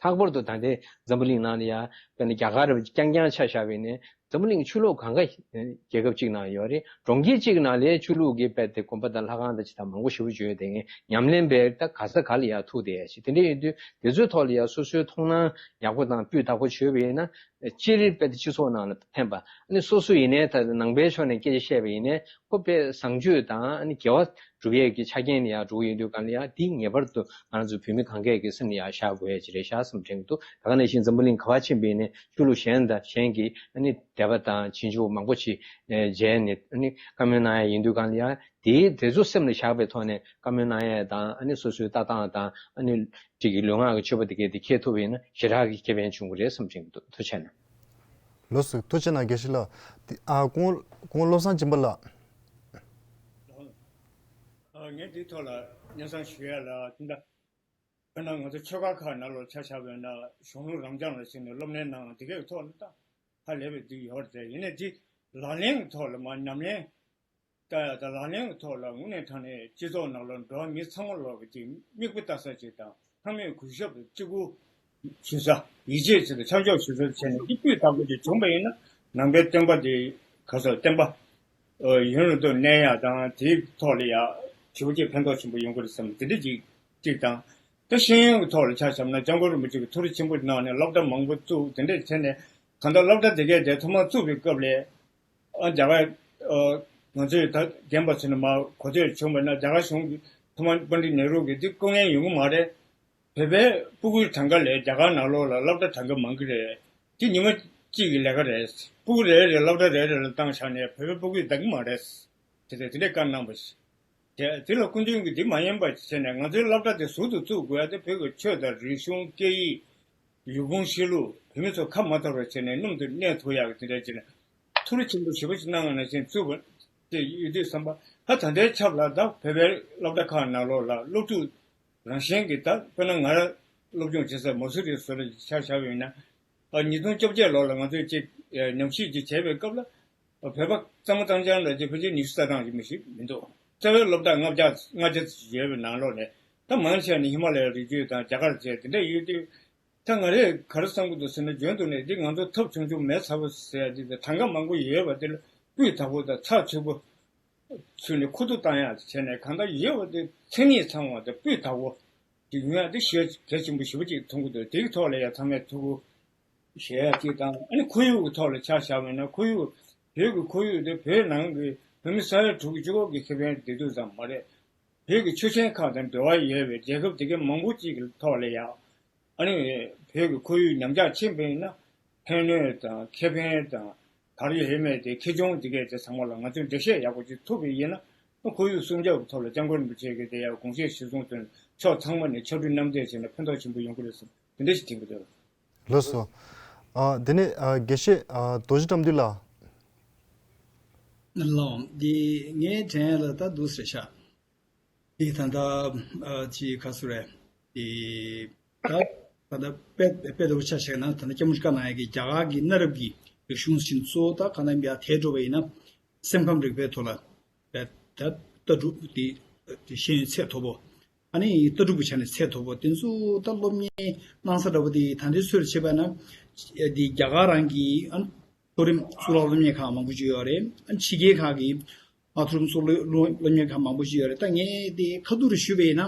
ལྷག་པར་དུ་ད་ལྟའི་འཛམ་བུ་གླིང་ནང་ལ་ཡང་དཔེར་ན་རྒྱ་གར་རུ་རྐྱང་རྐྱང་ཆ་བཞག་པ་ཡིན་ནའི་འཛམ་བུ་གླིང་ཆོས་ལུགས་གང་ག་རྒྱལ་ཁབ་ཅིག་ནང་ཡོད་རེད། གྲོང་ཁྱེར་གཅིག་ནང་ལའི་ཆོས་ལུགས་ཀྱི་རྦད་དེ་དགོན་པ་དང་ལྷ་ཁང་དང་ཅི་དང་མང་པོ་ཞེ་པོ་ཅིག་ཡོད་དེ། ངས་ཉམས་ལེན་པའི་ད་ག་ས་ག་ལ་ཡང་ཐུག་བསྡད་ཡ་ཞིག་དེ་འདྲ་ཡིན་དུས་དེ་ཚོའི་ཐོག་ལ་ཡང་སོ་སོའི་མཐོང་སྣང་ཡག་པོ་དང་སྤུས་དག་པོ་བྱོས་པ་ཡིན་ན། སྤྱིར་རྦད་དེ་སྤྱི་ཚོགས་ནང་ལ་ཕན་པ། ཨ་ནི་སོ་སོ་ཡིན་ནའི་ད་ནང་པའི་ཕྱོགས་ནས་སྐད་ཆ་བཤད་པ་ཡིན་ནའི་ཁོ་དཔེ་བཟང་སྤྱོད་དང་ཨ་ནི་དགེ་བ་སྒྲུབ་ཡས་ཀྱི་ཆ་རྐྱེན་ལ་ཡང་འགྲོ་གི་ཡོད་དུས་གང་ལ་ཡང་འདི་ངེས་པར་དུ་ང་ ང་ཚོ་བོད་མི་གང་གས་ཀྱི་སེམས་ལ་ཡང་བཞག་དགོས་ཡ་ཅིག་རེད་ཤག་བསམ་དྲན་གྱི་འདུག། ད་ག་ནང་བཞིན་འཛམ་བུ་གླིང་ག་པར་ཕྱིན་པ་ཡིན་ནའི་ཆོས་ལུགས་གཞན་དང་གཞན་གྱི་ཨ་ནི་སྡེ་པ་དང་ཆོས་ཆུང་མང་པོ་ཅིག་མཇལ་ནས་ཨ་ནི་བཀའ་མོལ་གནང་ཡ་ཡིན་དུས་གང་ལ་ཡང་དེའི་དེ་ཚོ་སེམས་ལ་བཞག་པའི་ཐོག་ནས་བཀའ་མོལ་གནང་ཡ་དང་ཨ་ནི་སོ་སོའི་ལྟ་སྟངས་དང་ཨ་ནི་ཅིག་གི་ལུས་ངག་གི་སྤྱོད་པ་དེ་གས་དེ་འཁྱེར་ཐུབ་པ་ཡིན་ན་ཞེ་དྲག་གི་ཁེ་ཕན་བྱུང་གི་རེད་བསམ་དྲན་གྱི་འདུག། ཐུགས་རྗེ་གནང་། ལགས་སོ། ཐུགས་རྗེ་གནང་། དགེ་བཤེས་ལགས། དེ་ཨ་སྐུ་ངོ་སྐུ་ངོ་བློ་བཟང་སྦྱིན་པ་ལགས། ཨ། ངས་འདིའི་ཐོག་ལ་སྙན་སེང་ཞུ་ཡ་ལ་དེ་འདྲ། དཔེར་ན་ང་ཚོ་ཆོས་ཁང་ཁག་ནང་ལོགས་ཆ་བཞག་པ་ཡིན་ན་གཞུང་ལུགས་རབ་འབྱམས་ལ་ཕྱིན་ནས་སློབ་གཉེར་གནང་དེ་གའི་ཐོག་ལ་ད་ཧ་ལས་པའི་འདི་ཡོད་རེད། ཡིན་ནའི་འདི་ལག་ལེན་གྱི་ཐོག་ལ་མར་ཉམས་ལེན། ད་ད་ལག་ལེན་གྱི་ཐོག་ལ་དངོས་གནས་དྲང་གནས་སྤྱི་ཚོགས་ནང་ལ་འགྲོ་བ་མི་ཚང་མ་ལོག་གི་ཅིག་མིག་དཔེ་ལྟ་ས་ཅིག་དང་ཚང་མས་གུས་ཞབས་དང་བརྩི་བཀུར་ཞུ་ས། ཡིད་ཆེས་བྱེད་ས། ཆ་འཇོག་ཞུ་ས་བྱས་ནས་འདི་སྤུས་དག་པོ་ཅིག་བྱུང་པ་ཡིན་ན་ནང་པའི་བསྟན་པ་འདི་ག་ཚོད་བསྟན་པ་ཡུན་རིང་དུ་གནས་ཡག་དང་དེའི་ཐོག་ལ་ཡག་ཞེ་པོ་ཅིག་ཕན་ཐོགས་ཆེན་པོ་ཡོང་གི་རེད་བསམ། དེ་འདྲ་ཅིག་གཅིག་དང་། ད་ཤེས་ཡོན་གྱི་ཐོག་ལ་ཆ་བཞག་ན་སྐྱབས་མགོན་རིན་པོ་ཆེ་གིས་ཐུགས་རེ་ཆེན་པོ་གནང་ནས་སློབ་གྲྭ་མང་པོ་བཙུགས། དེ་འདྲ་བྱས་ནས་གང་ལྟར་སློབ་གྲྭ་དེ་གས་དེ་ཐོག་མར་བཙུགས་པའི་སྐབས་ལ། ཨ། རྒྱ་གར། ཨ། ང་ཚོས་ད་རྒན་པ་ཚོ་ནས་མར་གོ་ཐོས་བྱུང་བ་ན་རྒྱ་གར་གཞུང་གིས་ཐོག་མར་པཎྜི་ཏ་ནེ་རུ་གིས་འདི་སྐུ་ངལ་ཡོང་གི་མ་རེད། བོད་པའི་སྤུ་གུའི་གྲངས་ཀ་ལས་རྒྱ་གར་ནང་ལོགས་ལ་སློབ་གྲྭ་གྲངས་ཀ་མང་གི་རེད། འདི་ཉི་མ་གཅིག་གི་ལས་ཀ་རེད། སྤུ་གུ་རེ་རེ་སློབ་གྲྭ་རེ་རེ་ལ་བཏང་བཞག་ནས་བོད་པའི་སྤུ་གུས་འདང་གི་མ་རེད། དེ་དེ་དེ་འདྲས་བཀའ་གནང་བ་ཞིག། དེ་དེ་ལ་སྐུ་མདུན་གྱིས་འདི་མ་ཉན་པ་བྱས་ནས་ང་ཚོའི་སློབ་གྲྭ་དེ་ཟུར་དུ་བཙུགས་དགོས་ཡ་དེ་བོད་ཀྱི་ཆོས་དང་རིག་གཞུང་སྐད་ཡིག་ཡུལ་ཁུངས་ཤེས་ལུགས། བོད་མི་ཚོ་ཁ་མ་ཐོར་བ་བྱས་ནས་སྣུམ་དུ་གནས་ཐུབ་ཡག་གི་དེ་འདྲ་བྱས་ནས་ཐུགས་རེ་ཆེན་པོ་ཞེ་པོ་ཞིག་གནང་བ་ནང་བཞིན་བཙུགས་པ་དེ་ཡོད་དུས་ཙམ་པ། ད་ད་ལྟའི་ཆར་ལ་ད་བོད་པའི་སློབ་གྲྭ་ཁག་ནང་ལོགས་ལ་སློབ་ཕྲུག་རང་བཞིན་གྱི་ད་དཔེར་ན་ང་རང་སློབ་སྦྱོང་བྱེད་ས་མ་སུ་རི་བཟོ་འདྲ་ཆ་བཞག་པ་ཡིན་ན། ཨ། ཉིས་སྟོང་བཅོ་བརྒྱད་ལོ་ལ་ང་ཚོས་ཅིག་ཉམས་ཞིབ་ཅིག་བྱས་པའི་སྐབས་ལ། བོད་པ་གཙང་མ་གཙང་རྐྱང་ལ་ཅིག་ཕལ་ཆེར་ཉི་ཤུ་རྩ་གྲངས་ཅིག་མ་གཏོགས་མི་འདུག། རྩ་བའི་སློབ་གྲྭ་ལྔ་བརྒྱ་ལྔ་བརྒྱ་ཙམ་ཡོད་པའི་ནང་ལོགས་ནས་ད་མང་ཆེ་བ་ནི་ཧི་མ་ལ་ཡའི་རི་རྒྱུད་དང་རྒྱ་གར་བཅས་དེ་འདྲ་ཡོད་དུས། ད་ང་རས་ག་རེ་བསམ་གྱི་འདུག་ཟེར་ན། རྒྱུན་དུ་ནས་འདི་ང་ཚོ་ཐབས་ཆུང་ཆུང་མེ་ཚ་པོ་ཟེར་ཡ་འདི་དང་གྲངས་ཀ་མང་པོ་ཡོད་པ་འདི་ལ་སྤུས་དག་པོ་དང་ཚགས་ཚུད་པོ་ཚུད་ནས་ཁུ་བསྡུ་བཏང་ཡ་བྱས་ནས། གང་ལྟར་ཡོད་པ་འདི་མཚན་ཉིད་ཚང་བ་དང་སྤུས་དག་པོ་ཅིག་ཡོང་ཡ་འདི་ཞེ་གལ་ཆེན་པོ་ཞེ་པོ་ཅིག་མཐོང་གི་འདུག། དེའི་ཐོག་ལ་ཡ་ཚང་མས་ཐུགས་ཁུར་བཞེས་ཡ་གཅིག་དང་། ཨ་ནི་ཁོར་ཡུག་གི་ཐོག་ལ་ཆ་བཞག་པ་ཡིན་ན། ཁོར་ཡུག་བོད་ཀྱི་ཁོར་ཡུག་དེ་བོད་ནང་གི་བོད་མི་ས་ཡ་དྲུག་གི་གཅིག་པོ་གི་ཁེ་ཕན་བདེ་སྡུག་ཙམ་མ་རེད། བོད་ཀྱི་ཆོས་ཆེན་ཁག་དང་འབྲེལ་བ་ཡོད་པའི་རྒྱལ་ཁབ་དེ་གའི་མང་པོ་ཅིག་གི་ཐོག་ལ་ཡང་། ཨ་ནི་བོད་ཀྱི་ཁོར་ཡུག་ཉམས་ཆག་ཕྱིན་པ་ཡིན་ན་ཕན་གནོད་དང་ཁེ་ཕན་དང་ག་རེ་ཡོད་མེད་དེ་ཁེ་གྱོང་དེ་གས་དེ་ཚང་མ་ལ་ང་ཚོས་འགྲེལ་བཤད་ཡག་པོ་ཅིག་ཐུབ་པ་ཡིན་ན། ཁོར་ཡུག་སྲུང་སྐྱོབ་ཀྱི་ཐོག་ལ་སྐྱབས་མགོན་རིན་པོ་ཆེ་གིས་དེ་ཡང་དགོངས་བཞེས་གཞིར་བཟུང་དོན་ཕྱོགས་ཚང་མ་ནས་ཕྱར་གྲུ་མཉམ་འདེགས་བྱས་ན་ཕན་ཐོགས་ཆེན་པོ་ཡོང་གི་རེད་བསམ། དེ་འདྲ་ཞིག་དྲན་གྱི་འདུག། ལགས་སོ། ཨ། དེ་ནས་ཨ་དགེ་བཤེས་ཨ་རྡོ་རྗེ་བཀྲ་འདུས་ལགས། ལགས། འདི་ངས་དྲན་ཡ་ལ་ད་འདུག་ཟེར་ཤག། འདི་ད་ལྟ་ཨ་ཅིག་ག་ཟེར་རེད། འདི་ད་ད་ལྟ་དཔེ་དཔེ་ལྟ་བུ་ཆ་བཞག་ན། ད་ལྟ་སྐྱབས་མགོན་བཀའ་གནང་ཡ་གི་རྒྱ་གར་གྱི་གནའ་རབས་ཀྱི་རིག་གཞུང་ཟེར་གཙོ་བོ་ད་ག་ན་ཡ་དེ་འགྲོ་བ་ཡིན་ན། སེམས་ཁམས་རིག་པའི་ཐོག་ལ་ད་ལྟ་ལྟ་གྲུབ་དེ་དེ་ཤེས་ཡོན་ཚད་མཐོ་པོ། ཨ་ནི་ལྟ་གྲུབ་ཀྱི་ཆ་ནས་ཚད་མཐོ་པོ་དེ་ཚོ་ད་སློབ་གཉེར་གནང་ས་འདྲ་པོ་དེ་ད་ལྟའི་ཚོད་བྱས་པ་ན། འདི་རྒྱ་གར་རང་གི་ཨ་མཐོ་རིམ་གཙུག་ལག་སློབ་གཉེར་ཁང་མང་པོ་ཅིག་ཡོད་རེད། ཨ་ཕྱི་རྒྱལ་ཁག་གི་མཐོ་རིམ་གཙུག་ལག་སློབ་གཉེར་ཁང་མང་པོ་ཅིག་ཡོད་རེད། ད་ངས་དེ་ཁ་ཐུག་རེ་ཞུས་པ་ཡིན་ན།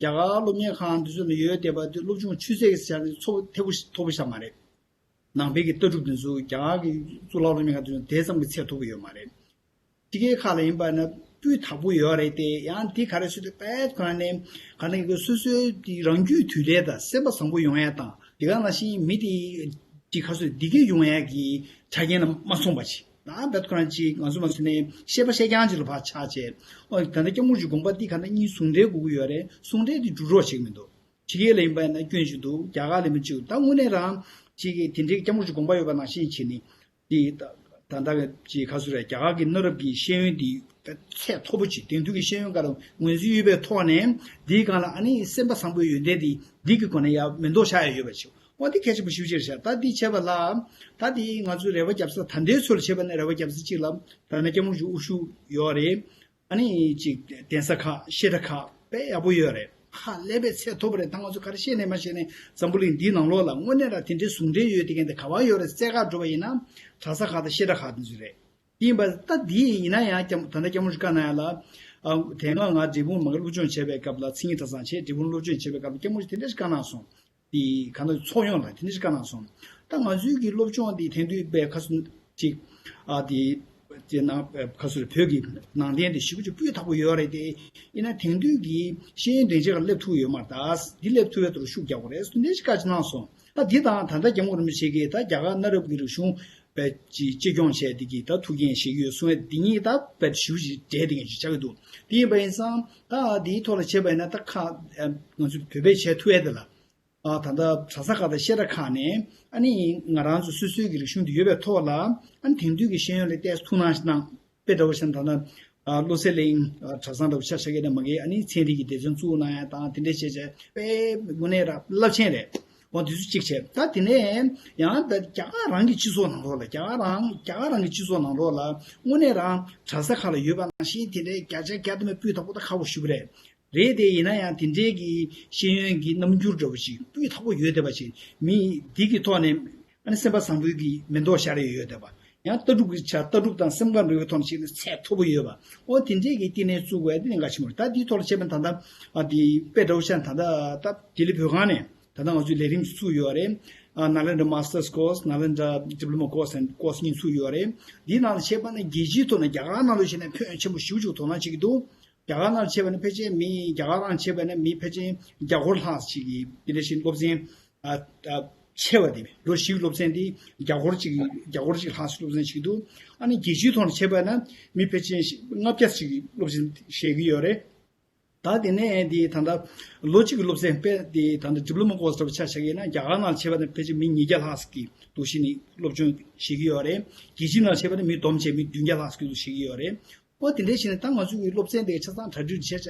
རྒྱ་གར་སློབ་གཉེར་ཁང་དེ་ཚོ་ནས་ཡོད་བསྡད་པ་དེ་སློབ་སྦྱོང་ཆུ་ཚད་ཀྱི་ཆ་ནས་མཐོ་པོ་མཐོ་པོ་ཞིག་མ་རེད། ནང་པའི་གི་ལྟ་གྲུབ་དེ་ཚོ་རྒྱ་གར་གྱི་གཙུག་ལག་སློབ་གཉེར་ཁང་དེ་ཚོ་དེ་ཙམ་གྱི་ཚད་མཐོ་པོ་ཡོད་མ་རེད། ཕྱི་རྒྱལ་ཁག་ལ་ཡིན་པ་ན་སྤུས་དག་པོ་ཡོད་རེད་དེ། ཡང་དེ་ག་རེ་ཟེར་དུས་དཔེ་ཁོ་ན་ནས་ག་ནས་གི་སོ་སོའི་དེ་རང་རྒྱུད་དུས་ལས་དང་སེམས་པ་བཟང་པོ་ཡོང་ཡ་དང་། དེ་ག་ནང་བཞིན་མི་དེ་གི་ཁ་སོ་བདེ་སྐྱིད་ཡོང་ཡ་གི་ཆ་རྐྱེན་ལ་མ་སོང་བ་ཅིག། ད་དཔེ་ཁོ་ན་ཅིག་ང་ཚོ་མ་སོང་ནས་བཤད་པ་བཤད་རྐྱང་ཅིག་ལ་ཕར་ཆགས་བྱས། ཨོ་ད་ལྟ་སྐྱབས་མགོན་གྱི་དགོངས་པ་འདི་ག་ན་གཉིས་ཟུང་འབྲེལ་དགོས་ཀྱི་ཡོད་རེད། ཟུང་འབྲེལ་འདི་འགྲུབ་རོགས་བྱེད་ཀྱི་མི་འདུག། ཕྱི་རྒྱལ་ལ་ཡིན་པ་ན་སྐྱོན་ཞིག་འདུག། རྒྱ་གར་ལ་མི་གཅིག་ད་དངོས་གནས་རང་ཅིག་གིས་དེ་འདྲའི་སྐྱབས་མགོན་གྱི་དགོངས་པ་ཡོད་པ་ནང་བཞིན་བྱས་ནས། འདི་ད་ད་ལྟ་ཅིག་ཁ་སུ་རེད། རྒྱ་གར་གྱི་གནའ་རབས་ཀྱི་ཤེས་ཡོན་འདི་ཚད་མཐོ་པོ་ཅིག། དེང་དུས་ཀྱི་ཤེས་ཡོན་སྒང་ལ་ངོས་འཛིན་ཡོད་པའི་ཐོག་ནས། འདིའི་སྒང་ལ་ཨ་ནི་སེམས་པ་བཟང་པོའི་ཡོན་ཏན་འདི་འདི་གི་སྒོ་ནས་ཡར་མེ་ཏོག་ཤར་ཡ་ཡོད་པ་ཅིག། འོ་འདི་གལ་ཆེན་པོ་ཞེ་པོ་ཅིག་རེད་ཤག། ད་འདི་བྱས་པ་ལ། ད་འདི་ང་ཚོའི་རེ་བ་རྒྱབ་ས། ད་ལྟའི་ཚོད་ལ་བྱས་པ་ན་རེ་བ་རྒྱབ་ས་གཅིག་ལ་ད་ནི་སྐྱབས་མགོན་གྱི་དབུ་བཞུགས་ཡོད་རེད། ཨ་ནི་ཅིག་གདན་ས་ཁག་བཤད་གྲྭ་ཁག་དཔེ་ཡག་པོ་ཡོད་རེད། ཧ་ལས་པའི་ཚད་མཐོ་པོ་རེད། ད་ང་ཚོ་ག་རེ་བཤད་ནས་མ་བཤད་ནས་འཛམ་བུ་གླིང་འདིའི་ནང་ལོགས་ལ་དངོས་གནས་ལ་དེ་འདྲའི་ཟུང་འབྲེལ་ཡོད་དེ་མཁན་དེ་ག་པར་ཡོད་རེད། རྩེ་གར་འགྲོ་བ་ཡིན་ན་གྲྭ་ས་ཁག་དང་བཤད་གྲྭ་ཁག་དེ་ཚོ་རེད། དེ་ཡིན་པ་ད་འདི་ཡིན་ན་ཡང་སྐྱབས་ད་ལྟ་སྐྱབས་མགོན་གྱིས་བཀའ་གནང་ཡ་ལ། ཨ་དེ་སྔ་ང་འབྲས་སྤུངས་མ་གི་སློབ་སྦྱོང་བྱས་པའི་སྐབས་ལ། མཚན་ཉིད་གྲྭ་ཚང་བྱས་འབྲས་སྤུངས་སློབ་སྦྱོང་བྱས་པའི་སྐབས་ལ་སྐྱབས་མགོན་གྱིས་དེ་འདྲ་ཞིག་བཀའ་གནང་སོང་། དེ་ག་ནང་ཚོགས་ཡོང་ལ་དེ་འདྲ་ཞིག་བཀའ་གནང་སོང་། ད་ང་ཚོའི་གི་སློབ་སྦྱོང་དེ་དེང་དུས་པའི་ཁ་སུ་ཅིག་ཨ་དེ་ དེ་ནང་ཁ་སོ་རེ་བོད་ཀྱི་ནང་བསྟན་དེ་ཞེ་པོ་ཅིག་སྤུས་དག་པོ་ཡོད་རེད་དེ། ཡིན་ན་དེང་དུས་ཀྱི་ཤེས་ཡོན་སྡིངས་ཆའི་སྒང་སླེབས་ཐུབ་ཡོད་མ་རེད། ད་འདི་སླེབས་ཐུབ་པའི་ཐོག་ཤུགས་རྒྱག་དགོས་རེད་ཟེར་འདི་ཞིག་བཀའ་ཅིག་གནང་སོང་། ད་འདི་དང་ད་ལྟ་སྐྱབས་མགོན་རིན་པོ་ཆེ་གིས་ད་རྒྱ་གར་གནའ་རབས་ཀྱི་རིག་གཞུང་བས་ཀྱི་གཅེས་སྐྱོང་བྱས་འདི་གི་ད་ཐུགས་འགན་བཞེས་ཀྱི་ཡོད་གསུང་བས་འདི་གཉིས་ད་བས་ཞེ་པོ་ཅིག་འབྲེལ་བསྡད་མཁན་ཅིག་ཆགས་ཀྱི་འདུག་དེ་ཡིན་པ་ཡིན་ཙང་ད་འདིའི་ཐོག་ལ་བྱས་པ་ཡིན་ན་ད་ཁ་ང་ཚོ་བོད་པས་བྱས་ཐུབ་ཡས་དེ་ལ། ཨ་ད་ལྟ་གྲྭ་ས་ཁག་དང་བཤད་གྲྭ་ཁག་ནས་ཨ་ནི་ང་རང་ཚོ་སོ་སོའི་གི་རིག་གཞུང་དེ་ཡོད་པའི་ཐོག་ལ་ཨ་ནི་དེང་དུས་ཀྱི་ཤེས་ཡོན་ལ་ཏོག་ཙམ་ཐུགས་སྣང་ཞིག་གནང་། དཔེ་འདྲ་བོ་བཤད་ན་ད་ལྟ་ཨ་བློ་གསལ་གླིང་ཨ་གྲྭ་ཚང་འདྲ་བོ་ཆ་བཞག་གི་ན་མ་གི་ཨ་ནི་ཚན་རིག་གི་སྡེ་ཚན་བཙུགས་གནང་ཡ་དང་དེ་འདྲ་བྱས་བྱས་དཔེ་དངོས་གནས་ར་རླབས་ཆེན་རེད། འོ་དེ་ཚོ་གཅིག་བྱས། ད་དེ་ནས་ཡང་ད་རྒྱ་གར་རང་གི་སྤྱི་ཚོགས་ནང་ལོགས་ལ་རྒྱ་གར་རང་རྒྱ་གར་རང་གི་སྤྱི་ཚོགས་ནང་ལོགས་ལ་དངོས་གནས་རང་གྲྭ་ས་ཁག་ལ་ཡོད་པ་ནང་བཞིན་དེ་འདྲའི་བརྒྱ་ཆ་བརྒྱ་དེ་མ་སྤུས་དག་པོ་ད་ཁག་པོ་ཞེ་པོ་རེད། རེད་དེ་ཡིན་ན་ཡང་དེ་འདྲའི་གི་ཤེས་ཡོན་གྱི་རྣམ་འགྱུར་འདྲ་བོ་ཞིག་སྤུས་དག་པོ་ཡོད་བསྡད་པ་ཞིག་མི་འདི་གི་ཐོག་ནས་ཨ་ནི་སེམས་པ་བཟང་པོའི་གི་མེ་ཏོག་ཤར་ཡོད་ཡོད་བསྡད་པ། ཡང་ལྟ་གྲུབ་ཀྱི་ཆ་ལྟ་གྲུབ་དང་སེམས་ཁམས་རིག་པའི་ཐོག་ནས་བཤད་ན་ཚད་མཐོ་པོ་ཡོད་པ། ཨོ་དེ་འདྲའི་གི་བསྟི་གནས་བཙུགས་དགོས་དེ་གནད་འགག་ཆེན་པོ་རེད། ད་འདིའི་ཐོག་ལ་བཤད་པ་ད་ལྟ་ཨ་འདི་དཔེ་འདྲ་བོ་བཤད་ན་ད་ལྟ་ད་ལྡི་ལི་བོད་ཁང་ནས་ད་ལྟ་ང་ཚོའི་ལས་རིམ་ཞིག་བཙུགས་ཡོད་རེད། ཨ་Nalanda Masters Course, Nalanda Diploma Course and Course གཉིས་བཙུགས་ཡོད་རེད། འདིའི་ནང་ལ་བཤད་པ་ནི་རྒྱལ་སྤྱིའི་ཐོག་ནས་རྒྱ་གར་ནང་ལ་བཤད་ན་ཕན་ཡོན་ཆེན་པོ་ཞེ་པོ་ཅིག་དོ་སྣང་བྱེད་ཀྱི་འདུག་རྒྱ་གར་ནང་བྱས་པ་ནི་ཕལ་ཆེར་མི་རྒྱ་གར་རང་བྱས་པ་ནི་མི་ཕལ་ཆེར་བརྒྱ་སྐོར་ལྷག་ཅིག་གིས་དེ་འདྲ་ཞིག་སློབ་ཚན་ཨ་ཨ་ཆེ་བ་དེ་ལོ་བཞི་གི་སློབ་ཚན་དེ་བརྒྱ་སྐོར་ཅིག་བརྒྱ་སྐོར་ཅིག་ལྷག་ཅིག་སློབ་ཚན་བྱེད་ཀྱི་འདུག་ཨ་ནི་རྒྱལ་སྤྱིའི་ཐོག་ནས་བྱས་པ་ན་མི་ཕལ་ཆེར་ལྔ་བརྒྱ་ཅིག་གིས་སློབ་ཚན་བྱེད་ཀྱི་ཡོད་རེད། ད་དེ་ནས་དེ་ད་ལྟ་ལོ་གཅིག་གི་སློབ་ཚན་དཔེ་དེ་ད་ལྟ་Diploma Course འདྲ་བོ་ཆ་བཞག་ཡིན་ན་རྒྱ་གར་ནང་བྱས་པ་ན་ཕལ་ཆེར་མི་ཉིས་བརྒྱ་ལྷག་ཅིག་གིས་འདུག་སེ་ནི་སློབ་སྦྱོང་བྱེད་ཀྱི་ཡོད་རེད། རྒྱལ་སྤྱིའི་ནང་བྱས་པ་ན་མི་བསྡོམས་བྱས་མི་བདུན་བརྒྱ་ལྷག་ཅིག་གིས་འདུག་བྱེད་ཀྱི་ཡོད་རེད། ཨོ་དེ་འདྲའི་ཕྱིན་ནས་ད་ང་ཚོ་གི་སློབ་ཚན་དེ་ཆ་ཚང་གྲ་སྒྲིག་བྱས་བྱས་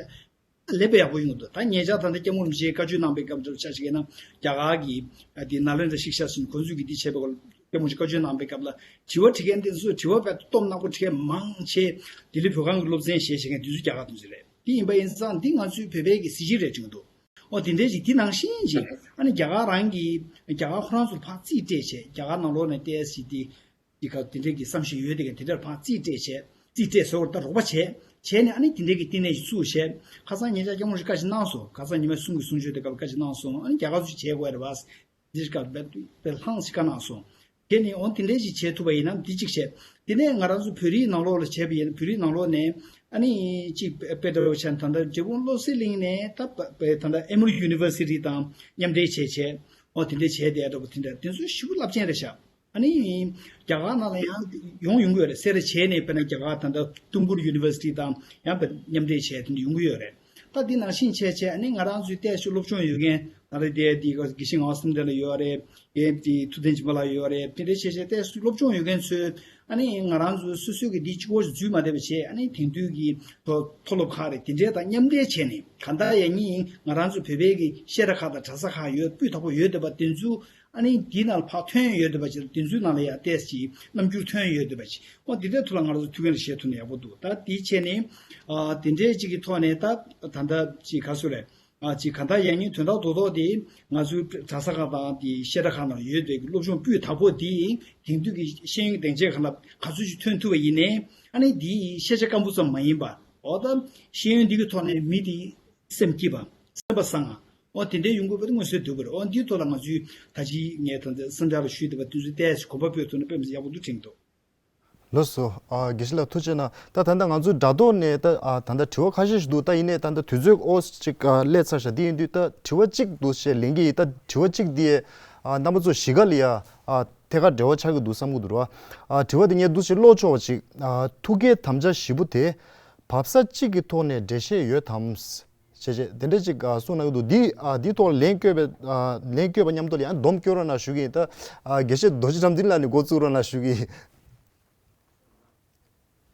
ལས་དཔེ་ཡག་པོ་ཡོང་གི་འདུག་ད་ཉེ་ཆར་ད་ལྟ་སྐྱབས་མགོན་རིན་པོ་ཆེས་བཀའ་ཆོས་གནང་པའི་སྐབས་འདྲ་ཆ་ཞིག་ཡིན་ན་རྒྱ་གར་གྱི་ཨ་དེ་ནཱ་ལེནྡྲ་ཤིག་ཤ་ཟེར་ཁོང་ཚོས་ཀྱི་འདི་བྱས་པའི་སྐོར་ལ་སྐྱབས་མགོན་རིན་པོ་ཆེས་བཀའ་ཆོས་གནང་པའི་སྐབས་ལ་དྲི་བ་དྲི་མཁན་དེ་ཚོས་དྲི་བ་དཔེ་སྟོབས་ནག་པོ་དྲི་མཁན་མང་ཆེ་ལྡི་ལི་བོད་ཁང་གི་སློབ་ཚན་བྱས་བྱེད་མཁན་དེ་ཚོ་རྒྱ་གར་དེ་ཚོ་རེད། དེ་ཡིན་པ་ཡིན་ཙང་འདི་ང་ཚོའི་བོད་པའི་གི་གཟི་བརྗིད་རེད་དྲན་གྱི་འདུག་ཨོ་དེ་འདྲའི་ཞིག་དེ་ནང་བཞིན་ཞིག་ཨ་ནི་རྒྱ་གར་རང་གི་རྒྱ་གར་ཁོ་རང་ཚོར་ཕར་རྩིས་སྤྲད་བྱས་རྒྱ་གར་ནང་ལོགས་ནས་ལྟས་ཞིག་དེ། དེ་ག་དེ་འདྲའི་གི་བསམ་ཤེས་ཡོད་དེ་ག་དེ་འདྲར་ཕར་རྩིས་སྤྲད་བྱས་རྩིས་སྤྲད་ཟེར་བར་ད་རོགས་པ་བྱས་བྱས་ནས་ཨ་ནི་དེ་འདྲའི་གི་བསྟི་གནས་ཤིག་བཙུགས་བྱས་ཁ་སང་ཉེ་ཆར་སྐྱབས་མགོན་རིན་པོ་ཆེས་བཀའ་ཞིག་གནང་སོང་། ཁ་སང་ཉི་མ་གསུམ་གྱི་གསུང་ཆོས་དེ་སྐབས་བཀའ་ཞིག་གནང་སོང་། ཨ་ནི་རྒྱ་གར་ཚོས་བྱས་དགོས་རེད་བ། འདི་སྐབས་དཔེ་དཔེ་ལྷང་ཞིག་བཀའ་གནང་སོང་། དེ་ནི་འོ་དེ་འདྲའི་ཞིག་བྱས་ཐུབ་པ་ཡིན་ན་འདི་གཅིག་བྱས། དེ་ནས་ང་རང་ཚོ་བོད་རིགས་ནང་ལོགས་ལ་བྱས་པ་ཡིན་ན་བོད་རིགས་ནང་ལོགས་ནས་ཨ་ནི་གཅིག་དཔེ་འདྲ་བོ་བྱས་ན་ད་ལྟ་འབྲས་སྤུངས་བློ་གསལ་གླིང་ནས་ད་དཔེ་ད་ལྟ་Emory University དང་མཉམ་འབྲེལ་བྱས་བྱས་འོ་དེ་འདྲའི་བྱས་བསྡད་འདྲ་བོ་དེ་འདྲ་དེ་ཚོ་ཞེ་པོ་རླབས་ཆེན་རེད་ཤག་ཨ་ནི། རྒྱ་གར་ནང་ལ་ཡང་ཡོང་ཡོང་གི་ཡོད་རེད། སེ་ར་བྱེས་ནས་དཔེར་ན་རྒྱ་གར་ད་ལྟ་ཏུན་ཀུར་ཡུ་ནི་ཝར་སི་ཊི་དང་ཡང་དཔེ་མཉམ་འབྲེལ་བྱས་དེ་འདྲ་ཡོང་གི་ཡོད་རེད། ད་འདི་ནང་བཞིན་བྱས་བྱས་ཨ་ནི་ང་རང་ཚོའི་ལྟས་ཤིག་སློབ་སྦྱོང་ཡོད་མཁན་ད་རེས་དེ་དེ་དགེ་བཤེས་ངག་དབང་བསམ་གཏན་ལགས་ཡོད་རེད། དེ་དེ་ཐུབ་བསྟན་སྦྱིན་པ་ལགས་ཡོད་རེད། དེ་འདྲ་བྱས་བྱས་ལྟས་ཤིག་སློབ་སྦྱོང་ཡོད་མཁན་ཚོས་ཨ་ནི་ང་རང་ཚོའི་སོ་སོའི་གི་འདི་གཅིག་པོ་ཞིག་འཛུལ་མ་བསྡད་པ་བྱས་ཨ་ནི་དེང་དུས་ཀྱི་མཐོ་མཐོ་སློབ་ཁག་རེད་དེ་འདྲས་དང་མཉམ་འབྲེལ་བྱས་ནས་གང་ལྟར་ཡང་སྙིང་ང་རང་ཚོ་བོད་པའི་གི་བཤད་གྲྭ་ཁག་དང་གྲྭ་ས་ཁག་ཡོད་སྤུས་དག་པོ་ཡོད་བསྡད་པ་དེ་ཚོ། ཨ་ནི་འདི་ནང་ལ་ཕར་ཐོན་ཡོད་འདོད་པ་ཅིག་དང་དེ་ཚོའི་ནང་ལ་ཡང་ཏོག་ཙམ་རྣམ་འགྱུར་ཐོན་ཡོད་འདོད་པ་ཅིག་ཨོ་འདི་འདྲའི་ཐོག་ལ་ང་རང་ཚོ་ཐུགས་འགན་བཞེས་ཐུབ་ན་ཡག་པོ་འདུག་ད་འདི་བྱས་ནས་ཨ་དེ་འདྲའི་ཅིག་གི་ཐོག་ནས་ད་ད་ལྟ་ཅིག་ག་ཚོད་རེད། ཨ་ཅིག་ག་ད་ཡང་སྙིང་དོན་དག་རྡོག་རྡོག་དེ་ང་ཚོའི་གྲྭ་ས་ཁག་དང་དེ་བཤད་གྲྭ་ཁག་ནང་ཡོད་པའི་སློབ་སྦྱོང་སྤུས་དག་པོ་དེ་དེང་དུས་ཀྱི་ཤེས་ཡོན་སྡིངས་ཆའི་སྒང་ལ་ག་ཚོད་ཅིག་ཐོན་ཐུབ་པ་ཡིན་ནའི་ཨ་ནི་འདི་ཤེས་བྱ་སྐམ་པོ་ཙམ་མ་ཡིན་པ་འོ་ད་ཤེས་ཡོན་འདི་གི་ཐོག་ནས་མི་དེ། སེམས་སྐྱིད་པ། སེམས་པ་བཟང་ང་། འོ་དེ་འདྲའི་ཡོང་དགོས་པ་དེ་མངོན་གསལ་དོད་པོ་རེད། འོ་འདིའི་ཐོག་ལ་ང་ཚོས་ད་ཅི་ངས་ད་ལྟ་གསན་བསྡད་པ་ཞུས་བསྡད་པ་དེ་ཚོ་ཏོག་ཙམ་གོམ་པ་སྤོས་ཐུབ་ན་དཔེ་མི་སྲིད་ཡག་པོ་འདུག་དྲན་འདུག་ལགས་སོ། ཨ་དགེ་བཤེས་ལགས་ཐུགས་རྗེ་གནང་། ད་ད་ལྟ་ང་ཚོའི་དྲ་ཐོག་ནས་ད་ཨ་ད་ལྟ་དྲི་བ་ཁ་ཤས་ཤིག་འདུག་ད་ཡིན་ནའི་ད་ལྟ་དུས་ཚོད་ཨོ་ཅིག་ཨ་སླེབས་ཚར་ཤག་དེ་ཡིན་དུས་ད་དྲི་བ་གཅིག་འདུག་ཞེས་ལེན་གྱི་ཡིན། ད་དྲི་བ་གཅིག་འདི་ཨ་རྣམ་པ་ཚོ་གཞིས་ཀ་ལ་ཡ་ཨ་ཐད་ཀར་འབྲེལ་བ་ཆགས་ཀྱི་འདུག་བསམ་གྱི་འདུག་ར། ཨ་དྲི་བ་དེ་ངས་འདུག་ཞེས་ཀློག་ཆོག་པ་ཅིག་ཨ་ཐུགས་བསྐྱེད་དམ་བཅའ་བཞི་པོ་དེ། བབས་ས་གཅིག་གི་ཐོག་ནས་འགྲེལ་བཤད་ཡོད་དམ། ཞེས་བྱས་དེ་འདྲ་ཅིག་གསུངས་གནང་གི་འདུག་འདི་ཨ་འདིའི་ཐོག་ལ་ལན་བསྐྱོན་པའི་ཨ་ལན་བསྐྱོན་པ་མཉམ་དུ་ལ་ཡང་སྡོམ་སྐྱོན་རོགས་གནང་ཞུ་གི་ཡིན། ད་ཨ་དགེ་བཤེས་རྡོ་རྗེ་དགྲ་འདུལ་ལགས་ནས་འགོ་བཙུགས་རོགས་གནང་ཞུ་གི་ཡིན།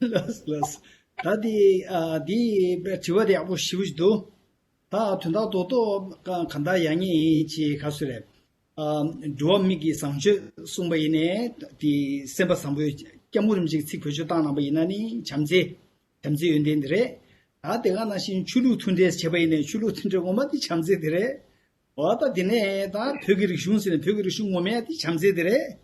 ལགས་ལགས། ད་འདི་ཨ་འདི་དྲི་བ་དེ་ཡག་པོ་ཞེ་པོ་ཞིག་འདུག་ད་དོན་དག་རྡོག་རྡོག་ག་ག་འདྲ་ཡག་ཉེས་ཡིན་ཅེས་ག་ཚོད་རེད། ཨ་འགྲོ་བ་མིའི་གི་བཟང་སྤྱོད་གསུངས་པ་ཡིན་ནའི་དེ་སེམས་པ་བཟང་པོའི་སྐྱབས་མགོན་རིན་པོ་ཆེས་ཚིག་བེད་སྤྱོད་བཏང་གནང་པ་ཡིན་ན་ནི་བྱམས་བརྩེ། བྱམས་བརྩེ་ཡོན་ཏན་དེ་རེད། ད་དེ་ག་ནང་བཞིན་ཆོས་ལུགས་མཐུན་འབྲེལ་བྱས་པ་ཡིན་ནའི་ཆོས་ལུགས་མཐུན་འབྲེལ་ངོ་མ་དེ་བྱམས་བརྩེ་དེ་རེད། འོ་ད་དེ་ནས་ད་བོད་ཀྱི་རིག་གཞུང་ཟེར་ནས་བོད་ཀྱི་རིག་གཞུང་ངོ་མ་དེ་བྱམས་བརྩེ་དེ་རེད།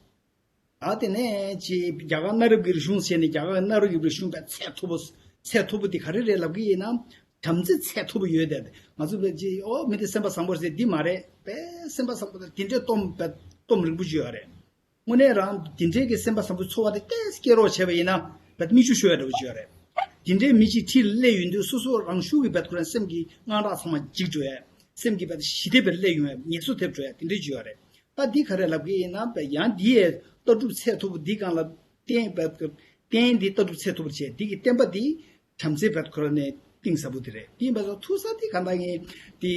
ད་དེ་ནས་ཅི་རྒྱ་གར་གནའ་རབས་ཀྱི་རིག་གཞུང་ཟེར་ནས་རྒྱ་གར་གནའ་རབས་ཀྱི་རིག་གཞུང་དཔེ་ཚད་མཐོ་པོ་ཚད་མཐོ་པོ་དེ་ག་རེ་རེད་ལབ་ཀྱི་ཡིན་ན་བྱམས་བརྩེ་ཚད་མཐོ་པོ་ཡོད་དེ། ང་ཚོ་དཔེ་ཅི་ཨོ་མི་དེ་སེམས་པ་བཟང་པོ་རེད་འདི་མ་རེད། དཔེ་སེམས་པ་བཟང་པོ་དང་དེ་འདྲའི་སྟོབས་དཔེ་སྟོབས་རིང་པོ་ཅིག་ཡོད་རེད། དངོས་གནས་རང་དེ་འདྲའི་གི་སེམས་པ་བཟང་པོའི་འཚོ་བ་དེ་ཏོག་ཙམ་སྐྱེལ་རོགས་བྱས་པ་ཡིན་ན། བད་མིག་ཆུ་ཤོར་ཡ་འདྲ་བོ་ཅིག་ཡོད་རེད། དེ་འདྲའི་མི་གཅིག་འཁྲིས་ལ་སླེབས་ཡོང་དུས་སོ་སོ་རང་ཤུགས་ཀྱིས་བད་ཁོ་རང་སེམས་ཀྱི་དངངས་སྐྲག་ཚང་མ་འཇིག་འགྲོ་ཡ། སེམས་ཀྱི་བད་ཞི་བདེ་བད་སླེབས་ཡོང་ཡ། ངལ་གསོ་ཐེབས་འགྲོ་ཡ་དེ་འདྲ་ཅིག་ཡོད་རེད། ད་འདི་ག་རེ་ལབ་ཀྱི་ཡིན་ན་བད་ཡང་འདི་ཡའི་ལྟ་གྲུབ་ཚད་མཐོ་པོ་འདི་སྒང་ལ་བརྟེན་བད་བརྟེན་འདི་ལྟ་གྲུབ་ཚད་མཐོ་པོར་བྱས་འདི་གི་བརྟེན་པ་འདི་བྱམས་བརྩེ་བད་ཁོ་རང་ནས་གཏིང་ཟབ་པོ་དེ་རེད། དེ་ཡིན་པ་སོགས་ཐུག་ས་དེ་གང་ལྟར་ངས་དེ་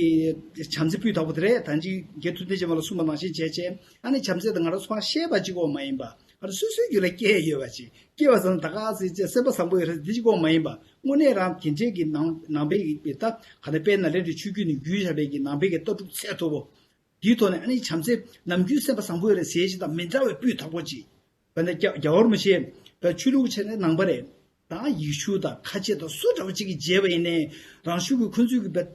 བྱམས་བརྩེ་སྤུས་དག་པོ་དེ་རེད། ད་ཅི་རྒན་ཐུབ་བསྟན་ཆེན་པ་ལ་གསུངས་པ་ནང་བཞིན་བྱས་བྱས་ཨ་ནི་བྱམས་བརྩེ་དང་ང་རང་ཚོ་ཕར་བཤད་པ་གཅིག་པོ་མ་ཡིན་པ་ཨ་ར་སོ་སོའི་རྒྱུད་ལ་སྐྱེས་ཡོད་པ་ཅིག་སྐྱེས་པ་ཙམ་ད་ག་ཟེ་བྱས་སེམས་པ་བཟང་པོ་ཡོད་རེད་འདི་གཅིག་པོ་མ་ཡིན་པ་དངོས་གནས་རང་དེ་འདྲའི་གི་ནང་ནང་པའི་གི་ད་ག་ནས་དཔེར་ན་ལས་འབྲས་ཆོས་བརྒྱུད་ནས་བརྒྱུད་བཞག་པའི་གི་ནང་པའི་གི་ལྟ་གྲུབ་ཚད་མཐོ་པོ་དེའི་ཐོག་ནས་ཨ་ནི་བྱམས་བརྩེ་ནམ་རྒྱུན་སེམས་པ་བཟང་པོ་ཡོད་རེད་ཟེར་ཞིག་དང་མི་འདྲ་བའི་སྤུས་དག་པོ་ཅིག་བ་ནི་རྒྱ་རྒྱ་བོར་མི་ཤེས་པའི་ཆོས་ལུགས་ཆེ་ནས་ནང་པ་རེད། ད་ཡིག་ཆུ་དང་ཁ་ཆེ་དང་སུ་འདྲ་བ་ཅིག་གིས་བརྗེས་པ་ཡིན་ནའི་རང་ཤུགས་ཀྱིས་ཁོ་ཚོས་ཀྱི་བད་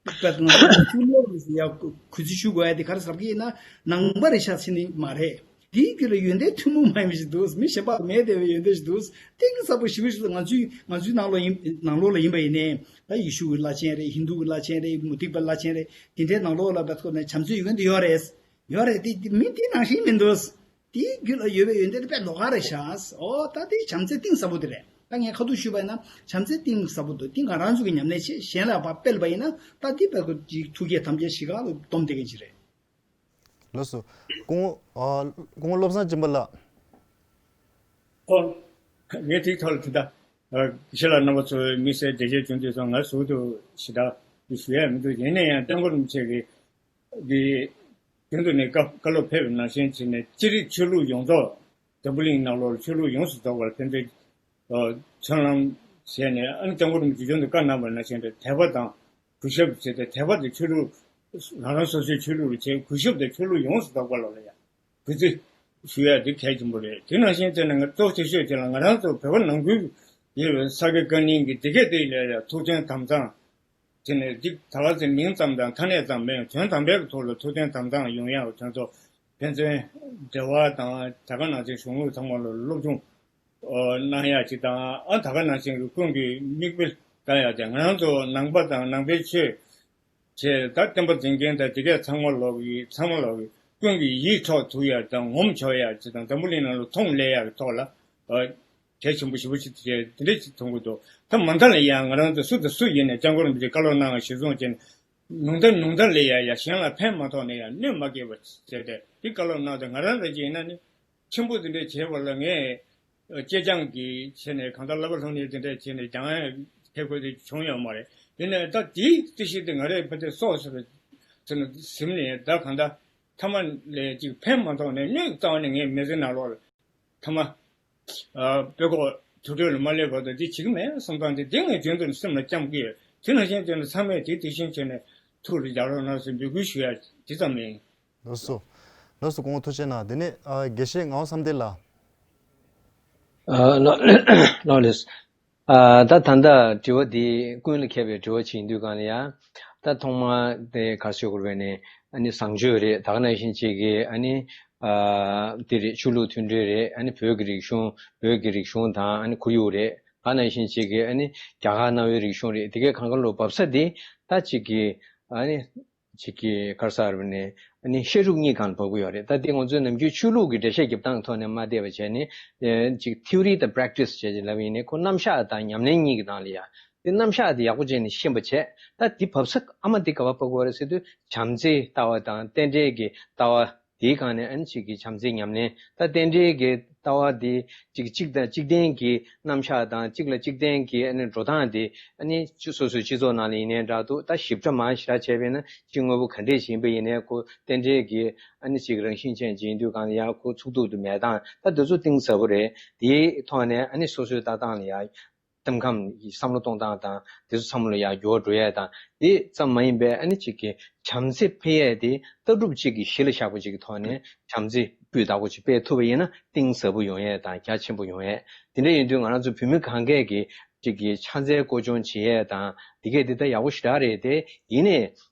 བད་ང་ཚོ་ལོག་ཡ་གུས་བརྩི་ཞུ་དགོས་ཡ་དེ་ག་རེ་ཟེར་གྱི་ཡིན་ན་ནང་པ་རེད་ཤག་ཟེར་ནི་མ་རེད། དེའི་རྒྱུད་ལ་ཡོན་ཏན་ཐུན་མོང་མ་ཡིན་པ་ཞིག་འདུག་མི་གཞན་པ་མེད་བསྡད་པའི་ཡོན་ཏན་ཞིག་འདུག་གཏིང་ཟབ་པོ་ཞེ་པོ་ཞིག་ལ་ང་ཚོའི་ང་ཚོའི་ནང་ལོགས་ཡིན་ནང་ལོགས་ལ་ཡིན་པ་ཡིན་ནའི་ད་ཡེ་ཤུ་གི་བླ་ཆེན་རེད། ཧིན་དུ་གི་བླ་ཆེན་རེད། མུ་སྟེགས་པའི་བླ་ཆེན་རེད། དེ་འདྲའི་ནང་ལོགས་ལ་བད་ཁོ་ནས་བྱམས་བརྩེའི་ཡོན་ཏན་ཡོད་རེད། ཡོད་རེད་དེ་མི་དེ་ནང་བཞིན་མི་འདུག་དེའི་རྒྱུད་ལ་ཡོད་པའི་ཡོན་ཏན་དེ་དཔེ་ལོགས་ཀ་རེད་ཤག་ཨོ་ད་དེ་བྱམས་བརྩེ་གཏིང་ཟབ་པོ་དེ་རེད། ད་ངས་ཁ་ཐུག་ཞུས་པ་ཡིན་ན་བྱམས་བརྩེ་གཏིང་ཟབ་པོ་འདུག་དེ་ང་རང་ཚོ་གི་ཉམས་ལེན་བྱེད་གཞན་ལ་ཕར་སྤེལ་བ་ཡིན་ན་ད་དེ་བད་ཁོ་ཅིག་ཐུགས་བསྐྱེད་དམ་བཅའ་བཞི་ག་ལ་སྡོམ་བསྡད་མཁན་ཅིག་རེད། ལགས་སོ། སྐུ་ངོ་ཨ་སྐུ་ངོ་བློ་བཟང་སྦྱིན་པ་ལགས། ཨོ། ངས་དེའི་ཐོག་ལ་དེ་ལྟ་ཨ་ཁྱེད་ལ་རྣམ་པ་ཚོས་དམིགས་བསལ་འགྲེལ་བཤད་བྱུང་དུས་སོང་ང་ཟུར་དུ་ཞེ་དྲག་ཞུ་ཡ་མི་འདུག་ཡིན་ན་ཡང་སྐྱབས་མགོན་རིན་པོ་ཆེ་གི་གི་རྒྱུན་དུ་ནས་བཀའ་བཀའ་སློབ་ཕེབས་པའི་ནང་བཞིན་བྱས་ནས་སྤྱིར་ཆོས་ལུགས་ཡོངས་རྫོགས་འཛམ་བུ་གླིང་ནང་ལོགས་ལ་ཆོས་ལུགས་ཡོངས་སུ་རྫོགས་པར་ཕན་ཚུན་ཚོད་ལམ་བྱས་ནས་ཨ་ནི་སྐྱབས་མགོན་རིན་པོ་ཆེ་རྒྱུན་དུ་བཀའ་གནང་བ་ནང་བཞིན་དུ་དད་པ་དང་གུས་ཞབས་བྱས་ཏེ་དད་པ་དེ་ཆོས་ལུགས་རང་རང་སོ་སོའི་ཆོས་ལུགས་ལ་བྱས། གུས་ཞབས་དེ་ཆོས་ལུགས་ཡོངས་སུ་རྫོགས་པ་ལ་ལ་ཡང་གུས་བརྩི་ཞུ་ཡ་དེ་གལ་ཆེན་པོ་རེད། དེ་ནང་བཞིན་བྱས་ནས་ང་གཙོ་ཆེ་ཤོས་དེ་ལ་ང་རང་ཚོ་བོད་པ་ནང་ཁུལ་ཡོད་པའི་ས་དགེ་བཀའ་རྙིང་གི་དེ་གས་དེ་ལ་ཡང་ཐུགས་མཐུན་དམ་གཙང་དེ་ནས་འདི་ད་ག་ཚོད་མིང་ཙམ་དང་ཐ་སྙད་ཙམ་མིན། དོན་དམ་པའི་ཐོག་ལ་ཐུགས་མཐུན་དམ་གཙང་ཡོང་ཡག་དོན་ཚོ་ཕན་ཚུན་འབྲེལ་བ་དང་། ད་ག་ནང་བཞིན་གཞུང་ལུགས་ཚང་མ་ལ་སློབ་སྦྱོང་གནང་ཡག་ཅིག་དང་། ཨ་ད་ག་ནང་བཞིན་གྱི་ཀུན་གྱིས་མིག་དཔེ་ལྟ་ཡག་དེ་ང་རང་ཚོ་ནང་པ་དང་ནང་པའི་ཆོས་བྱས། ད་བསྟན་པ་འཛིན་མཁན་དང་དེ་གས་ཚང་མ་ལོག་གི་ཚང་མ་ལོག་གི་ཀུན་གྱིས་ཡིད་འཕྲོག་ཐུབ་ཡག་དང་ངོམ་ཆོག་ཡག་ཅིག་དང་། འཛམ་བུ་གླིང་ནང་ལ་མཐོང་སླེབས་ཡག་གི་ཐོག་ལ་ཨ། གལ་ཆེན་པོ་ཞེ་པོ་ཞིག་དེ་འདྲ་ཞིག་མཐོང་གི་འདུག་ད་མ་མཐའ་ལ་ཡང་ང་རང་ཚོ་སུ་དང་སུ་ཡིན་ནས་སྐྱབས་མགོན་རིན་པོ་ཆེ་བཀའ་སློབ་གནང་བ་གཞིར་བཟུང་བྱས་ནས་ཉུང་མཐའ་ཉུང་མཐའ་ལ་ཡང་ཡང་གཞན་ལ་ཕན་མ་ཐོགས་ནས་ཡང་གནོད་མ་སྐྱེལ་བ་བྱས་ཏེ་འདི་བཀའ་སློབ་གནང་སྟེ། ང་རང་རང་ཅིག་ཡིན་ན་ནི་ཆེན་པོ་དེ་འདྲ་བྱས་པ་ལ་ངས་གཅེས་སྤྲས་ཀྱིས་བྱས་ནས་གང་ལྟར་བསླབ་པ་སློབ་གཉེར་དེ་འདྲ་བྱས་ནས་སྦྱང་ཡ་ཐེབས་དགོས་དེ་བྱུང་ཡོད་མ་རེད། དེ་ནས་ད་དེའི་རྩིས་གཞི་དེ་ང་རས་ཕ་དེ་སྲོག་ཟེར་བ་ཟེར་ན་ཟིན་ནས་ད་གང་ལྟར་ཐ་མ་ལས་ཅིག་ཕན་མ་ཐོགས་ནས་གནོད་རྩ་བ་ནས་ངས་མི་ཟེར་ནང་ལོགས་ལ། ཐ་མ། ཨ་དཔེ་ཁོག་དུར་ཁྲོད་ལ་མ་སླེབས་བར་དུ་འདི་བྱེད་ཀྱི་མེད་བསམ་སྟངས་དེ་འདི་ངས་རྒྱུན་དུ་སེམས་ལ་བཅངས་ཀྱི་ཡོད། དེ་ནང་བཞིན་དེ་ནི་ཚང་མས་དེ་དེ་བཞིན་བྱས་ནས་ཐུགས་ལ་འཇགས་རོགས་གནང་ཟེར་འབོད་སྐུལ་ཞུ་ཡ་དེ་ཙམ་ཡིན། ལགས་སོ། ལགས་སོ། སྐུ་ངོ་ཐུགས་རྗེ་གནང་། དེ་ནས་ཨ་དགེ་བཤེས་ངག་དབང་བསམ་གཏན་ལགས། ཨ་ལགས་ལགས་ལགས། ཨ་ད་ད་ལྟ་དྲི་བ་འདི་ཀུན་ལ་མཁས་པའི་དྲི་བ་ཅིག་ཡིན་དུས་གང་ལ་ཡ། ད་ཐོག་མ་དེ་ག་རེ་ཟེར་དགོས་རེད་ནས་ཨ་ནི་བཟང་སྤྱོད་རེད། ད་ག་ནང་བཞིན་ཅིག་གི་ཨ་ནི་ཨ་དེ་རེད། ཆོས་ལུགས་མཐུན་སྒྲིལ་རེད། ཨ་ནི་བོད་ཀྱི་རིག་གཞུང་བོད་ཀྱི་རིག་གཞུང་དང་ཨ་ནི་ཁོར་ཡུག་རེད། ད་ག་ནང་བཞིན་ཅིག་གི་ཨ་ནི་རྒྱ་གར་གནའ་བོའི་རིག་གཞུང་རེད། དེ་གའི་གང་ག་ལོ་བབས་ས་དེ་ད་ཅིག་གི་ཨ་ནི་ཅིག་གི་ག་རེ་ཟེར་བ་ནས་ཨ་ནི་བཤད་སྒྲུབ་གཉིས་སྒང་ལ་བབས་ཀྱི་ཡོད་རེད། ད་དེ་ང་ཚོའི་ནམ་རྒྱུན་ཆོས་ལུགས་ཀྱི་འགྲེལ་བཤད་རྒྱབ་སྟངས་ཐོག་ནས་མ་བལྟས་པ་བྱས་ནས་ཨ་ཅིག་theory དང་practice བྱས་ཅིག་ལབ་ཡིན་ནའི་ཁོ་རྣམ་གཞག་དང་ཉམས་ལེན་གཉིས་ཀྱི་ནང་ལ་ཡ། དེ་རྣམ་གཞག་དེ་ཡག་པོ་བྱས་ནས་ཤེས་པ་བྱས། ད་དེ་བབས་ས་ཨ་མ་དེ་ག་པར་བབས་ཀྱི་ཡོད་རེད་ཟེར་དུས་བྱམས་བརྩེའི་ལྟ་བ་དང་རྟེན་འབྲེལ་གྱི་ལྟ་བ་དེའི་སྒང་ནས་ཨ་ནི་ཅིག་གི་བྱམས་བརྩེའི་ཉམས་ལེན། ད་རྟེན་འབྲེལ་གྱི་ལྟ་བ་དེ་ཅིག་གཅིག་དང་གཅིག་བརྟེན་གྱི་རྣམ་གཞག་དང་གཅིག་ལ་གཅིག་བརྟེན་གྱི་ཨ་ནི་འགྲོ་སྟངས་དེ་ཨ་ནི་སོ་སོའི་སྤྱི་ཚོགས་ནང་ལ་ཡིན་ནའི་འདྲ་འདུག་ད་ཞིབ་ཕྲ་མང་ཞེ་དྲག་བྱས་པས་ན་ཅིག་དངོས་པོ་ག་འདྲས་ཤིག་ཡིན་པ་ཡིན་ནའི་ཁོ་རྟེན་འབྲེལ་གྱི་ཨ་ནི་ཅིག་རང་བཞིན་ཅན་ཅིག་ཡིན་དུས་གང་ལ་ཡ་ཁོ་ཚུགས་ཐུབ་ཏུ་མེད་སྟངས་ད་དེ་ཚོ་གཏིང་ཟབ་པོ་རེད། དེའི་ཐོག་ནས་ཨ་ནི་སོ་སོའི་ལྟ་སྟངས་ལ་ཡ། སེམས་ཁམས་ཀྱི་བསམ་བློ་གཏོང་སྟངས་དང་དེ་ཚོ་ཚང་མ་ལ་ཡང་འགྱུར་བ་འགྲོ་ཡས་དང་དེ་ཙམ་མ་ཡིན་པའི་ཨ་ནི་གཅིག་གི་བྱམས་བརྩེ་འཕེལ་ཡས་དེ་ལྟ་གྲུབ་གཅིག་གི་གཞི་ལ་བཞག་པ་གཅིག་གི་ཐོག་ནས་བྱམས་བརྩེ་སྤུས་དག་པོ་ཅིག་སྤེལ་ཐུབ་པ་ཡིན་ན་གཏིང་ཟབ་པོ་ཡོང་ཡས་དང་རྒྱ་ཆེན་པོ་ཡོང་ཡས། དེ་འདྲ་ཡིན་དུས་ང་རང་ཚོ་བོད་མི་གང་གས་ཀྱི་གཅིག་གི་ཕྱག་འཚལ་སྐོར་སྦྱོང་བྱེད་ཡས་དང་དེ་གས་དེ་ད་ཡག་པོ་ཞེ་དྲག་རེད་དེ། ཡིན་ནའི།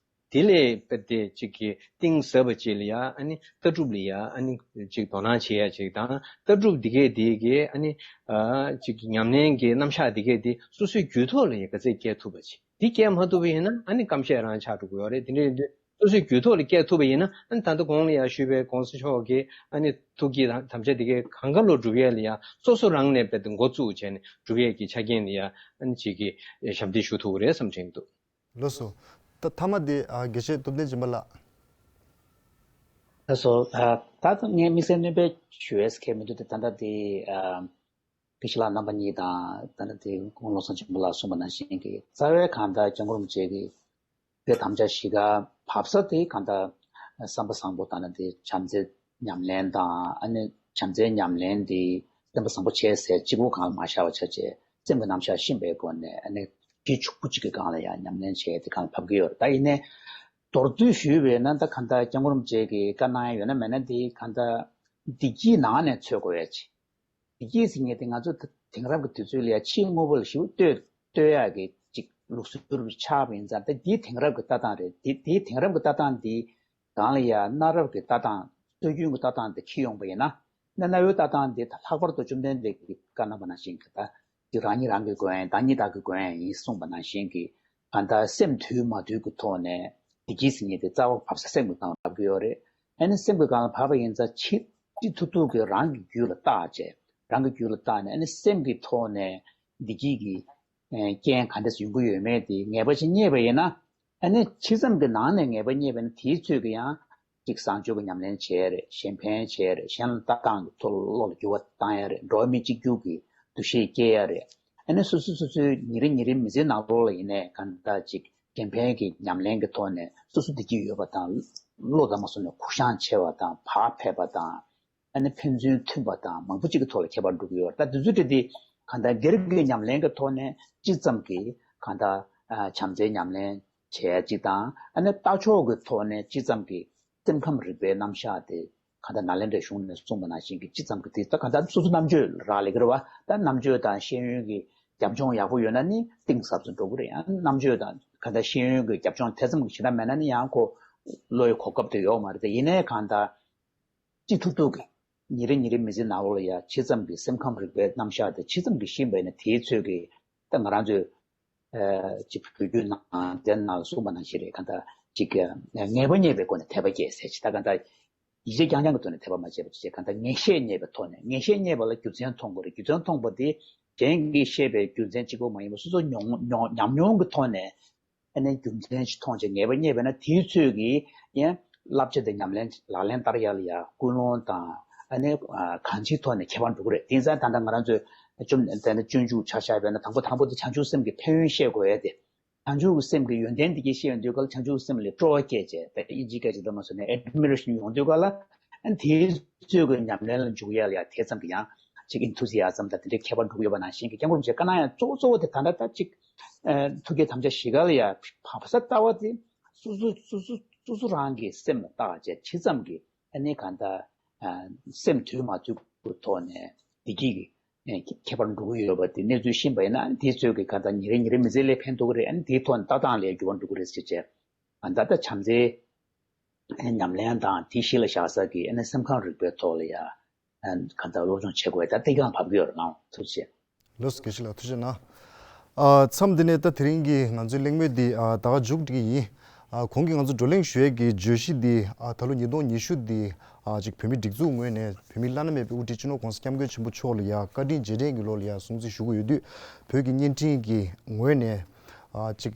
དེ་ལས་དཔེ་དེ་གཅིག་གི་གཏིང་ཟབ་པ་ཅིག་ལ་ཡ་ཨ་ནི་ལྟ་གྲུབ་ལ་ཡ་ཨ་ནི་གཅིག་དོ་སྣང་བྱེད་ཡ་ཅིག་དང་ལྟ་གྲུབ་འདི་གས་དེ་གི་ཨ་ནི་ཨ་གཅིག་གི་ཉམས་ལེན་གྱི་རྣམ་གཞག་འདི་གས་དེ་སོ་སོའི་རྒྱུད་ཐོག་ལ་ཡ་ག་ཚད་སྐྱེལ་ཐུབ་པ་ཅིག་འདི་སྐྱེལ་མ་ཐུབ་པ་ཡིན་ན་ཨ་ནི་སྐམ་ཤས་རང་ཆགས་འགྲོ་གི་ཡོད་རེད། དེ་འདྲ་ཡིན་དུས་ སོ་སོའི་རྒྱུད་ཐོག་ལ་བསྐྱལ་ཐུབ་པ་ཡིན་ན། ཨ་ནི་ད་ལྟ་གོང་ལ་ཡང་ཞུས་པའི་གོང་ས་མཆོག་གི་ཨ་ནི་ཐུགས་བསྐྱེད་དམ་བཅའ་དེ་གའི་གང་ག་ལོ་སྒྲུབ་ཡས་ལ་ཡང་སོ་སོ་རང་ནས་དཔེ་འགོ་བཙུགས་བྱས་ནས་སྒྲུབ་ཡས་ཀྱི་ཆ་རྐྱེན་ལ་ཡང་ཨ་ནི་ཅིག་གི་ཞབས་འདེགས་ཞུ་ཐུབ་ཀྱི་རེད་བསམ་དྲན་འདུག། ལགས་སོ། ད་མཐའ་མ་དེ་ཨ་དགེ་བཤེས་ཐུབ་བསྟན་སྦྱིན་པ་ལགས། ལགས་སོ། ད་ད་ལྟ་ངས་དམིགས་བསལ་སྣོན་པ་ཞུ་ཡས་གལ་མི་འདུག་སྟེ། ད་ལྟ་དེ་ཨ་དགེ་བཤེས་ལགས་རྣམ་པ་གཉིས་དང་། ད་ལྟ་དེ་སྐུ་ངོ་བློ་བཟང་སྦྱིན་པ་ལགས་གསུངས་པ་ནང་བཞིན་གྱི་རྩ་བའི་གང་ལྟར་སྐྱབས་མགོན་རིན་པོ་ཆེ་གི་དམ་བཅའ་བཞི་ཀ་བབས་ས་དེ་གང་ལྟར་བསམ་པ་བཟང་པོ་དང་། ད་ལྟ་དེ་བྱམས་བརྩེ་ཉམས་ལེན་དང་། ཨ་ནི་བྱམས་བརྩེ་ཉམས་ལེན་དེ་སེམས་པ་བཟང་པོ་བྱས་ཟེར་གཅིག་པུ་གང་ལ་མ་བཞག་པ་བྱས་བྱས། སེམས་ཀྱི་རྣམ་གཞག་ཤེས་པའི་སྒོ་ནས། ཨ་ནི་གཞི་ཕྱུག་པོ་གཅིག་གི་སྒང་ལ་ཡང་ཉམས་ལེན་བྱས་ཏེ་གང་ལ་བབས་ཀྱི་ཡོད་རེད། ད་ཡིན་ནའི་མདོར་བསྡུས་ཞུས་པས་ན། ད་གང་ལྟར་སྐྱབས་མགོན་རིན་པོ་ཆེ་གིས་བཀའ་གནང་ཡ་ཡོད་ན་མེད་ན་དེ་གང་ལྟར་བདེ་སྐྱིད་ནང་ནས་འཚོལ་དགོས་ཡ་ཅིག། བདེ་སྐྱིད་ཟེར་མཁན་དེ་ང་ཚོ་ད་དེང་རབས་ཀྱི་དུས་ཚོད་ལ་ཡ་ཕྱིའི་དངོས་པོ་ལ་ཞེ་པོ་ལྟོས་ལྟོས་ཡག་གི་ཅིག་ལུགས་སྲོལ་ཆགས་པ་ཡིན་ཙང་། ད་འདི་དེང་རབས་ཀྱི་ལྟ་སྟངས་རེད། འདི་འདི་དེང་རབས་ཀྱི་ལྟ་སྟངས་འདི་སྒང་ལ་ཡ་གནའ་རབས་ཀྱི་ལྟ་སྟངས། སྲོལ་རྒྱུན་གྱི་ལྟ་སྟངས་དེ་འཁྱེར་ཡོང་པ་ཡིན་ན། གནའ་གནའ་བོའི་ལྟ་སྟངས་དེ་ད་ལྷག་པར་དུ་བཅོམ་ལྡན་འདས་ཀྱིས་བཀའ་གནང་བ་ནང་བཞིན་གྱི། ད་འདི་རང་ཉིད་རང་གི་མགོན། བདག་ཉིད་བདག་གི་མགོན་ཡིན་གསུངས་པ་ནང་བཞིན་གྱི། གང་ལྟར་སེམས་དུལ་མ་དུལ་གྱི་ཐོག་ནས་བདེ་སྐྱིད་ཟེར་མཁན་དེ་རྩ་བ་བབས་ས་སེམས་ཀྱི་སྒང་ལ་བབས་ཀྱི་ཡོད་རེད། ཨ་ནི་སེམས་ཀྱི་སྒང་ལ་བབས་པ་ཡིན་ཙང་། ཅི་ཅི་ཐུབ་ཐུབ་ཀྱིས་རང་གི་རྒྱུད་ལ་བརྟག་བྱས། རང་གི་རྒྱུད་ལ་བརྟག་ནས། ཨ་ནི་སེམས་ཀྱི་ཐོག་ནས་བདེ་སྐྱིད་ཀྱི་ཨེ་རྐྱེན་ག་འདྲས་ཡོང་གི་ཡོད་མེད་དེ་ངེས་པ་ཅིག་རྙེད་པ་ཡིན་ན། ཨ་ནི་ཕྱི་མཚམས་ཀྱི་ནང་ནས་ངེས་པ་རྙེད་པ་ཡིན་ན། དེའི་ཚོད་ཀྱིས་ཡང་ཅིག་བཟང་སྤྱོད་ཀྱི་ཉམས་ལེན་བྱེད་ཡ་རེད། གཞན་ཕན་བྱེད་ཡ་རེད། གཞན་ལ་ལྟ་སྟངས་ཀྱི་ཐོག་བློ་ལ་འགྱུར་བ་བཏང་ཡ་རེད། འགྲོ་བ་མི་གཅིག་གྱུར་གྱི་འདུ་ཤེས་སྐྱེ་ཡ་རེད། ཨ་ནི་སོ་སོ་སོ་སོའི་ཉིན་རེ་ཉིན་རེའི་མི་ཚེའི་ནང་ལོགས་ལ་ཡིན་ནའི་གང་ལྟར་ཅིག་གཞན་ཕན་གྱི་ཉམས་ལེན་གྱི་ཐོག་ནས་སོ་སོ་བདེ་སྐྱིད་ཡོད་པ་དང་། བློ་ཟ་མ་བཟུང་ནས་གུ་བཤངས་ཆེ་བ་དང་། བག་ཕེབས་པ་དང་། ཨ་ནི་ཕན་ཚུན་མཐུན་པ་དང་མང་པོ་གཅིག་གི་ཐོག་ལ་ཁྱད་པར་འགྲོ་གི་ཡོད་རེད། ད་དེ་ཚོའི་གྲས་དེ་གང་ལྟར་སྒེར་གྱི་ཉམས་ལེན་གྱི་ཐོག་ནས་ཅི་ཙམ་གྱིས་གང་ལྟར་ཨ་བྱམས་བརྩེའི་ཉམས་ལེན་བྱེད་ཡ་གཅིག་དང་། ཨ་ནི་ལྟ་ཕྱོགས་ཀྱི་ཐོག་ནས་ཅི་ཙམ་གྱིས་སེམས་ཁམས་རིག་པའི་རྣམ་གཞག་དེ་གང་ལྟར་ནཱ་ལེནྡྲའི་གཞུང་ནས་གསུངས་པ་ནང་བཞིན་གྱི་ཅི་ཙམ་གྱིས་དེ། ད་གང་ལྟར་སོ་སོ་རྣམ་དཔྱོད་རག་ལས་ཀྱི་རེད་བ། ད་རྣམ་དཔྱོད་དང་ཤེས་ཡོན་གྱི་རྒྱབ་ལྗོངས་ཡག་པོ་ཡོད་ན་ནི་གཏིང་ཟབ་ཙམ་འགྲོ་གི་རེད། ཡང་རྣམ་དཔྱོད་དང་གང་ལྟར་ཤེས་ཡོན་གྱི་རྒྱབ་ལྗོངས་དེ་ཙམ་གྱི་ཞེ་དྲག་མེད་ན་ནི་ཡང་ཁོ་བློ་ཡི་གོ་སྐབས་དེ་ཡོད་མ་རེད་དེ། ཡིན་ནའི་གང་ལྟར་ཅི་ཐུབ་ཐུབ་ཀྱིས་ཉིན་རེ་ཉིན་རེའི་མི་ཚེའི་ནང་ལོགས་ལ་ཡ་ཇི་ཙམ་གྱིས་སེམས་ཁམས་རིག་པའི་རྣམ་གཞག་དེ་ཇི་ཙམ་གྱིས་ཤེས་པ་ཡིན་ན། དེའི་ཚོད་ཀྱིས་ད་ང་རང་ཚོས་ཨ་ཅིག་བོད་བརྒྱུད་ནང་བསྟན་ནང་གསུངས་པ་ནང་བཞིན་རེད། གང་ལྟར་ཅིག་ངེས་པ་རྙེད་པའི་སྒོ་ནས་དད་པ་སྐྱེ་ཟེར་ཅིག། ད་གང་ལྟར་ཡིད་ཆེས་རྐྱང་རྐྱང་གི་ཐོག་ནས་དད་པ་མ་བྱས་པ་བྱས། གང་ལྟར་ངེས་ཤེས་རྙེད་པའི་ཐོག་ནས། ངེས་ཤེས་རྙེད་པ་ལ་རྒྱུ་མཚན་མཐོང་དགོས་རེད། རྒྱུ་མཚན་མཐོང་པ་དེ་གཞན་གྱིས་བཤད་པའི་རྒྱུ་མཚན་གཅིག་པོ་མ་ཡིན་པར་སོ་སོ་མྱོང་མྱོང་ཉམས་མྱོང་གི་ཐོག་ནས། ཨ་ནི་རྒྱུ་མཚན་ཞིག་མཐོང་བྱས་ངེས་པ་རྙེད་པ་ཡིན་ན། དེའི་ཚོད་ཀྱིས་ཡང་བསླབ་བྱ་དེ་ཉམས་ལེན་ལག་ལེན་བསྟར་ཡ་ལ་ཡ་ཀུན་སློང་དང་། ཨ་ནི་གང་ཅིའི་ཐོག་ནས་ཁྱད་པར་འགྲོ་གི་རེད། དེང་སང་ད་ལྟ་ང་རང་ཚོས་བཅོམ་ལྡན་འདས་སྤྱོད་འཇུག་ཆ་བཞག་པ་ཡིན་ན། དང་པོ་དང་པོ་དེ་བྱང་ཆུབ་སེམས་ཀྱི་ཕན་ཡོན་ཤེས་དགོས་ཡ་དེ། བྱང་ཆུབ་ཀྱི་སེམས་ཀྱི་ཡོན་ཏན་དེ་གྱད་ཤེས་ཡོང་དུས་ག་ལ། བྱང་ཆུབ་ཀྱི་སེམས་ལ་སྤྲོ་བ་སྐྱེས་བྱས། ད་དབྱིན་ཇིའི་སྐད་ཆ་ལ་མ་སོང་ནས་admiration་ཡོང་དུས་ག་ལ། ཨ་ནི་དེའི་ཚོད་ཀྱི་ཉམས་ལེན་ལ་འཇུག་ཡ་ལ་ཡ་དེ་ཙམ་གྱི་ཡང་ཅིག་enthusiasm་དང་དེ་འདྲའི་ཁྱད་པར་འགྲོ་གི་ཡོད་པ་ནང་བཞིན་གྱི། སྐྱབས་མགོན་རིན་པོ་ཆེས་བཀའ་གནང་ཡ་གཙོ་བོ་གཙོ་བོ་དེ་ད་ལྟ་ད་ཅིག་ཨ་ཐུགས་བསྐྱེད་དམ་བཅའ་བཞི་ཀ་ལ་ཡ་བབས་ས་ལྟ་བ་དེ། སོ་སོ་སོ་སོ་སོ་སོ་རང་གི་སེམས་ལ་བརྟག་བྱས་ཇི་ཙམ་གྱིས་ཨ་ནི་གང་ལྟར་ཨ་སེམས་དུལ་མ་དུལ་གྱི་ཐོག་ནས་བདེ་སྐྱིད་ཀྱི་ཨེ་ཁྱད་པར་འགྲོ་གི་ཡོད་པ་དེ་གནས་ཚུལ་ཤེས་པ་ཡིན་ན། དེའི་ཚོད་ཀྱིས་གང་ལྟར་ཉིན་རེ་ཉིན་རེ་མི་ཚེ་ལ་ཕན་ཐོགས་ཀྱི་རེད། ཨ་ནི་དེའི་ཐོག་ནས་ལྟ་སྟངས་ལ་འགྱུར་བ་འགྲོ་གི་རེད་ཟེར་བྱས། ཨ་ད་ལྟ་བྱམས་བརྩེའི་ཨ་ནི་ཉམས་ལེན་དང་དེ་གཞི་ལ་བཞག་ས་གི་ཨ་ནི་སེམས་ཁམས་རིག་པའི་ཐོག་ལ་ཡ་ཨ་གང་ལྟར་སློབ་སྦྱོང་བྱེད་དགོས་ཡ་ད་གཏན་འཁེལ་བབས་ཀྱི་ཡོད་རེད། ལགས་འོང་། ཐུགས་རྗེ་ཆེ། ལགས་སོ། དགེ་བཤེས་ལགས་ཐུགས་རྗེ་གནང་། ཨ་མཚམས་འདི་ནས་ད་དེ་རིང་གི་ང་ཚོའི་གླེང་མོལ་འདི་ཨ་ད་ག་མཇུག་སྒྲིལ་གྱི་ཡིན། ཨ་གོང་གི་ང་ཚོ་བགྲོ་གླེང་ཞུ་ཡས་ཀྱི་བརྗོད་གཞི་འདི་ཨ་ད་ལོ་ཉིས་སྟོང་ཉི་ཤུ་འདི་ཨ་ཅིག་བོད་མིའི་སྒྲིག་འཛུགས་ངོས་ནས་བོད་མིའི་བླ་ན་མེད་པའི་དབུ་ཁྲིད་སྤྱི་ནོར་༸གོང་ས་༸སྐྱབས་མགོན་ཆེན་པོ་མཆོག་ལ་ཡ་བཀའ་དྲིན་རྗེས་དྲན་གྱི་ལོ་ལ་ཡ་སྲུང་བརྩི་ཞུ་གི་ཡོད་དུས། བོད་ཀྱི་བརྙན་འཕྲིན་གྱི་ངོས་ནས་ཨ་ཅིག་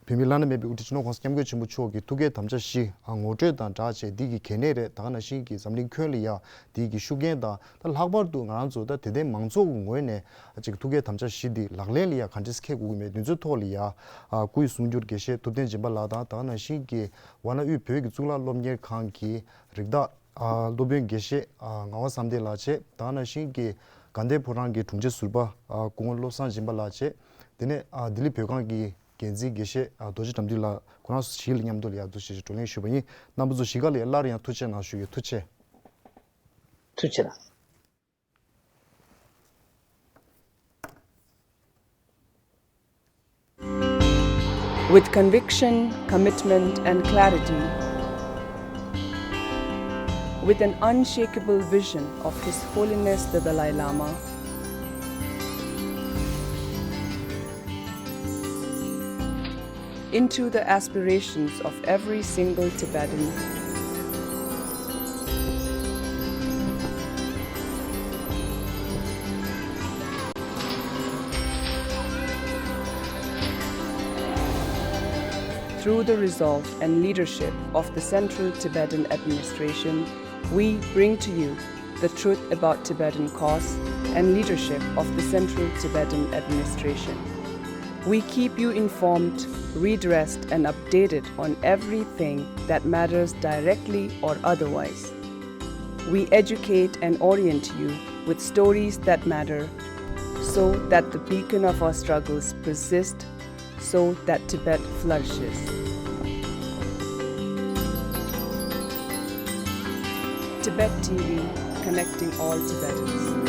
བོད་མིའི་བླ་ན་མེད་པའི་དབུ་ཁྲིད་སྤྱི་ནོར་༸གོང་ས་༸སྐྱབས་མགོན་ཆེན་པོ་མཆོག་གི་ཐུགས་བསྐྱེད་དམ་བཅའ་བཞི་ཨ་ངོ་སྤྲོད་དང་སྦྲགས་བྱས། འདི་གི་གལ་གནད་རེད། ད་ག་ནང་བཞིན་གྱི་འཛམ་གླིང་ཁྱོན་ལ་ཡ་འདི་གི་ཤུགས་རྐྱེན་དང་། ད་ལྷག་པར་དུ་ང་རང་ཚོ་ད་དད་ལྡན་མང་ཚོགས་ཀྱི་ངོས་ནས་ཅིག་ཐུགས་བསྐྱེད་དམ་བཅའ་བཞི་འདི་ལག་ལེན་ལ་ཡ་ག་འདྲས་འཁེལ་དགོས་ཀྱི་མེད། འདི་ཚོའི་ཐོག་ལ་ཡ་ཨ་སྐུའི་གསུང་སྒྱུར་དགེ་བཤེས་ཐུབ་བསྟན་སྦྱིན་པ་ལགས་དང་། ད་ག་ནང་བཞིན་གྱི་ཝཱ་ཎ་དབུས་བོད་ཀྱི་གཙུག་ལག་སློབ་གཉེར་ཁང་གི་རིགས་བདག་ཨ་སློབ་དཔོན་དགེ་བཤེས་ཨ་ངག་དབང་བསམ་གཏན་ལགས་བྱས། ད་ག་ནང་བཞིན་གྱི་དགའ་ལྡན་ཕོ་བྲང་གི་དྲུང་ཆེ་ཟུར་པ་ཨ་སྐུ་ངོ་བློ་བཟང་སྦྱིན་པ་ལགས་བྱས། དེ་ནས་ཨ་ལྡི་ལི་བོད་ཁང་གི་འགན་འཛིན་དགེ་བཤེས་ཨ་རྡོ་རྗེ་དགྲ་འདུལ་ལགས། ཁོ་རང་བཞི་ལ་མཉམ་དུ་ལ་ཡ་འདུ་ཤེས་ཀྱི་བགྲོ་གླེང་ཞུས་པ་ཡིན། རྣམ་པ་ཚོ་བཞི་ཀ་ལ་ཡ་སླར་ཡང་ཐུགས་རྗེ་གནང་ཞུ་གི། ཐུགས་རྗེ་ཆེ། ཐུགས་རྗེ་གནང་། With conviction, commitment, and clarity, with an unshakable vision of His Holiness the Dalai Lama, into the aspirations of every single Tibetan. Through the resolve and leadership of the Central Tibetan Administration, we bring to you the truth about Tibetan cause and leadership of the Central Tibetan Administration. We keep you informed, redressed, and updated on everything that matters directly or otherwise. We educate and orient you with stories that matter so that the beacon of our struggles persist, so that Tibet flourishes. Tibet T V, connecting all Tibetans.